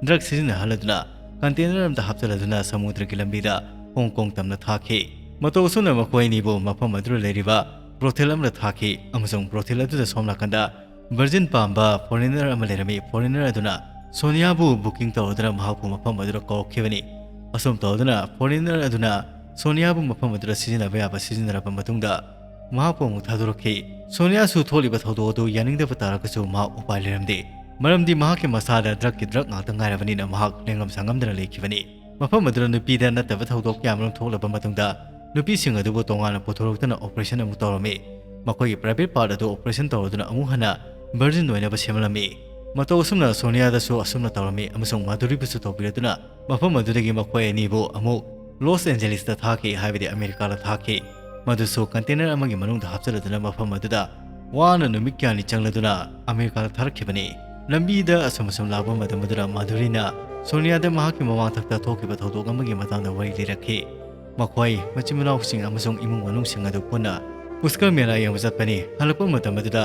ꯗ꯭ꯔꯒ ꯁꯤꯖꯤꯟꯅꯍꯜꯂꯗꯨꯅ, ꯀꯟꯇꯦꯅꯔ ꯑꯃꯗ ꯍꯥꯞꯆꯤꯜꯂꯗꯨꯅ ꯁꯃꯨꯗ꯭ꯔꯒꯤ ꯂꯝꯕꯤꯗ ꯍꯣꯡ ꯀꯣꯡ ꯇꯝꯅ ꯊꯥꯈꯤ꯫ ꯃꯇꯧ ꯑꯁꯨꯝꯅ ꯃꯈꯣꯏ ꯑꯅꯤꯕꯨ ꯃꯐꯝ ꯑꯗꯨꯗ ꯂꯩꯔꯤꯕ ꯕ꯭ꯔꯣꯊꯦꯜ ꯑꯃꯗ ꯊꯥꯈꯤ ꯑꯃꯁꯨꯡ ꯕ꯭ꯔꯣꯊꯦꯜ ꯑꯗꯨꯗ ꯁꯣꯝ ꯅꯥꯀꯟꯗ ꯚꯔꯖꯤꯟ ꯄꯥꯝꯕ ꯐꯣꯔꯦꯅꯔ ꯑꯃ ꯂꯩꯔꯝꯃꯤ꯫ ꯐꯣꯔꯦꯅꯔ ꯑꯗꯨꯅ ꯁꯣꯅꯤꯌꯥꯕꯨ ꯕꯨꯀꯤꯡ ꯇꯧꯔꯗꯨꯅ ꯃꯍꯥꯛꯄꯨ ꯃꯐꯝ ꯑꯗꯨꯗ ꯀꯧꯔꯛꯈꯤꯕꯅꯤ꯫ ꯑꯁꯨꯝ ꯇꯧꯗꯨꯅ ꯐꯣꯔꯦꯅꯔ ꯑꯗꯨꯅ ꯁꯣꯅꯤꯌꯥꯕꯨ ꯃꯐꯝ ꯑꯗꯨꯗ ꯁꯤꯖꯤꯟꯅꯕ ꯌꯥꯕ ꯁꯤꯖꯤꯟꯅꯔꯕ ꯃꯇꯨꯡꯗ, ꯃꯍꯥꯛꯄꯨ ꯑꯃꯨꯛ ꯊꯥꯗꯣꯔꯛꯈꯤ꯫ ꯁꯣꯅꯤꯌꯥꯁꯨ ꯊꯣꯛꯂꯤꯕ ꯊꯧꯗꯣꯛ ꯑꯗꯨ ꯌꯥꯅꯤꯡꯗꯕ ꯇꯥꯔꯒꯁꯨ ꯃꯍꯥꯛ ꯎꯄꯥꯏ ꯂꯩꯔꯝꯗꯦ꯫ ꯃꯔꯝꯗꯤ ꯃꯍꯥꯛꯀꯤ ꯃꯁꯥꯗ ꯗ꯭ꯔꯛꯀꯤ ꯗ꯭ꯔꯛ ꯉꯥꯛꯇ ꯉꯥꯏꯔꯕꯅꯤꯅ ꯃꯍꯥꯛ ꯂꯦꯡꯉꯝ ꯁꯥꯉꯝꯗꯅ ꯂꯩꯈꯤꯕꯅꯤ꯫ ꯃꯐꯝ ꯑꯗꯨꯗ ꯅꯨꯄꯤꯗ ꯅꯠꯇꯕ ꯊꯧꯗꯣꯛ ꯀꯌꯥꯃꯔꯨꯝ ꯊꯣꯛꯂꯕ ꯃꯇꯨꯡꯗ ꯅꯨꯄꯤꯁꯤꯡ ꯑꯗꯨꯕꯨ ꯇꯣꯉꯥꯟꯅ ꯄꯨꯊꯣꯔꯛꯇꯨꯅ operation ꯑꯃꯨꯛ ꯇꯧꯔꯝꯃꯤ꯫ ꯃꯈꯣꯏꯒꯤ private part ꯑꯗꯨ operation ꯇꯧꯔꯗꯨꯅ ꯑꯃꯨꯛ ꯍꯟꯅ virgin ꯑꯣꯏꯅꯕ ꯁꯦꯝꯂꯝꯃꯤ꯫ ꯃꯇꯧ ꯑꯁꯨꯝꯅ ꯁꯣꯅꯤꯌꯥꯗꯁꯨ ꯑꯁꯨꯝꯅ ꯇꯧꯔꯝꯃꯤ ꯑꯃꯁꯨꯡ ꯃꯥꯙꯨꯔꯤꯕꯨꯁꯨ ꯇꯧꯕꯤꯔꯗꯨꯅ ꯃꯐꯝ ꯑꯗꯨꯗꯒꯤ ꯃꯈꯣꯏ ꯑꯅꯤꯕꯨ ꯑꯃꯨꯛ ꯂꯣꯁ ꯑꯦꯟꯖꯦꯂꯤꯁꯇ ꯊꯥꯈꯤ, ꯍꯥꯏꯕꯗꯤ ꯑꯃꯦꯔꯤꯀꯥꯗ ꯊꯥꯈꯤ꯫ ꯃꯗꯨꯁꯨ container ꯑꯃꯒꯤ ꯃꯅꯨꯡꯗ ꯍꯥꯞꯆꯤꯜꯂꯗꯨꯅ ꯃꯐꯝ ꯑꯗꯨꯗ ꯋꯥꯅ ꯅꯨꯃꯤꯠ ꯀꯌꯥꯅꯤ ꯆꯪꯂꯗꯨꯅ ꯑꯃꯦꯔꯤꯀꯥꯗ ꯊꯥꯔꯛꯈꯤꯕꯅꯤ꯫ ꯂꯝꯕꯤꯗ ꯑꯁꯨꯝ ꯑꯁꯨꯝ ꯂꯥꯛꯄ ꯃꯇꯝ ꯑꯗꯨꯗ ꯃꯥꯙꯨꯔꯤꯅ ꯁꯣꯅꯤꯌꯥꯗ ꯃꯍꯥꯛꯀꯤ ꯃꯃꯥꯡꯊꯛꯇ ꯊꯣꯛꯈꯤꯕ ꯊꯧꯗꯣꯛ ꯑꯃꯒꯤ ꯃꯇꯥꯡꯗ ꯋꯥꯔꯤ ꯂꯤꯔꯛꯈꯤ꯫ ꯃꯈꯣꯏ ꯃꯆꯤꯟ ꯃꯅꯥꯎꯁꯤꯡ ꯑꯃꯁꯨꯡ ꯏꯃꯨꯡ ꯃꯅꯨꯡꯁꯤꯡ ꯑꯗꯨ ꯄꯨꯟꯅ ꯄꯨꯁꯀꯔ ꯃꯦꯂꯥ ꯌꯦꯡꯕ ꯆꯠꯄꯅꯤ꯫ ꯍꯜꯂꯛꯄ ꯃꯇꯝ ꯑꯗꯨꯗ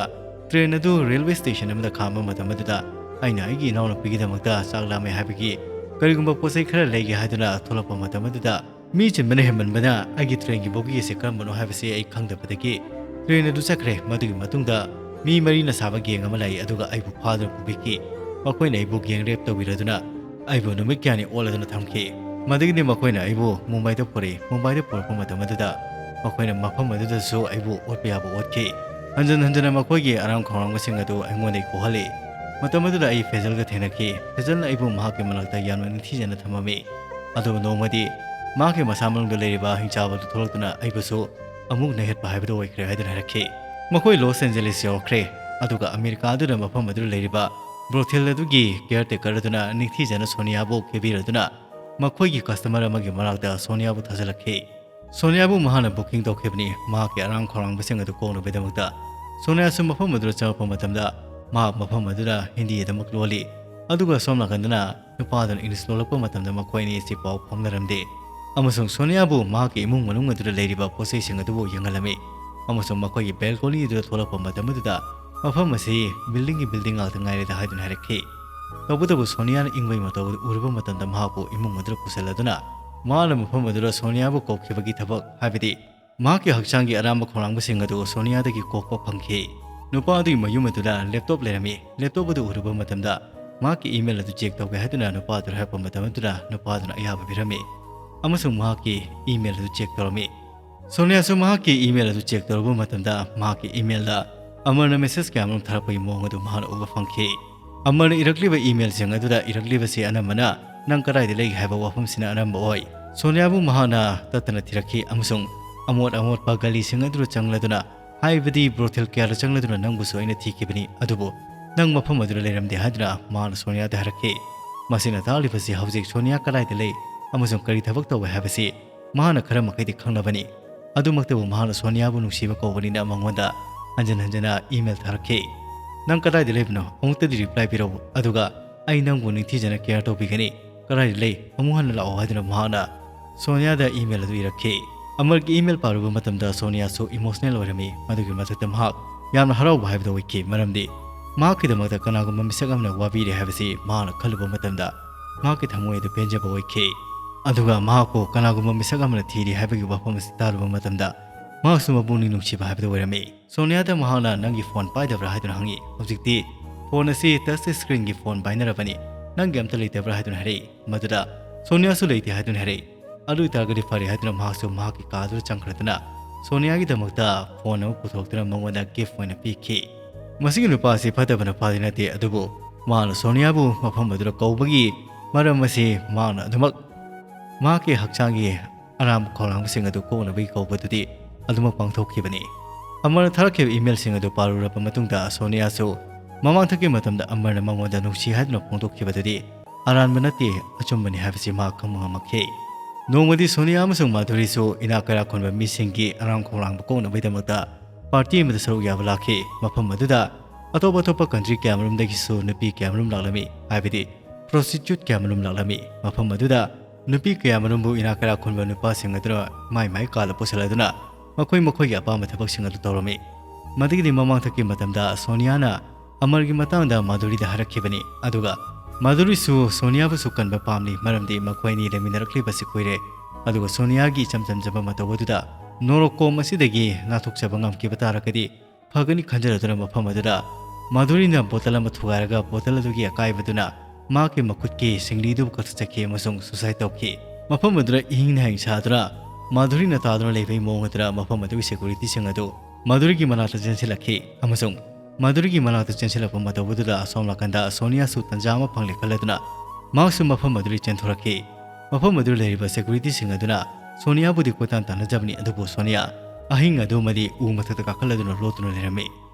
train ꯑꯗꯨ railway station ꯑꯃꯗ ꯈꯥꯝꯕ ꯃꯇꯝ ꯑꯗꯨꯗ ꯑꯩꯅ ꯑꯩꯒꯤ ꯏꯅꯥꯎꯅꯨꯄꯤꯒꯤꯗꯃꯛꯇ ꯆꯥꯛ ꯂꯥꯝꯃꯦ ꯍꯥꯏꯕꯒꯤ ꯀꯔꯤꯒꯨꯝꯕ ꯄꯣꯠ ꯆꯩ ꯈꯔ ꯂꯩꯒꯦ ꯍꯥꯏꯗꯨꯅ ꯊꯣꯛꯂꯛꯄ ꯃꯇꯝ ꯑꯗꯨꯗ ꯃꯤ ꯆꯤꯟꯕꯅ ꯍꯦꯟꯃꯟꯕꯅ ꯑꯩꯒꯤ trainꯒꯤ bogie ꯑꯁꯤ ꯀꯔꯝꯕꯅꯣ ꯍꯥꯏꯕꯁꯤ ꯑꯩ ꯈꯪꯗꯕꯗꯒꯤ train ꯑꯗꯨ ꯆꯠꯈ꯭ꯔꯦ꯫ ꯃꯗꯨꯒꯤ ꯃꯇꯨꯡꯗ ꯃꯤ ꯃꯔꯤꯅ ꯁꯥꯕ gang ꯑꯃ ꯂꯥꯛꯏ, ꯑꯗꯨꯒ ꯑꯩꯕꯨ ꯐꯥꯗꯨꯅ ꯄꯨꯕꯤꯈꯤ꯫ ꯃꯈꯣꯏꯅ ꯑꯩꯕꯨ gang rape ꯇꯧꯕꯤꯔꯗꯨꯅ ꯑꯩꯕꯨ ꯅꯨꯃꯤꯠ ꯀꯌꯥꯅꯤ ꯑꯣꯠꯂꯗꯨꯅ ꯊꯝꯈꯤ꯫ ꯃꯗꯨꯒꯤꯗꯤ ꯃꯈꯣꯏꯅ ꯑꯩꯕꯨ ꯃꯨꯝꯕꯥꯏꯗ ꯄꯨꯔꯛꯏ꯫ ꯃꯨꯝꯕꯥꯏꯗ ꯄꯨꯔꯛꯄ ꯃꯇꯝ ꯑꯗꯨꯗ ꯃꯈꯣꯏꯅ ꯃꯐꯝ ꯑꯗꯨꯗꯁꯨ ꯑꯩꯕꯨ ꯑꯣꯠꯄ ꯌꯥꯕ ꯑꯣꯠꯈꯤ꯫ ꯍꯟꯖꯤꯟ ꯍꯟꯖꯤꯟꯅ ꯃꯈꯣꯏꯒꯤ ꯑꯔꯥꯝ ꯈꯧꯔꯥꯡꯕꯁꯤꯡ ꯑꯗꯨ ꯑꯩꯉꯣꯟꯗꯒꯤ ꯀꯣꯛꯍꯜꯂꯤ꯫ ꯃꯇꯝ ꯑꯗꯨꯗ ꯑꯩ ꯐꯦꯖꯜꯒ ꯊꯦꯡꯅꯈꯤ꯫ ꯐꯦꯖꯜꯅ ꯑꯩꯕꯨ ꯃꯍꯥꯛꯀꯤ ꯃꯅꯥꯛꯇ ꯌꯥꯝꯅ ꯅꯤꯡꯊꯤꯖꯅ ꯊꯝꯃꯝꯃꯤ꯫ ꯑꯗꯨꯕꯨ ꯅꯣꯡꯃꯗꯤ ꯃꯍꯥꯛꯀꯤ ꯃꯁꯥ ꯃꯅꯨꯡꯗ ꯂꯩꯔꯤꯕ ꯍꯤꯡꯆꯥꯕ ꯑꯗꯨ ꯊꯣꯛꯂꯛꯇꯨꯅ ꯑꯩꯕꯨꯁꯨ ꯑꯃꯨꯛ ꯅꯩꯍꯠꯄ ꯍꯥꯏꯕꯗꯨ ꯑꯣꯏꯈ꯭ꯔꯦ ꯍꯥꯏꯗꯨꯅ ꯍꯥꯏꯔꯛꯈꯤ꯫ ꯃꯈꯣꯏ ꯂꯣꯁ ꯑꯦꯟꯖꯦꯂꯤꯁ ꯌꯧꯔꯛꯈ꯭ꯔꯦ꯫ ꯑꯗꯨꯒ ꯑꯃꯦꯔꯤꯀꯥꯗꯨꯗ ꯃꯐꯝ ꯑꯗꯨꯗ ꯂꯩꯔꯤꯕ brothel ꯑꯗꯨꯒꯤ caretaker ꯑꯗꯨꯅ ꯅꯤꯡꯊꯤꯖꯅ ꯁꯣꯅꯤꯌꯥꯕꯨ ꯀꯦꯕꯤꯔꯗꯨꯅ ꯃꯈꯣꯏꯒꯤ customer ꯑꯃꯒꯤ ꯃꯅꯥꯛꯇ ꯁꯣꯅꯤꯌꯥꯕꯨ ꯊꯥꯖꯤꯜꯂꯛꯈꯤ꯫ ꯁꯣꯅꯤꯌꯥꯕꯨ ꯃꯍꯥꯛꯅ booking ꯇꯧꯈꯤꯕꯅꯤ, ꯃꯍꯥꯛꯀꯤ ꯑꯔꯥꯝ ꯈꯧꯔꯥꯡꯕꯁꯤꯡ ꯑꯗꯨ ꯀꯣꯛꯅꯕꯒꯤꯗꯃꯛꯇ꯫ ꯁꯣꯅꯤꯌꯥꯁꯨ ꯃꯐꯝ ꯑꯗꯨꯗ ꯆꯪꯂꯛꯄ ꯃꯇꯝꯗ ꯃꯍꯥꯛ ꯃꯐꯝ ꯑꯗꯨꯗ ꯍꯤꯟꯗꯤ ꯑꯗꯨꯃꯛ ꯂꯣꯜꯂꯤ, ꯑꯗꯨꯒ ꯁꯣꯝ ꯅꯥꯀꯟꯗꯅ ꯅꯨꯄꯥꯗꯨꯅ ꯏꯪꯂꯤꯁ ꯂꯣꯜꯂꯛꯄ ꯃꯇꯝꯗ ꯃꯈꯣꯏ ꯑꯅꯤ ꯑꯁꯤ ꯄꯥꯎ ꯐꯥꯎꯅꯔꯝꯗꯦ꯫ ꯑꯃꯁꯨꯡ ꯁꯣꯅꯤꯌꯥꯕꯨ ꯃꯍꯥꯛꯀꯤ ꯏꯃꯨꯡ ꯃꯅꯨꯡ ꯑꯗꯨꯗ ꯂꯩꯔꯤꯕ ꯄꯣꯠꯆꯩꯁꯤꯡ ꯑꯗꯨꯕꯨ ꯌꯦꯡꯍꯜꯂꯝꯃꯤ꯫ ꯑꯃꯁꯨꯡ ꯃꯈꯣꯏꯒꯤ balcony ꯑꯗꯨꯗ ꯊꯣꯛꯂꯛꯄ ꯃꯇꯝ ꯑꯗꯨꯗ ꯃꯐꯝ ꯑꯁꯤ buildingꯒꯤ building ꯉꯥꯛꯇ ꯉꯥꯏꯔꯦꯗ ꯍꯥꯏꯗꯨꯅ ꯍꯥꯏꯔꯛꯈꯤ꯫ ꯇꯧꯕꯇꯕꯨ ꯁꯣꯅꯤꯌꯥꯅ ꯏꯪꯕꯒꯤ ꯃꯇꯧ ꯑꯗꯨ ꯎꯔꯨꯕ ꯃꯇꯝꯗ ꯃꯍꯥꯛꯄꯨ ꯏꯃꯨꯡ ꯑꯗꯨꯗ ꯄꯨꯁꯤꯜꯂꯗꯨꯅ ꯃꯍꯥꯛꯅ ꯃꯐꯝ ꯑꯗꯨꯗ ꯁꯣꯅꯤꯌꯥꯕꯨ ꯀꯣꯛꯈꯤꯕꯒꯤ ꯊꯕꯛ, ꯍꯥꯏꯕꯗꯤ ꯃꯍꯥꯛꯀꯤ ꯍꯛꯆꯥꯡꯒꯤ ꯑꯔꯥꯝꯕ ꯈꯧꯔꯥꯡꯕꯁꯤꯡ ꯑꯗꯨ ꯁꯣꯅꯤꯌꯥꯗꯒꯤ ꯀꯣꯛꯄ ꯐꯪꯈꯤ꯫ ꯅꯨꯄꯥ ꯑꯗꯨꯒꯤ ꯃꯌꯨꯝ ꯑꯗꯨꯗ laptop ꯂꯩꯔꯝꯃꯤ꯫ Laptop ꯑꯗꯨ ꯎꯔꯨꯕ ꯃꯇꯝꯗ ꯃꯍꯥꯛꯀꯤ email ꯑꯗꯨ check ꯇꯧꯒꯦ ꯍꯥꯏꯗꯨꯅ ꯅꯨꯄꯥ ꯑꯗꯨꯗ ꯍꯥꯏꯔꯛꯄ ꯃꯇꯝ ꯑꯗꯨꯗ ꯅꯨꯄꯥ ꯑꯗꯨꯅ ꯑꯌꯥꯕ ꯄꯤꯔꯝꯃꯤ ꯑꯃꯁꯨꯡ ꯃꯍꯥꯛꯀꯤ email ꯑꯗꯨ check ꯇꯧꯔꯝꯃꯤ꯫ ꯁꯣꯅꯤꯌꯥꯁꯨ ꯃꯍꯥꯛꯀꯤ ꯏꯃꯦꯜ ꯑꯗꯨ ꯆꯦꯛ ꯇꯧꯔꯨꯕ ꯃꯇꯝꯗ ꯃꯍꯥꯛꯀꯤ ꯏꯃꯦꯜꯗ ꯑꯃꯔꯅ ꯃꯦꯁꯦꯖ ꯀꯌꯥ ꯑꯃꯔꯣꯝ ꯊꯥꯔꯛꯄꯒꯤ ꯃꯑꯣꯡ ꯑꯗꯨ ꯃꯍꯥꯛꯅ ꯎꯕ ꯐꯪꯈꯤ꯫ ꯑꯃꯔꯅ ꯏꯔꯛꯂꯤꯕ ꯏꯃꯦꯜꯁꯤꯡ ꯑꯗꯨꯗ ꯏꯔꯛꯂꯤꯕꯁꯤ ꯑꯅꯝꯕꯅ "ꯅꯪ ꯀꯗꯥꯏꯗ ꯂꯩꯒꯦ?" ꯍꯥꯏꯕ ꯋꯥꯐꯝꯁꯤꯅ ꯑꯅꯝꯕ ꯑꯣꯏ꯫ ꯁꯣꯅꯤꯌꯥꯕꯨ ꯃꯍꯥꯛꯅ ꯇꯠꯇꯅ ꯊꯤꯔꯛꯈꯤ ꯑꯃꯁꯨꯡ ꯑꯃꯣꯠ ꯑꯃꯣꯠꯄ ꯒꯂꯤꯁꯤꯡ ꯑꯗꯨꯗ ꯆꯪꯂꯗꯨꯅ, ꯍꯥꯏꯕꯗꯤ brothel ꯀꯌꯥꯗ ꯆꯪꯂꯗꯨꯅ ꯅꯪꯕꯨꯁꯨ ꯑꯩꯅ ꯊꯤꯈꯤꯕꯅꯤ, ꯑꯗꯨꯕꯨ ꯅꯪ ꯃꯐꯝ ꯑꯗꯨꯗ ꯂꯩꯔꯝꯗꯦ ꯍꯥꯏꯗꯨꯅ ꯃꯍꯥꯛꯅ ꯁꯣꯅꯤꯌꯥꯗ ꯍꯥꯏꯔꯛꯈꯤ꯫ ꯃꯁꯤꯅ ꯇꯥꯛꯂꯤꯕꯁꯤ ꯍꯧꯖꯤꯛ ꯁꯣꯅꯤꯌꯥ ꯀꯗꯥꯏꯗ ꯂꯩ ꯑꯃꯁꯨꯡ ꯀꯔꯤ ꯊꯕꯛ ꯇꯧꯏ ꯍꯥꯏꯕꯁꯤ ꯃꯍꯥꯛꯅ ꯈꯔ ꯃꯈꯩꯗꯤ ꯈꯪꯂꯕꯅꯤ꯫ ꯑꯗꯨꯃꯛꯇꯕꯨ ꯃꯍꯥꯛꯅ ꯁꯣꯅꯤꯌꯥꯕꯨ ꯅꯨꯡꯁꯤꯕ ꯀꯧꯕꯅꯤꯅ ꯃꯉꯣꯟꯗ ꯍꯟꯖꯤꯟ ꯍꯟꯖꯤꯟꯅ ꯏꯃꯦꯜ ꯊꯥꯔꯛꯈꯤ꯫ "ꯅꯪ ꯀꯗꯥꯏꯗ ꯂꯩꯕꯅꯣ? ꯑꯃꯨꯛꯇꯗꯤ reply ꯄꯤꯔꯛꯎ, ꯑꯗꯨꯒ ꯑꯩ ꯅꯪꯕꯨ ꯅꯤꯡꯊꯤꯖꯅ care ꯇꯧꯕꯤꯒꯅꯤ꯫ ꯀꯗꯥꯏꯗ ꯂꯩ? ꯑꯃꯨꯛ ꯍꯟꯅ ꯂꯥꯛꯑꯣ" ꯍꯥꯏꯗꯨꯅ ꯃꯍꯥꯛꯅ ꯁꯣꯅꯤꯌꯥꯗ ꯏꯃꯦꯜ ꯑꯗꯨ ꯏꯔꯛꯈꯤ꯫ ꯑꯃꯔꯒꯤ ꯏꯃꯦꯜ ꯄꯥꯔꯨꯕ ꯃꯇꯝꯗ ꯁꯣꯅꯤꯌꯥꯁꯨ emotional ꯑꯣꯏꯔꯝꯃꯤ꯫ ꯃꯗꯨꯒꯤ ꯃꯊꯛꯇ ꯃꯍꯥꯛ ꯌꯥꯝꯅ ꯍꯔꯥꯎꯕ ꯍꯥꯏꯕꯗꯨ ꯑꯣꯏꯈꯤ, ꯃꯔꯝꯗꯤ ꯃꯍꯥꯛꯀꯤꯗꯃꯛꯇ ꯀꯅꯥꯒꯨꯝꯕ ꯃꯤꯁꯛ ꯑꯃꯅ ꯋꯥꯕꯤꯔꯦ ꯍꯥꯏꯕꯁꯤ ꯃꯍꯥꯛꯅ ꯈꯜꯂꯨꯕ ꯃꯇꯝꯗ ꯃꯍꯥꯛꯀꯤ ꯊꯃꯣꯏ ꯑꯗꯨ ꯄꯦꯟꯖꯕ ꯑꯣꯏꯈꯤ꯫ ꯑꯗꯨꯒ ꯃꯍꯥꯛꯄꯨ ꯀꯅꯥꯒꯨꯝꯕ ꯃꯤꯁꯛ ꯑꯃꯅ ꯊꯤꯔꯤ ꯍꯥꯏꯕꯒꯤ ꯋꯥꯐꯝ ꯑꯁꯤ ꯇꯥꯔꯨꯕ ꯃꯇꯝꯗ ꯃꯍꯥꯛꯁꯨ ꯃꯄꯨꯛꯅꯤꯡ ꯅꯨꯡꯁꯤꯕ ꯍꯥꯏꯕꯗꯨ ꯑꯣꯏꯔꯝꯃꯤ꯫ ꯁꯣꯅꯤꯌꯥꯗ ꯃꯍꯥꯛꯅ "ꯅꯪꯒꯤ phone ꯄꯥꯏꯗꯕ꯭ꯔꯥ?" ꯍꯥꯏꯗꯨꯅ ꯍꯪꯉꯤ꯫ "ꯍꯧꯖꯤꯛꯇꯤ phone ꯑꯁꯤ touch screenꯒꯤ phone ꯄꯥꯏꯅꯔꯕꯅꯤ, ꯅꯪꯒꯤ ꯑꯝꯇ ꯂꯩꯇꯕ꯭ꯔꯥ?" ꯍꯥꯏꯗꯨꯅ ꯍꯥꯏꯔꯛꯏ꯫ ꯃꯗꯨꯗ ꯁꯣꯅꯤꯌꯥꯁꯨ "ꯂꯩꯇꯦ" ꯍꯥꯏꯗꯨꯅ ꯍꯥꯏꯔꯛꯏ꯫ "ꯑꯗꯨ ꯑꯣꯏꯇꯥꯔꯒꯗꯤ ꯐꯔꯦ" ꯍꯥꯏꯗꯨꯅ ꯃꯍꯥꯛꯁꯨ ꯃꯍꯥꯛꯀꯤ ꯀꯥ ꯑꯗꯨꯗ ꯆꯪꯈ꯭ꯔꯗꯨꯅ ꯁꯣꯅꯤꯌꯥꯒꯤꯗꯃꯛꯇ phone ꯑꯃ ꯄꯨꯊꯣꯛꯇꯨꯅ ꯃꯉꯣꯟꯗ gift ꯑꯣꯏꯅ ꯄꯤꯈꯤ꯫ ꯃꯁꯤꯒꯤ ꯅꯨꯄꯥ ꯑꯁꯤ ꯐꯠꯇꯕ ꯅꯨꯄꯥꯗꯤ ꯅꯠꯇꯦ, ꯑꯗꯨꯕꯨ ꯃꯍꯥꯛꯅ ꯁꯣꯅꯤꯌꯥꯕꯨ ꯃꯐꯝ ꯑꯗꯨꯗ ꯀꯧꯕꯒꯤ ꯃꯔꯝ ꯑꯁꯤ ꯃꯍꯥꯛꯅ ꯑꯗꯨꯃꯛ ꯃꯍꯥꯛꯀꯤ ꯍꯛꯆꯥꯡꯒꯤ ꯑꯔꯥꯝ ꯈꯧꯔꯥꯡꯕꯁꯤꯡ ꯑꯗꯨ ꯀꯣꯛꯅꯕꯒꯤ ꯀꯧꯕꯗꯨꯗꯤ ꯑꯗꯨꯃꯛ ꯄꯥꯡꯊꯣꯛꯈꯤꯕꯅꯤ꯫ ꯑꯃꯔꯅ ꯊꯥꯔꯛꯈꯤꯕ emailꯁꯤꯡ ꯑꯗꯨ ꯄꯥꯔꯨꯔꯕ ꯃꯇꯨꯡꯗ ꯁꯣꯅꯤꯌꯥꯁꯨ ꯃꯃꯥꯡꯊꯛꯀꯤ ꯃꯇꯝꯗ ꯑꯃꯔꯅ ꯃꯉꯣꯟꯗ ꯅꯨꯡꯁꯤ ꯍꯥꯏꯗꯨꯅ ꯐꯣꯡꯗꯣꯛꯈꯤꯕꯗꯨꯗꯤ ꯑꯔꯥꯟꯕ ꯅꯠꯇꯦ, ꯑꯆꯨꯝꯕꯅꯤ ꯍꯥꯏꯕꯁꯤ ꯃꯍꯥꯛ ꯈꯪꯕ ꯉꯝꯃꯛꯈꯤ꯫ ꯅꯣꯡꯃꯗꯤ ꯁꯣꯅꯤꯌꯥ ꯑꯃꯁꯨꯡ ꯃꯥꯙꯨꯔꯤꯁꯨ ꯏꯅꯥꯛ ꯀꯩꯔꯥꯛ ꯈꯨꯟꯕ ꯃꯤꯁꯤꯡꯒꯤ ꯑꯔꯥꯝ ꯈꯧꯔꯥꯡꯕ ꯀꯣꯛꯅꯕꯒꯤꯗꯃꯛꯇ party ꯑꯃꯗ ꯁꯔꯨꯛ ꯌꯥꯕ ꯂꯥꯛꯈꯤ꯫ ꯃꯐꯝ ꯑꯗꯨꯗ ꯑꯇꯣꯞ ꯑꯇꯣꯞꯄ country ꯀꯌꯥꯃꯔꯨꯝꯗꯒꯤꯁꯨ ꯅꯨꯄꯤ ꯀꯌꯥꯃꯔꯨꯝ ꯂꯥꯛꯂꯝꯃꯤ, ꯍꯥꯏꯕꯗꯤ prostitute ꯀꯌꯥꯃꯔꯨꯝ ꯂꯥꯛꯂꯝꯃꯤ꯫ ꯃꯐꯝ ꯑꯗꯨꯗ ꯅꯨꯄꯤ ꯀꯌꯥꯃꯔꯨꯝꯕꯨ ꯏꯅꯥꯛ ꯀꯩꯔꯥꯛ ꯈꯨꯟꯕ ꯅꯨꯄꯥꯁꯤꯡ ꯑꯗꯨꯅ ꯃꯥꯏ ꯃꯥꯏ ꯀꯥꯗ ꯄꯨꯁꯤꯜꯂꯗꯨꯅ ꯃꯈꯣꯏ ꯃꯈꯣꯏꯒꯤ ꯑꯄꯥꯝꯕ ꯊꯕꯛꯁꯤꯡ ꯑꯗꯨ ꯇꯧꯔꯝꯃꯤ꯫ ꯃꯗꯨꯒꯤꯗꯤ ꯃꯃꯥꯡꯊꯛꯀꯤ ꯃꯇꯝꯗ ꯁꯣꯅꯤꯌꯥꯅ ꯑꯃꯔꯒꯤ ꯃꯇꯥꯡꯗ ꯃꯥꯙꯨꯔꯤꯗ ꯍꯥꯏꯔꯛꯈꯤꯕꯅꯤ꯫ ꯑꯗꯨꯒ ꯃꯥꯙꯨꯔꯤꯁꯨ ꯁꯣꯅꯤꯌꯥꯕꯨꯁꯨ ꯀꯟꯕ ꯄꯥꯝꯂꯤ, ꯃꯔꯝꯗꯤ ꯃꯈꯣꯏ ꯑꯅꯤ ꯂꯩꯃꯤꯟꯅꯔꯛꯂꯤꯕꯁꯤ ꯀꯨꯏꯔꯦ꯫ ꯑꯗꯨꯒ ꯁꯣꯅꯤꯌꯥꯒꯤ ꯏꯆꯝ ꯆꯝꯖꯕ ꯃꯇꯧ ꯑꯗꯨꯗ ꯅꯣꯔꯣꯛꯀꯣꯝ ꯑꯁꯤꯗꯒꯤ ꯅꯥꯟꯊꯣꯛꯆꯕ ꯉꯝꯈꯤꯕ ꯇꯥꯔꯒꯗꯤ ꯐꯒꯅꯤ ꯈꯟꯖꯔꯗꯨꯅ ꯃꯐꯝ ꯑꯗꯨꯗ ꯃꯥꯙꯨꯔꯤꯅ bottle ꯑꯃ ꯊꯨꯒꯥꯏꯔꯒ bottle ꯑꯗꯨꯒꯤ ꯑꯀꯥꯏꯕꯗꯨꯅ ꯃꯍꯥꯛꯀꯤ ꯃꯈꯨꯠꯀꯤ ꯁꯤꯡꯂꯤꯗꯨꯕꯨ ꯀꯛꯊꯠꯆꯈꯤ ꯑꯃꯁꯨꯡ suicide ꯇꯧꯈꯤ꯫ ꯃꯐꯝ ꯑꯗꯨꯗ ꯏꯍꯤꯡ ꯅꯥꯍꯤꯡ ꯁꯥꯗꯨꯅ ꯃꯥꯙꯨꯔꯤꯅ ꯇꯥꯗꯨꯅ ꯂꯩꯕꯒꯤ ꯃꯑꯣꯡ ꯑꯗꯨꯗ ꯃꯐꯝ ꯑꯗꯨꯒꯤ ꯁꯦꯀ꯭ꯌꯨꯔꯤꯇꯤꯁꯤꯡ ꯑꯗꯨ ꯃꯥꯙꯨꯔꯤꯒꯤ ꯃꯅꯥꯛꯇ ꯆꯦꯟꯁꯤꯜꯂꯛꯈꯤ ꯑꯃꯁꯨꯡ ꯃꯥꯙꯨꯔꯤꯒꯤ ꯃꯅꯥꯛꯇ ꯆꯦꯟꯁꯤꯜꯂꯛꯄ ꯃꯇꯧ ꯑꯗꯨꯗ ꯑꯁꯣꯝ ꯅꯥꯀꯟꯗ ꯁꯣꯅꯤꯌꯥꯁꯨ ꯇꯟꯖꯥ ꯑꯃ ꯐꯪꯂꯦ ꯈꯜꯂꯗꯨꯅ ꯃꯍꯥꯛꯁꯨ ꯃꯐꯝ ꯑꯗꯨꯗꯒꯤ ꯆꯦꯟꯊꯣꯔꯛꯈꯤ꯫ ꯃꯐꯝ ꯑꯗꯨꯗ ꯂꯩꯔꯤꯕ ꯁꯦꯀ꯭ꯌꯨꯔꯤꯇꯤꯁꯤꯡ ꯑꯗꯨꯅ ꯁꯣꯅꯤꯌꯥꯕꯨꯗꯤ ꯀꯣꯏꯇꯥꯟ ꯇꯥꯟꯅꯖꯕꯅꯤ, ꯑꯗꯨꯕꯨ ꯁꯣꯅꯤꯌꯥ ꯑꯍꯤꯡ ꯑꯗꯨꯃꯗꯤ ꯎ ꯃꯊꯛꯇ ꯀꯥꯈꯠꯂꯗꯨꯅ ꯂꯣꯠꯇꯨꯅ ꯂꯩꯔꯝꯃꯤ꯫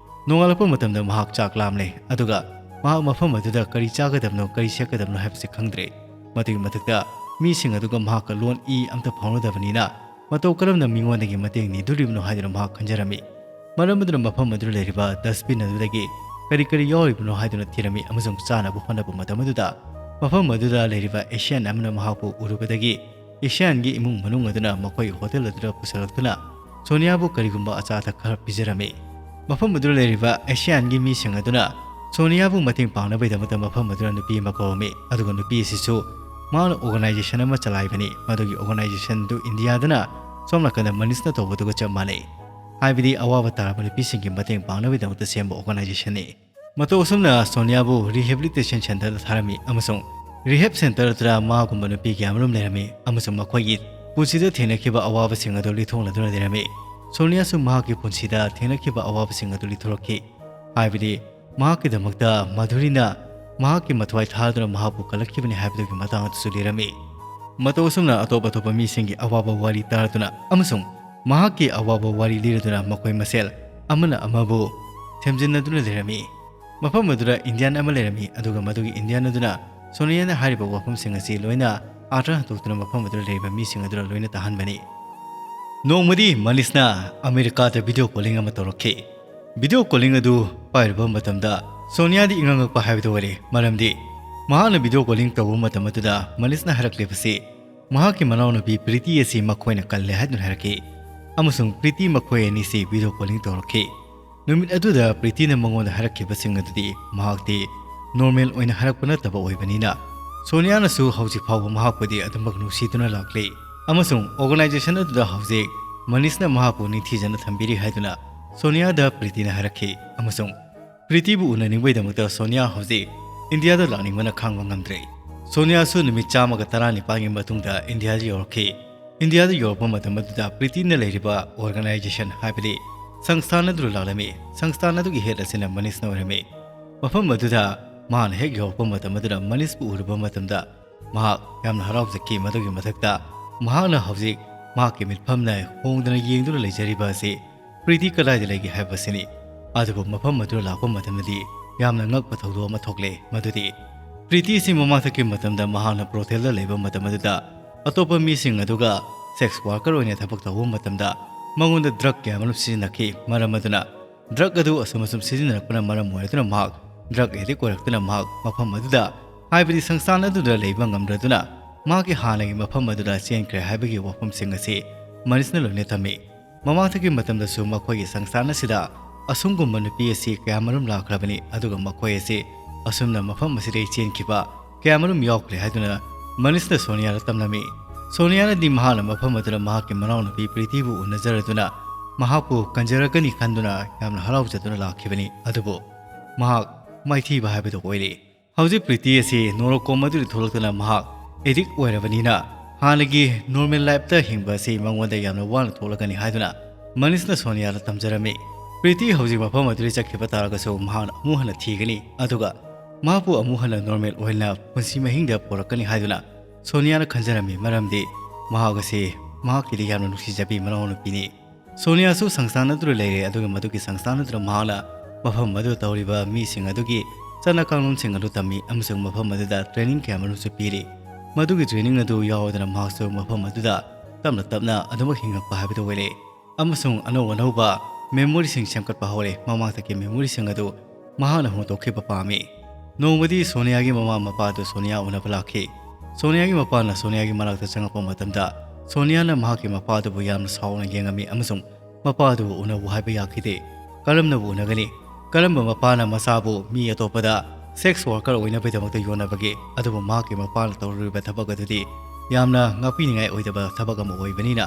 ꯅꯣꯡꯉꯥꯜꯂꯛꯄ ꯃꯇꯝꯗ ꯃꯍꯥꯛ ꯆꯥꯛ ꯂꯥꯝꯂꯦ, ꯑꯗꯨꯒ ꯃꯍꯥꯛ ꯃꯐꯝ ꯑꯗꯨꯗ ꯀꯔꯤ ꯆꯥꯒꯗꯕꯅꯣ, ꯀꯔꯤ ꯁꯦꯠꯀꯗꯕꯅꯣ ꯍꯥꯏꯕꯁꯤ ꯈꯪꯗ꯭ꯔꯦ꯫ ꯃꯗꯨꯒꯤ ꯃꯊꯛꯇ ꯃꯤꯁꯤꯡ ꯑꯗꯨꯒ ꯃꯍꯥꯛꯀ ꯂꯣꯟ ꯏ ꯑꯝꯇ ꯐꯥꯎꯅꯗꯕꯅꯤꯅ ꯃꯇꯧ ꯀꯔꯝꯅ ꯃꯤꯉꯣꯟꯗꯒꯤ ꯃꯇꯦꯡ ꯅꯤꯗꯣꯔꯤꯕꯅꯣ ꯍꯥꯏꯗꯨꯅ ꯃꯍꯥꯛ ꯈꯟꯖꯔꯝꯃꯤ꯫ ꯃꯔꯝ ꯑꯗꯨꯅ ꯃꯐꯝ ꯑꯗꯨꯗ ꯂꯩꯔꯤꯕ ꯗꯁꯕꯤꯟ ꯑꯗꯨꯗꯒꯤ ꯀꯔꯤ ꯀꯔꯤ ꯌꯥꯎꯔꯤꯕꯅꯣ ꯍꯥꯏꯗꯨꯅ ꯊꯤꯔꯝꯃꯤ ꯑꯃꯁꯨꯡ ꯆꯥꯅꯕ ꯍꯣꯠꯅꯕ ꯃꯇꯝ ꯑꯗꯨꯗ ꯃꯐꯝ ꯑꯗꯨꯗ ꯂꯩꯔꯤꯕ ꯑꯦꯁꯤꯌꯥꯟ ꯑꯃꯅ ꯃꯍꯥꯛꯄꯨ ꯎꯔꯨꯕꯗꯒꯤ ꯑꯦꯁꯤꯌꯥꯟꯒꯤ ꯏꯃꯨꯡ ꯃꯅꯨꯡ ꯑꯗꯨꯅ ꯃꯈꯣꯏ ꯍꯣꯇꯦꯜ ꯑꯗꯨꯗ ꯄꯨꯁꯤꯜꯂꯛꯇꯨꯅ ꯁꯣꯅꯤꯌꯥꯕꯨ ꯀꯔꯤꯒꯨꯝꯕ ꯑꯆꯥ ꯑꯊꯛ ꯈꯔ ꯄꯤꯖꯔꯝꯃꯤ꯫ ꯃꯐꯝ ꯑꯗꯨꯗ ꯂꯩꯔꯤꯕ ꯑꯦꯁꯤꯌꯥꯟꯒꯤ ꯃꯤꯁꯤꯡ ꯑꯗꯨꯅ ꯁꯣꯅꯤꯌꯥꯕꯨ ꯃꯇꯦꯡ ꯄꯥꯡꯅꯕꯒꯤꯗꯃꯛꯇ ꯃꯐꯝ ꯑꯗꯨꯗ ꯅꯨꯄꯤ ꯑꯃ ꯀꯧꯔꯝꯃꯤ, ꯑꯗꯨꯒ ꯅꯨꯄꯤ ꯑꯁꯤꯁꯨ ꯃꯍꯥꯛꯅ ꯑꯣꯔꯒꯅꯥꯏꯖꯦꯁꯟ ꯑꯃ ꯆꯂꯥꯏꯕꯅꯤ꯫ ꯃꯗꯨꯒꯤ ꯑꯣꯔꯒꯅꯥꯏꯖꯦꯁꯟ ꯑꯗꯨ ꯏꯟꯗꯤꯌꯥꯗꯅ ꯁꯣꯝ ꯅꯥꯀꯟꯗ ꯃꯅꯤꯁꯅ ꯇꯧꯕꯗꯨꯒ ꯆꯞ ꯃꯥꯟꯅꯩ, ꯍꯥꯏꯕꯗꯤ ꯑꯋꯥꯕ ꯇꯥꯔꯕ ꯅꯨꯄꯤꯁꯤꯡꯒꯤ ꯃꯇꯦꯡ ꯄꯥꯡꯅꯕꯒꯤꯗꯃꯛꯇ ꯁꯦꯝꯕ ꯑꯣꯔꯒꯅꯥꯏꯖꯦꯁꯟꯅꯤ꯫ ꯃꯇꯧ ꯑꯁꯨꯝꯅ ꯁꯣꯅꯤꯌꯥꯕꯨ ꯔꯤꯍꯦꯕꯤꯂꯤꯇꯦꯁꯟ ꯁꯦꯟꯇꯔꯗ ꯊꯥꯔꯝꯃꯤ ꯑꯃꯁꯨꯡ ꯔꯤꯍꯦꯕ ꯁꯦꯟꯇꯔ ꯑꯗꯨꯗ ꯃꯥꯒꯨꯝꯕ ꯅꯨꯄꯤ ꯀꯌꯥꯃꯔꯨꯝ ꯂꯩꯔꯝꯃꯤ ꯑꯃꯁꯨꯡ ꯃꯈꯣꯏꯒꯤ ꯄꯨꯟꯁꯤꯗ ꯊꯦꯡꯅꯈꯤꯕ ꯑꯋꯥꯕꯁꯤꯡ ꯑꯗꯨ ꯂꯤꯊꯣꯛꯅꯗꯨꯅ ꯂꯩꯔꯝꯃꯤ꯫ ꯁꯣꯅꯤꯌꯥꯁꯨ ꯃꯍꯥꯛꯀꯤ ꯄꯨꯟꯁꯤꯗ ꯊꯦꯡꯅꯈꯤꯕ ꯑꯋꯥꯕꯁꯤꯡ ꯑꯗꯨ ꯂꯤꯊꯣꯔꯛꯈꯤ, ꯍꯥꯏꯕꯗꯤ ꯃꯍꯥꯛꯀꯤꯗꯃꯛꯇ ꯃꯥꯙꯨꯔꯤꯅ ꯃꯍꯥꯛꯀꯤ ꯃꯊ꯭ꯋꯥꯏ ꯊꯥꯗꯨꯅ ꯃꯍꯥꯛꯄꯨ ꯀꯜꯂꯛꯈꯤꯕꯅꯤ ꯍꯥꯏꯕꯗꯨꯒꯤ ꯃꯇꯥꯡ ꯑꯗꯨꯁꯨ ꯂꯤꯔꯝꯃꯤ꯫ ꯃꯇꯧ ꯑꯁꯨꯝꯅ ꯑꯇꯣꯞ ꯑꯇꯣꯞꯄ ꯃꯤꯁꯤꯡꯒꯤ ꯑꯋꯥꯕ ꯋꯥꯔꯤ ꯇꯥꯔꯗꯨꯅ ꯑꯃꯁꯨꯡ ꯃꯍꯥꯛꯀꯤ ꯑꯋꯥꯕ ꯋꯥꯔꯤ ꯂꯤꯔꯗꯨꯅ ꯃꯈꯣꯏ ꯃꯁꯦꯜ ꯑꯃꯅ ꯑꯃꯕꯨ ꯊꯦꯝꯖꯤꯟꯅꯗꯨꯅ ꯂꯩꯔꯝꯃꯤ꯫ ꯃꯐꯝ ꯑꯗꯨꯗ ꯏꯟꯗꯤꯌꯥꯟ ꯑꯃ ꯂꯩꯔꯝꯃꯤ, ꯑꯗꯨꯒ ꯃꯗꯨꯒꯤ ꯏꯟꯗꯤꯌꯥꯟ ꯑꯗꯨꯅ ꯁꯣꯅꯤꯌꯥꯅ ꯍꯥꯏꯔꯤꯕ ꯋꯥꯐꯝꯁꯤꯡ ꯑꯁꯤ ꯂꯣꯏꯅ ꯑꯥꯔꯊ ꯍꯟꯗꯣꯛꯇꯨꯅ ꯃꯐꯝ ꯑꯗꯨꯗ ꯂꯩꯔꯤꯕ ꯃꯤꯁꯤꯡ ꯑꯗꯨꯗ ꯂꯣꯏꯅ ꯇꯥꯍꯟꯕꯅꯤ꯫ ꯅꯣꯡꯃꯗꯤ ꯃꯅꯤꯁꯅ ꯑꯃꯦꯔꯤꯀꯥꯗ ꯚꯤꯗꯤꯑꯣ ꯀꯣꯂꯤꯡ ꯑꯃ ꯇꯧꯔꯛꯈꯤ꯫ ꯚꯤꯗꯤꯑꯣ ꯀꯣꯂꯤꯡ ꯑꯗꯨ ꯄꯥꯏꯔꯨꯕ ꯃꯇꯝꯗ ꯁꯣꯅꯤꯌꯥꯗꯤ ꯏꯉꯛ ꯉꯛꯄ ꯍꯥꯏꯕꯗꯨ ꯑꯣꯏꯔꯦ, ꯃꯔꯝꯗꯤ ꯃꯍꯥꯛꯅ ꯚꯤꯗꯤꯑꯣ ꯀꯣꯂꯤꯡ ꯇꯧꯕ ꯃꯇꯝ ꯑꯗꯨꯗ ꯃꯅꯤꯁꯅ ꯍꯥꯏꯔꯛꯂꯤꯕꯁꯤ ꯃꯍꯥꯛꯀꯤ ꯃꯅꯥꯎꯅꯨꯄꯤ ꯄ꯭ꯔꯤꯇꯤ ꯑꯁꯤ ꯃꯈꯣꯏꯅ ꯀꯜꯂꯦ ꯍꯥꯏꯗꯨꯅ ꯍꯥꯏꯔꯛꯈꯤ, ꯑꯃꯁꯨꯡ ꯄ꯭ꯔꯤꯇꯤ ꯃꯈꯣꯏ ꯑꯅꯤꯁꯤ ꯚꯤꯗꯤꯑꯣ ꯀꯣꯂꯤꯡ ꯇꯧꯔꯛꯈꯤ꯫ ꯅꯨꯃꯤꯠ ꯑꯗꯨꯗ ꯄ꯭ꯔꯤꯇꯤꯅ ꯃꯉꯣꯟꯗ ꯍꯥꯏꯔꯛꯈꯤꯕꯁꯤꯡ ꯑꯗꯨꯗꯤ ꯃꯍꯥꯛꯇꯤ ꯅꯣꯔꯃꯦꯜ ꯑꯣꯏꯅ ꯍꯥꯏꯔꯛꯄ ꯅꯠꯇꯕ ꯑꯣꯏꯕꯅꯤꯅ, ꯁꯣꯅꯤꯌꯥꯅꯁꯨ ꯍꯧꯖꯤꯛ ꯐꯥꯎꯕ ꯃꯍꯥꯛꯄꯨꯗꯤ ꯑꯗꯨꯃꯛ ꯅꯨꯡꯁꯤꯗꯨꯅ ꯂꯥꯛꯂꯤ, ꯑꯃꯁꯨꯡ ꯑꯣꯔꯒꯅꯥꯏꯖꯦꯁꯟ ꯑꯗꯨꯗ ꯍꯧꯖꯤꯛ ꯃꯅꯤꯁꯅ ꯃꯍꯥꯛꯄꯨ ꯅꯤꯡꯊꯤꯖꯅ ꯊꯝꯕꯤꯔꯤ ꯍꯥꯏꯗꯨꯅ ꯁꯣꯅꯤꯌꯥꯗ ꯄ꯭ꯔꯤꯇꯤꯅ ꯍꯥꯏꯔꯛꯈꯤ, ꯑꯃꯁꯨꯡ ꯄ꯭ꯔꯤꯇꯤꯕꯨ ꯎꯅꯅꯤꯡꯕꯒꯤꯗꯃꯛꯇ ꯁꯣꯅꯤꯌꯥ ꯍꯧꯖꯤꯛ ꯏꯟꯗꯤꯌꯥꯗ ꯂꯥꯛꯅꯤꯡꯕꯅ ꯈꯥꯡꯕ ꯉꯝꯗ꯭ꯔꯦ꯫ ꯁꯣꯅꯤꯌꯥꯁꯨ ꯅꯨꯃꯤꯠ ꯆꯥꯝꯃꯒ ꯇꯔꯥꯅꯤꯄꯥꯟꯒꯤ ꯃꯇꯨꯡꯗ ꯏꯟꯗꯤꯌꯥꯗ ꯌꯧꯔꯛꯈꯤ꯫ ꯏꯟꯗꯤꯌꯥꯗ ꯌꯧꯔꯛꯄ ꯃꯇꯝ ꯑꯗꯨꯗ ꯄ꯭ꯔꯤꯇꯤꯅ ꯂꯩꯔꯤꯕ organization, ꯍꯥꯏꯕꯗꯤ ꯁꯪꯁꯊꯥꯟ ꯑꯗꯨꯗ ꯂꯥꯛꯂꯝꯃꯤ꯫ ꯁꯪꯁꯊꯥꯟ ꯑꯗꯨꯒꯤ head ꯑꯁꯤꯅ ꯃꯅꯤꯁꯅ ꯑꯣꯏꯔꯝꯃꯤ꯫ ꯃꯐꯝ ꯑꯗꯨꯗ ꯃꯍꯥꯛꯅ ꯍꯦꯛ ꯌꯧꯔꯛꯄ ꯃꯇꯝ ꯑꯗꯨꯗ ꯃꯅꯤꯁꯄꯨ ꯎꯔꯨꯕ ꯃꯇꯝꯗ ꯃꯍꯥꯛ ꯌꯥꯝꯅ ꯍꯔꯥꯎꯖꯈꯤ꯫ ꯃꯗꯨꯒꯤ ꯃꯊꯛꯇ ꯃꯍꯥꯛꯅ ꯍꯧꯖꯤꯛ ꯃꯍꯥꯛꯀꯤ ꯃꯤꯠꯐꯝꯅ ꯍꯣꯡꯗꯅ ꯌꯦꯡꯗꯨꯅ ꯂꯩꯖꯔꯤꯕ ꯑꯁꯤ ꯄ꯭ꯔꯤꯇꯤ ꯀꯗꯥꯏꯗ ꯂꯩꯒꯦ ꯍꯥꯏꯕꯁꯤꯅꯤ꯫ ꯑꯗꯨꯕꯨ ꯃꯐꯝ ꯑꯗꯨꯗ ꯂꯥꯛꯄ ꯃꯇꯝꯗꯗꯤ ꯌꯥꯝꯅ ꯉꯛꯄ ꯊꯧꯗꯣꯛ ꯑꯃ ꯊꯣꯛꯂꯦ꯫ ꯃꯗꯨꯗꯤ ꯄ꯭ꯔꯤꯇꯤ ꯑꯁꯤ ꯃꯃꯥꯡꯊꯛꯀꯤ ꯃꯇꯝꯗ ꯃꯍꯥꯛꯅ brothel ꯗ ꯂꯩꯕ ꯃꯇꯝ ꯑꯗꯨꯗ ꯑꯇꯣꯞꯄ ꯃꯤꯁꯤꯡ ꯑꯗꯨꯒ sex worker ꯑꯣꯏꯅ ꯊꯕꯛ ꯇꯧꯕ ꯃꯇꯝꯗ ꯃꯉꯣꯟꯗ drug ꯀꯌꯥ ꯑꯃꯔꯣꯝ ꯁꯤꯖꯤꯟꯅꯈꯤ꯫ ꯃꯔꯝ ꯑꯗꯨꯅ drug ꯑꯗꯨ ꯑꯁꯨꯝ ꯑꯁꯨꯝ ꯁꯤꯖꯤꯟꯅꯔꯛꯄꯅ ꯃꯔꯝ ꯑꯣꯏꯔꯗꯨꯅ ꯃꯍꯥꯛ drug addict ꯑꯣꯏꯔꯛꯇꯨꯅ ꯃꯍꯥꯛ ꯃꯐꯝ ꯑꯗꯨꯗ, ꯍꯥꯏꯕꯗꯤ ꯁꯪꯁꯊꯥꯟ ꯑꯗꯨꯗ ꯂꯩꯕ ꯉꯝꯗ꯭ꯔꯗꯨꯅ ꯃꯍꯥꯛꯀꯤ ꯍꯥꯟꯅꯒꯤ ꯃꯐꯝ ꯑꯗꯨꯗ ꯆꯦꯟꯈ꯭ꯔꯦ ꯍꯥꯏꯕꯒꯤ ꯋꯥꯐꯝꯁꯤꯡ ꯑꯁꯤ ꯃꯅꯤꯁꯅ ꯂꯣꯏꯅ ꯊꯝꯃꯤ꯫ ꯃꯃꯥꯡꯊꯛꯀꯤ ꯃꯇꯝꯗꯁꯨ ꯃꯈꯣꯏꯒꯤ ꯁꯪꯁꯊꯥꯟ ꯑꯁꯤꯗ ꯑꯁꯨꯝꯒꯨꯝꯕ ꯅꯨꯄꯤ ꯑꯁꯤ ꯀꯌꯥꯃꯔꯨꯝ ꯂꯥꯛꯈ꯭ꯔꯕꯅꯤ, ꯑꯗꯨꯒ ꯃꯈꯣꯏ ꯑꯁꯤ ꯑꯁꯨꯝꯅ ꯃꯐꯝ ꯑꯁꯤꯗꯒꯤ ꯆꯦꯟꯈꯤꯕ ꯀꯌꯥꯃꯔꯨꯝ ꯌꯥꯎꯈ꯭ꯔꯦ ꯍꯥꯏꯗꯨꯅ ꯃꯅꯤꯁꯅ ꯁꯣꯅꯤꯌꯥꯗ ꯇꯝꯂꯝꯃꯤ꯫ ꯁꯣꯅꯤꯌꯥꯅꯗꯤ ꯃꯍꯥꯛꯅ ꯃꯐꯝ ꯑꯗꯨꯗ ꯃꯍꯥꯛꯀꯤ ꯃꯅꯥꯎꯅꯨꯄꯤ ꯄ꯭ꯔꯤꯇꯤꯕꯨ ꯎꯅꯖꯔꯗꯨꯅ ꯃꯍꯥꯛꯄꯨ ꯀꯟꯖꯔꯛꯀꯅꯤ ꯈꯟꯗꯨꯅ ꯌꯥꯝꯅ ꯍꯔꯥꯎꯖꯗꯨꯅ ꯂꯥꯛꯈꯤꯕꯅꯤ꯫ ꯑꯗꯨꯕꯨ ꯃꯍꯥꯛ ꯃꯥꯏꯊꯤꯕ ꯍꯥꯏꯕꯗꯨ ꯑꯣꯏꯔꯦ꯫ ꯍꯧꯖꯤꯛ ꯄ꯭ꯔꯤꯇꯤ ꯑꯁꯤ ꯅꯣꯔꯣꯛꯀꯣꯝ ꯑꯗꯨꯗ ꯊꯣꯛꯂꯛꯇꯨꯅ ꯃꯍꯥꯛ addict ꯑꯣꯏꯔꯕꯅꯤꯅ ꯍꯥꯟꯅꯒꯤ normal life ꯇ ꯍꯤꯡꯕ ꯑꯁꯤ ꯃꯉꯣꯟꯗ ꯌꯥꯝꯅ ꯋꯥꯅ ꯊꯣꯛꯂꯛꯀꯅꯤ ꯍꯥꯏꯗꯨꯅ ꯃꯅꯤꯁꯅ ꯁꯣꯅꯤꯌꯥꯗ ꯇꯝꯖꯔꯝꯃꯤ꯫ ꯄ꯭ꯔꯤꯇꯤ ꯍꯧꯖꯤꯛ ꯃꯐꯝ ꯑꯗꯨꯗ ꯆꯠꯈꯤꯕ ꯇꯥꯔꯒꯁꯨ ꯃꯍꯥꯛꯅ ꯑꯃꯨꯛ ꯍꯟꯅ ꯊꯤꯒꯅꯤ, ꯑꯗꯨꯒ ꯃꯍꯥꯛꯄꯨ ꯑꯃꯨꯛ ꯍꯟꯅ normal ꯑꯣꯏꯅ ꯄꯨꯟꯁꯤ ꯃꯍꯤꯡꯗ ꯄꯨꯔꯛꯀꯅꯤ ꯍꯥꯏꯗꯨꯅ ꯁꯣꯅꯤꯌꯥꯅ ꯈꯟꯖꯔꯝꯃꯤ꯫ ꯃꯔꯝꯗꯤ ꯃꯍꯥꯛ ꯑꯁꯤ ꯃꯍꯥꯛꯀꯤꯗꯤ ꯌꯥꯝꯅ ꯅꯨꯡꯁꯤꯖꯕꯤ ꯃꯅꯥꯎꯅꯨꯄꯤꯅꯤ꯫ ꯁꯣꯅꯤꯌꯥꯁꯨ ꯁꯪꯁꯊꯥꯟ ꯑꯗꯨꯗ ꯂꯩꯔꯦ, ꯑꯗꯨꯒ ꯃꯗꯨꯒꯤ ꯁꯪꯁꯊꯥꯟ ꯑꯗꯨꯗ ꯃꯍꯥꯛꯅ ꯃꯐꯝ ꯑꯗꯨꯗ ꯇꯧꯔꯤꯕ ꯃꯤꯁꯤꯡ ꯑꯗꯨꯒꯤ ꯆꯠꯅ ꯀꯥꯡꯂꯣꯟꯁꯤꯡ ꯑꯗꯨ ꯇꯝꯃꯤ ꯑꯃꯁꯨꯡ ꯃꯐꯝ ꯑꯗꯨꯗ training ꯀꯌꯥ ꯑꯃꯔꯣꯝꯁꯨ ꯄꯤꯔꯤ꯫ ꯃꯗꯨꯒꯤ training ꯑꯗꯨ ꯌꯥꯎꯗꯅ ꯃꯍꯥꯛꯁꯨ ꯃꯐꯝ ꯑꯗꯨꯗ ꯇꯞꯅ ꯇꯞꯅ ꯑꯗꯨꯃꯛ ꯍꯤꯡꯉꯛꯄ ꯍꯥꯏꯕꯗꯨ ꯑꯣꯏꯔꯦ, ꯑꯃꯁꯨꯡ ꯑꯅꯧ ꯑꯅꯧꯕ memory ꯁꯤꯡ ꯁꯦꯝꯒꯠꯄ ꯍꯧꯔꯦ꯫ ꯃꯃꯥꯡꯊꯛꯀꯤ memory ꯁꯤꯡ ꯑꯗꯨ ꯃꯍꯥꯛꯅ ꯍꯣꯡꯗꯣꯛꯈꯤꯕ ꯄꯥꯝꯃꯤ꯫ ꯅꯣꯡꯃꯗꯤ ꯁꯣꯅꯤꯌꯥꯒꯤ ꯃꯃꯥ ꯃꯄꯥ ꯑꯗꯨ ꯁꯣꯅꯤꯌꯥ ꯎꯅꯕ ꯂꯥꯛꯈꯤ꯫ ꯁꯣꯅꯤꯌꯥꯒꯤ ꯃꯄꯥꯅ ꯁꯣꯅꯤꯌꯥꯒꯤ ꯃꯅꯥꯛꯇ ꯆꯪꯉꯛꯄ ꯃꯇꯝꯗ ꯁꯣꯅꯤꯌꯥꯅ ꯃꯍꯥꯛꯀꯤ ꯃꯄꯥ ꯑꯗꯨꯕꯨ ꯌꯥꯝꯅ ꯁꯥꯎꯅ ꯌꯦꯡꯉꯝꯃꯤ ꯑꯃꯁꯨꯡ ꯃꯄꯥ ꯑꯗꯨꯕꯨ ꯎꯅꯧ ꯍꯥꯏꯕ ꯌꯥꯈꯤꯗꯦ꯫ ꯀꯔꯝꯅꯕꯨ ꯎꯅꯒꯅꯤ? ꯀꯔꯝꯕ ꯃꯄꯥꯅ ꯃꯆꯥꯕꯨ ꯃꯤ ꯑꯇꯣꯞꯄꯗ sex worker ꯑꯣꯏꯅꯕꯒꯤꯗꯃꯛꯇ ꯌꯣꯟꯅꯕꯒꯦ? ꯑꯗꯨꯕꯨ ꯃꯍꯥꯛꯀꯤ ꯃꯄꯥꯅ ꯇꯧꯔꯨꯔꯤꯕ ꯊꯕꯛ ꯑꯗꯨꯗꯤ ꯌꯥꯝꯅ ꯉꯥꯛꯄꯤꯅꯤꯡꯉꯥꯏ ꯑꯣꯏꯗꯕ ꯊꯕꯛ ꯑꯃ ꯑꯣꯏꯕꯅꯤꯅ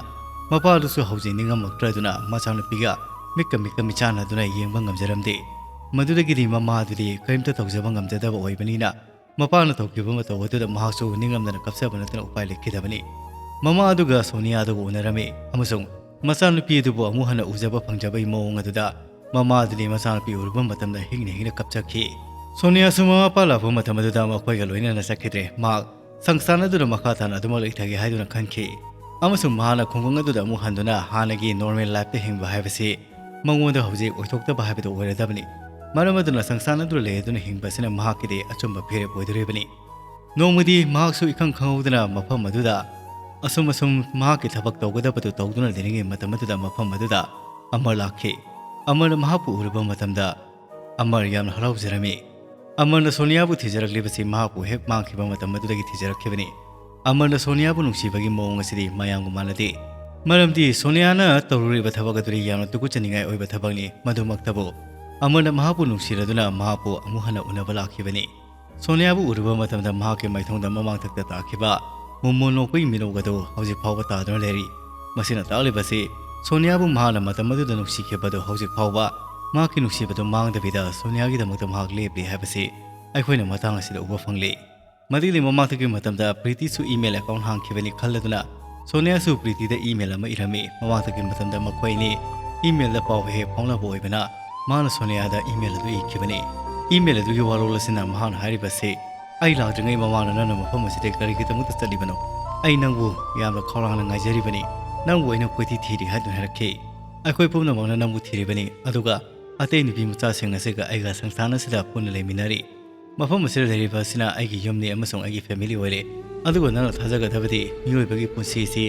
ꯃꯄꯥ ꯑꯗꯨꯁꯨ ꯍꯧꯖꯤꯛ ꯅꯤꯡꯉꯝꯂꯛꯇ꯭ꯔꯗꯨꯅ ꯃꯆꯥꯅꯨꯄꯤꯒ ꯃꯤꯠꯀ ꯃꯤꯠꯀ ꯃꯤꯆꯥꯟꯅꯗꯨꯅ ꯌꯦꯡꯕ ꯉꯝꯖꯔꯝꯗꯦ꯫ ꯃꯗꯨꯗꯒꯤꯗꯤ ꯃꯃꯥ ꯑꯗꯨꯗꯤ ꯀꯔꯤꯝꯇ ꯇꯧꯖꯕ ꯉꯝꯖꯗꯕ ꯑꯣꯏꯕꯅꯤꯅ ꯃꯄꯥꯅ ꯇꯧꯈꯤꯕ ꯃꯇꯧ ꯑꯗꯨꯗ ꯃꯍꯥꯛꯁꯨ ꯅꯤꯡꯉꯝꯗꯅ ꯀꯞꯆꯕ ꯅꯠꯇꯅ ꯎꯄꯥꯏ ꯂꯩꯈꯤꯗꯕꯅꯤ꯫ ꯃꯃꯥ ꯑꯗꯨꯒ ꯁꯣꯅꯤꯌꯥ ꯑꯗꯨꯒ ꯎꯅꯔꯝꯃꯤ ꯑꯃꯁꯨꯡ ꯃꯆꯥꯅꯨꯄꯤ ꯑꯗꯨꯕꯨ ꯑꯃꯨꯛ ꯍꯟꯅ ꯎꯖꯕ ꯐꯪꯖꯕꯒꯤ ꯃꯑꯣꯡ ꯑꯗꯨꯗ ꯃꯃꯥ ꯑꯗꯨꯗꯤ ꯃꯆꯥꯅꯨꯄꯤ ꯎꯔꯨꯕ ꯃꯇꯝꯗ ꯍꯤꯡꯅ ꯍꯤꯡꯅ ꯀꯞꯆꯈꯤ꯫ ꯁꯣꯅꯤꯌꯥꯁꯨ ꯃꯃꯥ ꯃꯄꯥ ꯂꯥꯛꯄ ꯃꯇꯝ ꯑꯗꯨꯗ ꯃꯈꯣꯏꯒ ꯂꯣꯏꯅꯅ ꯆꯠꯈꯤꯗ꯭ꯔꯦ꯫ ꯃꯍꯥꯛ ꯁꯪꯁꯊꯥꯟ ꯑꯗꯨꯗ ꯃꯈꯥ ꯇꯥꯅ ꯑꯗꯨꯃꯛ ꯂꯩꯊꯒꯦ ꯍꯥꯏꯗꯨꯅ ꯈꯟꯈꯤ ꯑꯃꯁꯨꯡ ꯃꯍꯥꯛꯅ ꯈꯨꯡꯒꯪ ꯑꯗꯨꯗ ꯑꯃꯨꯛ ꯍꯟꯗꯨꯅ ꯍꯥꯟꯅꯒꯤ ꯅꯣꯔꯃꯦꯜ ꯂꯥꯏꯐꯇ ꯍꯤꯡꯕ ꯍꯥꯏꯕꯁꯤ ꯃꯉꯣꯟꯗ ꯍꯧꯖꯤꯛ ꯑꯣꯏꯊꯣꯛꯇꯕ ꯍꯥꯏꯕꯗꯨ ꯑꯣꯏꯔꯗꯕꯅꯤ꯫ ꯃꯔꯝ ꯑꯗꯨꯅ ꯁꯪꯁꯊꯥꯟ ꯑꯗꯨꯗ ꯂꯩ ꯑꯗꯨꯅ ꯍꯤꯡꯕ ꯑꯁꯤꯅ ꯃꯍꯥꯛꯀꯤꯗꯤ ꯑꯆꯨꯝꯕ ꯐꯤꯔꯦꯞ ꯑꯣꯏꯗꯣꯔꯤꯕꯅꯤ꯫ ꯅꯣꯡꯃꯗꯤ ꯃꯍꯥꯛꯁꯨ ꯏꯈꯪ ꯈꯪꯍꯧꯗꯅ ꯃꯐꯝ ꯑꯗꯨꯗ ꯑꯁꯨꯝ ꯑꯁꯨꯝ ꯃꯍꯥꯛꯀꯤ ꯊꯕꯛ ꯇꯧꯒꯗꯕꯗꯨ ꯇꯧꯗꯨꯅ ꯂꯩꯔꯤꯉꯩ ꯃꯇꯝ ꯑꯗꯨꯗ ꯃꯐꯝ ꯑꯗꯨꯗ ꯑꯃꯔ ꯂꯥꯛꯈꯤ꯫ ꯑꯃꯔꯅ ꯃꯍꯥꯛꯄꯨ ꯎꯔꯨꯕ ꯃꯇꯝꯗ ꯑꯃꯔ ꯌꯥꯝꯅ ꯍꯔꯥꯎꯖꯔꯝꯃꯤ꯫ ꯑꯃꯔꯅ ꯁꯣꯅꯤꯌꯥꯕꯨ ꯊꯤꯖꯔꯛꯂꯤꯕꯁꯤ ꯃꯍꯥꯛꯄꯨ ꯍꯦꯛ ꯃꯥꯡꯈꯤꯕ ꯃꯇꯝ ꯑꯗꯨꯗꯒꯤ ꯊꯤꯖꯔꯛꯈꯤꯕꯅꯤ꯫ ꯑꯃꯔꯅ ꯁꯣꯅꯤꯌꯥꯕꯨ ꯅꯨꯡꯁꯤꯕꯒꯤ ꯃꯑꯣꯡ ꯑꯁꯤꯗꯤ ꯃꯌꯥꯝꯒ ꯃꯥꯟꯅꯗꯦ꯫ ꯃꯔꯝꯗꯤ ꯁꯣꯅꯤꯌꯥꯅ ꯇꯧꯔꯨꯔꯤꯕ ꯊꯕꯛ ꯑꯗꯨꯗꯤ ꯌꯥꯝꯅ ꯇꯨꯀꯠꯆꯅꯤꯡꯉꯥꯏ ꯑꯣꯏꯕ ꯊꯕꯛꯅꯤ꯫ ꯃꯗꯨꯃꯛꯇꯕꯨ ꯑꯃꯔꯅ ꯃꯍꯥꯛꯄꯨ ꯅꯨꯡꯁꯤꯔꯗꯨꯅ ꯃꯍꯥꯛꯄꯨ ꯑꯃꯨꯛ ꯍꯟꯅ ꯎꯅꯕ ꯂꯥꯛꯈꯤꯕꯅꯤ꯫ ꯁꯣꯅꯤꯌꯥꯕꯨ ꯎꯔꯨꯕ ꯃꯇꯝꯗ ꯃꯍꯥꯛꯀꯤ ꯃꯥꯏꯊꯣꯡꯗ ꯃꯃꯥꯡꯊꯛꯇ ꯇꯥꯈꯤꯕ ꯃꯣꯃꯣꯟ ꯅꯣꯛꯄꯒꯤ ꯃꯤꯅꯣꯛ ꯑꯗꯨ ꯍꯧꯖꯤꯛ ꯐꯥꯎꯕ ꯇꯥꯗꯨꯅ ꯂꯩꯔꯤ꯫ ꯃꯁꯤꯅ ꯇꯥꯛꯂꯤꯕꯁꯤ ꯁꯣꯅꯤꯌꯥꯕꯨ ꯃꯍꯥꯛꯅ ꯃꯇꯝ ꯑꯗꯨꯗ ꯅꯨꯡꯁꯤꯈꯤꯕꯗꯨ ꯍꯧꯖꯤꯛ ꯐꯥꯎꯕ ꯃꯍꯥꯛꯀꯤ ꯅꯨꯡꯁꯤꯕꯗꯨ ꯃꯥꯡꯗꯕꯤꯗ ꯁꯣꯅꯤꯌꯥꯒꯤꯗꯃꯛꯇ ꯃꯍꯥꯛ ꯂꯦꯞꯂꯤ ꯍꯥꯏꯕꯁꯤ ꯑꯩꯈꯣꯏꯅ ꯃꯇꯥꯡ ꯑꯁꯤꯗ ꯎꯕ ꯐꯪꯂꯤ꯫ ꯃꯗꯨꯒꯤ ꯃꯃꯥꯡꯗꯒꯤ ꯃꯇꯝꯗ ꯄ꯭ꯔꯤꯇꯤꯁꯨ ꯏꯃꯦꯜ ꯑꯦꯀꯥꯎꯟ ꯍꯥꯡꯈꯤꯕꯅꯤ ꯈꯜꯂꯗꯨꯅ ꯁꯣꯅꯤꯌꯥꯁꯨ ꯄ꯭ꯔꯤꯇꯤꯗ ꯏꯃꯦꯜ ꯑꯃ ꯏꯔꯝꯃꯤ꯫ ꯃꯃꯥꯡꯗꯒꯤ ꯃꯇꯝꯗ ꯃꯈꯣꯏ ꯑꯅꯤ ꯏꯃꯦꯜꯗ ꯄꯥꯎ ꯍꯦꯛ ꯍꯦꯛ ꯐꯥꯎꯅꯕ ꯑꯣꯏꯕꯅ ꯃꯍꯥꯛꯅ ꯁꯣꯅꯤꯌꯥꯗ ꯏꯃꯦꯜ ꯑꯗꯨ ꯏꯈꯤꯕꯅꯤ꯫ ꯏꯃꯦꯜ ꯑꯗꯨꯒꯤ ꯋꯥꯔꯣꯜ ꯑꯁꯤꯅ ꯃꯍꯥꯛꯅ ꯍꯥꯏꯔꯤꯕꯁꯤ, "ꯑꯩ ꯂꯥꯛꯇ꯭ꯔꯤꯉꯩ ꯃꯃꯥꯡꯗ ꯅꯪꯅ ꯃꯐꯝ ꯑꯁꯤꯗ ꯀꯔꯤꯒꯤꯗꯃꯛꯇ ꯆꯠꯂꯤꯕꯅꯣ? ꯑꯩ ꯅꯪꯕꯨ ꯌꯥꯝꯅ ꯈꯧꯔꯥꯡꯅ ꯉꯥꯏꯖꯔꯤꯕꯅꯤ꯫ ꯅꯪꯕꯨ ꯑꯩꯅ ꯀꯣꯏꯊꯤ ꯊꯤꯔꯤ" ꯍꯥꯏꯗꯨꯅ ꯍꯥꯏꯔꯛꯈꯤ꯫ "ꯑꯩꯈꯣꯏ ꯄꯨꯝꯅꯃꯛꯅ ꯅꯪꯕꯨ ꯊꯤꯔꯤꯕꯅꯤ, ꯑꯗꯨꯒ ꯑꯇꯩ ꯅꯨꯄꯤ ꯃꯆꯥꯁꯤꯡ ꯑꯁꯤꯒ ꯑꯩꯒ ꯁꯪꯁꯊꯥꯟ ꯑꯁꯤꯗ ꯄꯨꯟꯅ ꯂꯩꯃꯤꯟꯅꯔꯤ꯫ ꯃꯐꯝ ꯑꯁꯤꯗ ꯂꯩꯔꯤꯕ ꯑꯁꯤꯅ ꯑꯩꯒꯤ ꯌꯨꯝꯅꯤ ꯑꯃꯁꯨꯡ ꯑꯩꯒꯤ ꯐꯦꯃꯤꯂꯤ ꯑꯣꯏꯔꯦ꯫ ꯑꯗꯨꯒ ꯅꯪꯅ ꯊꯥꯖꯒꯗꯕꯗꯤ ꯃꯤꯑꯣꯏꯕꯒꯤ ꯄꯨꯟꯁꯤ ꯑꯁꯤ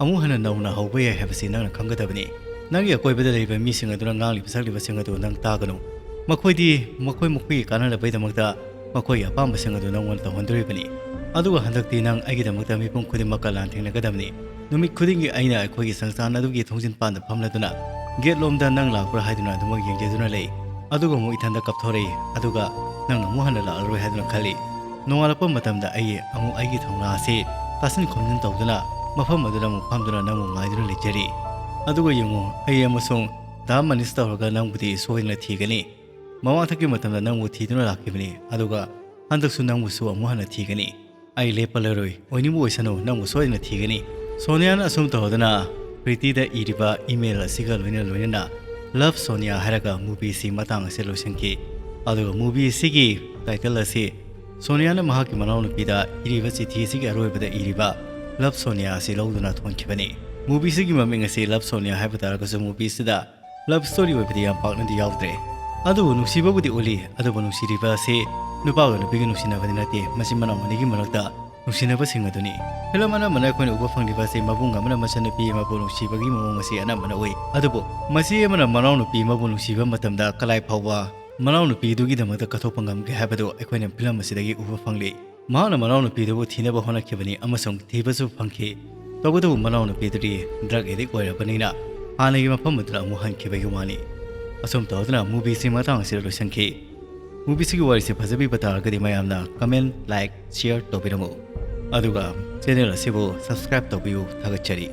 ꯑꯃꯨꯛ ꯍꯟꯅ ꯅꯧꯅ ꯍꯧꯕ ꯌꯥꯏ ꯍꯥꯏꯕꯁꯤ ꯅꯪꯅ ꯈꯪꯒꯗꯕꯅꯤ꯫ ꯅꯪꯒꯤ ꯑꯀꯣꯏꯕꯗ ꯂꯩꯔꯤꯕ ꯃꯤꯁꯤꯡ ꯑꯗꯨꯅ ꯉꯥꯡꯂꯤꯕ ꯁꯛꯂꯤꯕꯁꯤꯡ ꯑꯗꯨ ꯅꯪ ꯇꯥꯒꯅꯨ꯫ ꯃꯈꯣꯏꯗꯤ ꯃꯈꯣꯏ ꯃꯈꯣꯏꯒꯤ ꯀꯥꯟꯅꯅꯕꯒꯤꯗꯃꯛꯇ ꯃꯈꯣꯏꯒꯤ ꯑꯄꯥꯝꯕꯁꯤꯡ ꯑꯗꯨ ꯅꯪꯉꯣꯟꯗ ꯇꯧꯍꯟꯗꯣꯔꯤꯕꯅꯤ꯫ ꯑꯗꯨꯒ ꯍꯟꯗꯛꯇꯤ ꯅꯪ ꯑꯩꯒꯤꯗꯃꯛꯇ ꯃꯤꯄꯨꯝ ꯈꯨꯗꯤꯡꯃꯛꯀ ꯂꯥꯟꯊꯦꯡꯅꯒꯗꯕꯅꯤ꯫ ꯅꯨꯃꯤꯠ ꯈꯨꯗꯤꯡꯒꯤ ꯑꯩꯅ ꯑꯩꯈꯣꯏꯒꯤ ꯁꯪꯁꯊꯥꯟ ꯑꯗꯨꯒꯤ ꯊꯣꯡꯖꯤꯟ ꯄꯥꯟꯗ ꯐꯝꯂꯗꯨꯅ ꯒꯦꯠ ꯂꯣꯝꯗ ꯅꯪ ꯂꯥꯛꯄ꯭ꯔꯥ ꯍꯥꯏꯗꯨꯅ ꯑꯗꯨꯃꯛ ꯌꯦꯡꯖꯗꯨꯅ ꯂꯩ꯫ ꯑꯗꯨꯒ ꯑꯃꯨꯛ ꯏꯊꯟꯗ ꯀꯞꯊꯣꯔꯛꯏ, ꯑꯗꯨꯒ ꯅꯪ ꯑꯃꯨꯛ ꯍꯟꯅ ꯂꯥꯛꯂꯔꯣꯏ ꯍꯥꯏꯗꯨꯅ ꯈꯜꯂꯤ꯫ ꯅꯣꯡꯉꯥꯜꯂꯛꯄ ꯃꯇꯝꯗ ꯑꯩ ꯑꯃꯨꯛ ꯑꯩꯒꯤ ꯊꯧꯅꯥ ꯑꯁꯤ ꯇꯥꯁꯤꯟ ꯈꯣꯝꯖꯤꯟ ꯇꯧꯗꯨꯅ ꯃꯐꯝ ꯑꯗꯨꯗ ꯑꯃꯨꯛ ꯐꯝꯗꯨꯅ ꯅꯪꯕꯨ ꯉꯥꯏꯗꯨꯅ ꯂꯩꯖꯔꯤ꯫ ꯑꯗꯨꯒ ꯌꯦꯡꯉꯨ, ꯑꯩ ꯑꯃꯁꯨꯡ ꯗꯥ ꯃꯅꯤꯁ ꯇꯧꯔꯒ ꯅꯪꯕꯨꯗꯤ ꯁꯣꯏꯗꯅ ꯊꯤꯒꯅꯤ꯫ ꯃꯃꯥꯡꯊꯛꯀꯤ ꯃꯇꯝꯗ ꯅꯪꯕꯨ ꯊꯤꯗꯨꯅ ꯂꯥꯛꯈꯤꯕꯅꯤ, ꯑꯗꯨꯒ ꯍꯟꯗꯛꯁꯨ ꯅꯪꯕꯨꯁꯨ ꯑꯃꯨꯛ ꯍꯟꯅ ꯊꯤꯒꯅꯤ꯫ ꯑꯩ ꯂꯦꯞꯄ ꯂꯩꯔꯣꯏ, ꯑꯣꯏꯅꯤꯡꯕ ꯑꯣꯏꯁꯅꯨ, ꯅꯪꯕꯨ ꯁꯣꯏꯗꯅ ꯊꯤꯒꯅꯤ꯫ ꯁꯣꯅꯤꯌꯥꯅ ꯑꯁꯨꯝ ꯇꯧꯗꯅ ꯄ꯭ꯔꯤꯇꯤꯗ ꯏꯔꯤꯕ ꯏꯃꯦꯜ ꯑꯁꯤꯒ ꯂꯣꯏꯅ ꯂꯣꯏꯅꯅ ꯂꯚ ꯁꯣꯅꯤꯌꯥ ꯍꯥꯏꯔꯒ ꯃꯨꯚꯤꯁꯤ ꯃꯇꯥꯡ ꯑꯁꯤ ꯂꯣꯏꯁꯤꯟꯈꯤ꯫ ꯑꯗꯨꯒ ꯃꯨꯚꯤ ꯑꯁꯤꯒꯤ ꯇꯥꯏꯇꯜ ꯑꯁꯤ ꯁꯣꯅꯤꯌꯥꯅ ꯃꯍꯥꯛꯀꯤ ꯃꯅꯥꯎꯅꯨꯄꯤꯗ ꯏꯔꯤꯕ ꯆꯤꯊꯤ ꯑꯁꯤꯒꯤ ꯑꯔꯣꯏꯕꯗ ꯏꯔꯤꯕ ꯂꯚ ꯁꯣꯅꯤꯌꯥ ꯑꯁꯤ ꯂꯧꯗꯨꯅ ꯊꯣꯟꯈꯤꯕꯅꯤ꯫ ꯃꯨꯚꯤ ꯑꯁꯤꯒꯤ ꯃꯃꯤꯡ ꯑꯁꯤ ꯂꯚ ꯁꯣꯅꯤꯌꯥ ꯍꯥꯏꯕ ꯇꯥꯔꯒꯁꯨ ꯃꯨꯚꯤ ꯑꯁꯤꯗ ꯂꯚ ꯁ꯭ꯇꯣꯔꯤ ꯑꯣꯏꯕꯗꯤ ꯌꯥꯝ ꯄꯥꯛꯅꯗꯤ ꯌꯥꯎꯗ꯭ꯔꯦ꯫ ꯑꯗꯨꯕꯨ ꯅꯨꯡꯁꯤꯕꯕꯨꯗꯤ ꯎꯠꯂꯤ, ꯑꯗꯨꯕꯨ ꯅꯨꯡꯁꯤꯔꯤꯕ ꯑꯁꯤ ꯅꯨꯄꯥꯒ ꯅꯨꯄꯤꯒ ꯅꯨꯡꯁꯤꯅꯕꯗꯤ ꯅꯠꯇꯦ, ꯃꯆꯤꯟ ꯃꯅꯥꯎ ꯑꯅꯤꯒꯤ ꯃꯔꯛꯇ ꯅꯨꯡꯁꯤꯅꯕꯁꯤꯡ ꯑꯗꯨꯅꯤ꯫ ꯐꯤꯂꯝ ꯑꯅꯝꯕꯅ ꯑꯩꯈꯣꯏꯅ ꯎꯕ ꯐꯪꯂꯤꯕ ꯑꯁꯤ ꯃꯕꯨꯡ ꯑꯃꯅ ꯃꯆꯟꯅꯨꯄꯤ ꯑꯃꯕꯨ ꯅꯨꯡꯁꯤꯕꯒꯤ ꯃꯑꯣꯡ ꯑꯁꯤ ꯑꯅꯝꯕꯅ ꯎꯏ꯫ ꯑꯗꯨꯕꯨ ꯃꯆꯦ ꯑꯃꯅ ꯃꯅꯥꯎꯅꯨꯄꯤ ꯑꯃꯕꯨ ꯅꯨꯡꯁꯤꯕ ꯃꯇꯝꯗ ꯀꯗꯥꯏ ꯐꯥꯎꯕ ꯃꯅꯥꯎꯅꯨꯄꯤꯗꯨꯒꯤꯗꯃꯛꯇ ꯀꯠꯊꯣꯛꯄ ꯉꯝꯒꯦ ꯍꯥꯏꯕꯗꯨ ꯑꯩꯈꯣꯏꯅ ꯐꯤꯂꯝ ꯑꯁꯤꯗꯒꯤ ꯎꯕ ꯐꯪꯂꯤ꯫ ꯃꯍꯥꯛꯅ ꯃꯅꯥꯎꯅꯨꯄꯤꯗꯨꯕꯨ ꯊꯤꯅꯕ ꯍꯣꯠꯅꯈꯤꯕꯅꯤ ꯑꯃꯁꯨꯡ ꯊꯤꯕꯁꯨ ꯐꯪꯈꯤ꯫ ꯇꯧꯕꯇꯕꯨ ꯃꯅꯥꯎꯅꯨꯄꯤꯗꯨꯗꯤ ꯗ꯭ꯔꯒ ꯑꯦꯗꯤꯛ ꯑꯣꯏꯔꯕꯅꯤꯅ ꯍꯥꯟꯅꯒꯤ ꯃꯐꯝ ꯑꯗꯨꯗ ꯑꯃꯨꯛ ꯍꯟꯈꯤꯕꯒꯤ ꯋꯥꯅꯤ꯫ ꯑꯁꯨꯝ ꯇꯧꯗꯨꯅ ꯃꯨꯚꯤꯁꯤ ꯃꯇꯥꯡ ꯑꯁꯤꯗ ꯂꯣꯏꯁꯤꯟꯈꯤ꯫ ꯃꯨꯚꯤꯁꯤꯒꯤ ꯋꯥꯔꯤꯁꯤ ꯐꯖꯕꯤꯕ ꯇꯥꯔꯒꯗꯤ ꯃꯌꯥꯝꯅ ꯀꯃꯦꯟ, ꯂꯥꯏꯛ, ꯁꯤꯌꯔ ꯇꯧꯕꯤꯔꯝꯃꯨ꯫ ꯑꯗꯨꯒ ꯆꯦꯅꯦꯜ ꯑꯁꯤꯕꯨ ꯁꯕꯁꯀ꯭ꯔꯥꯏꯕ ꯇꯧꯕꯤꯌꯨ꯫ ꯊꯥꯒꯠꯆꯔꯤ꯫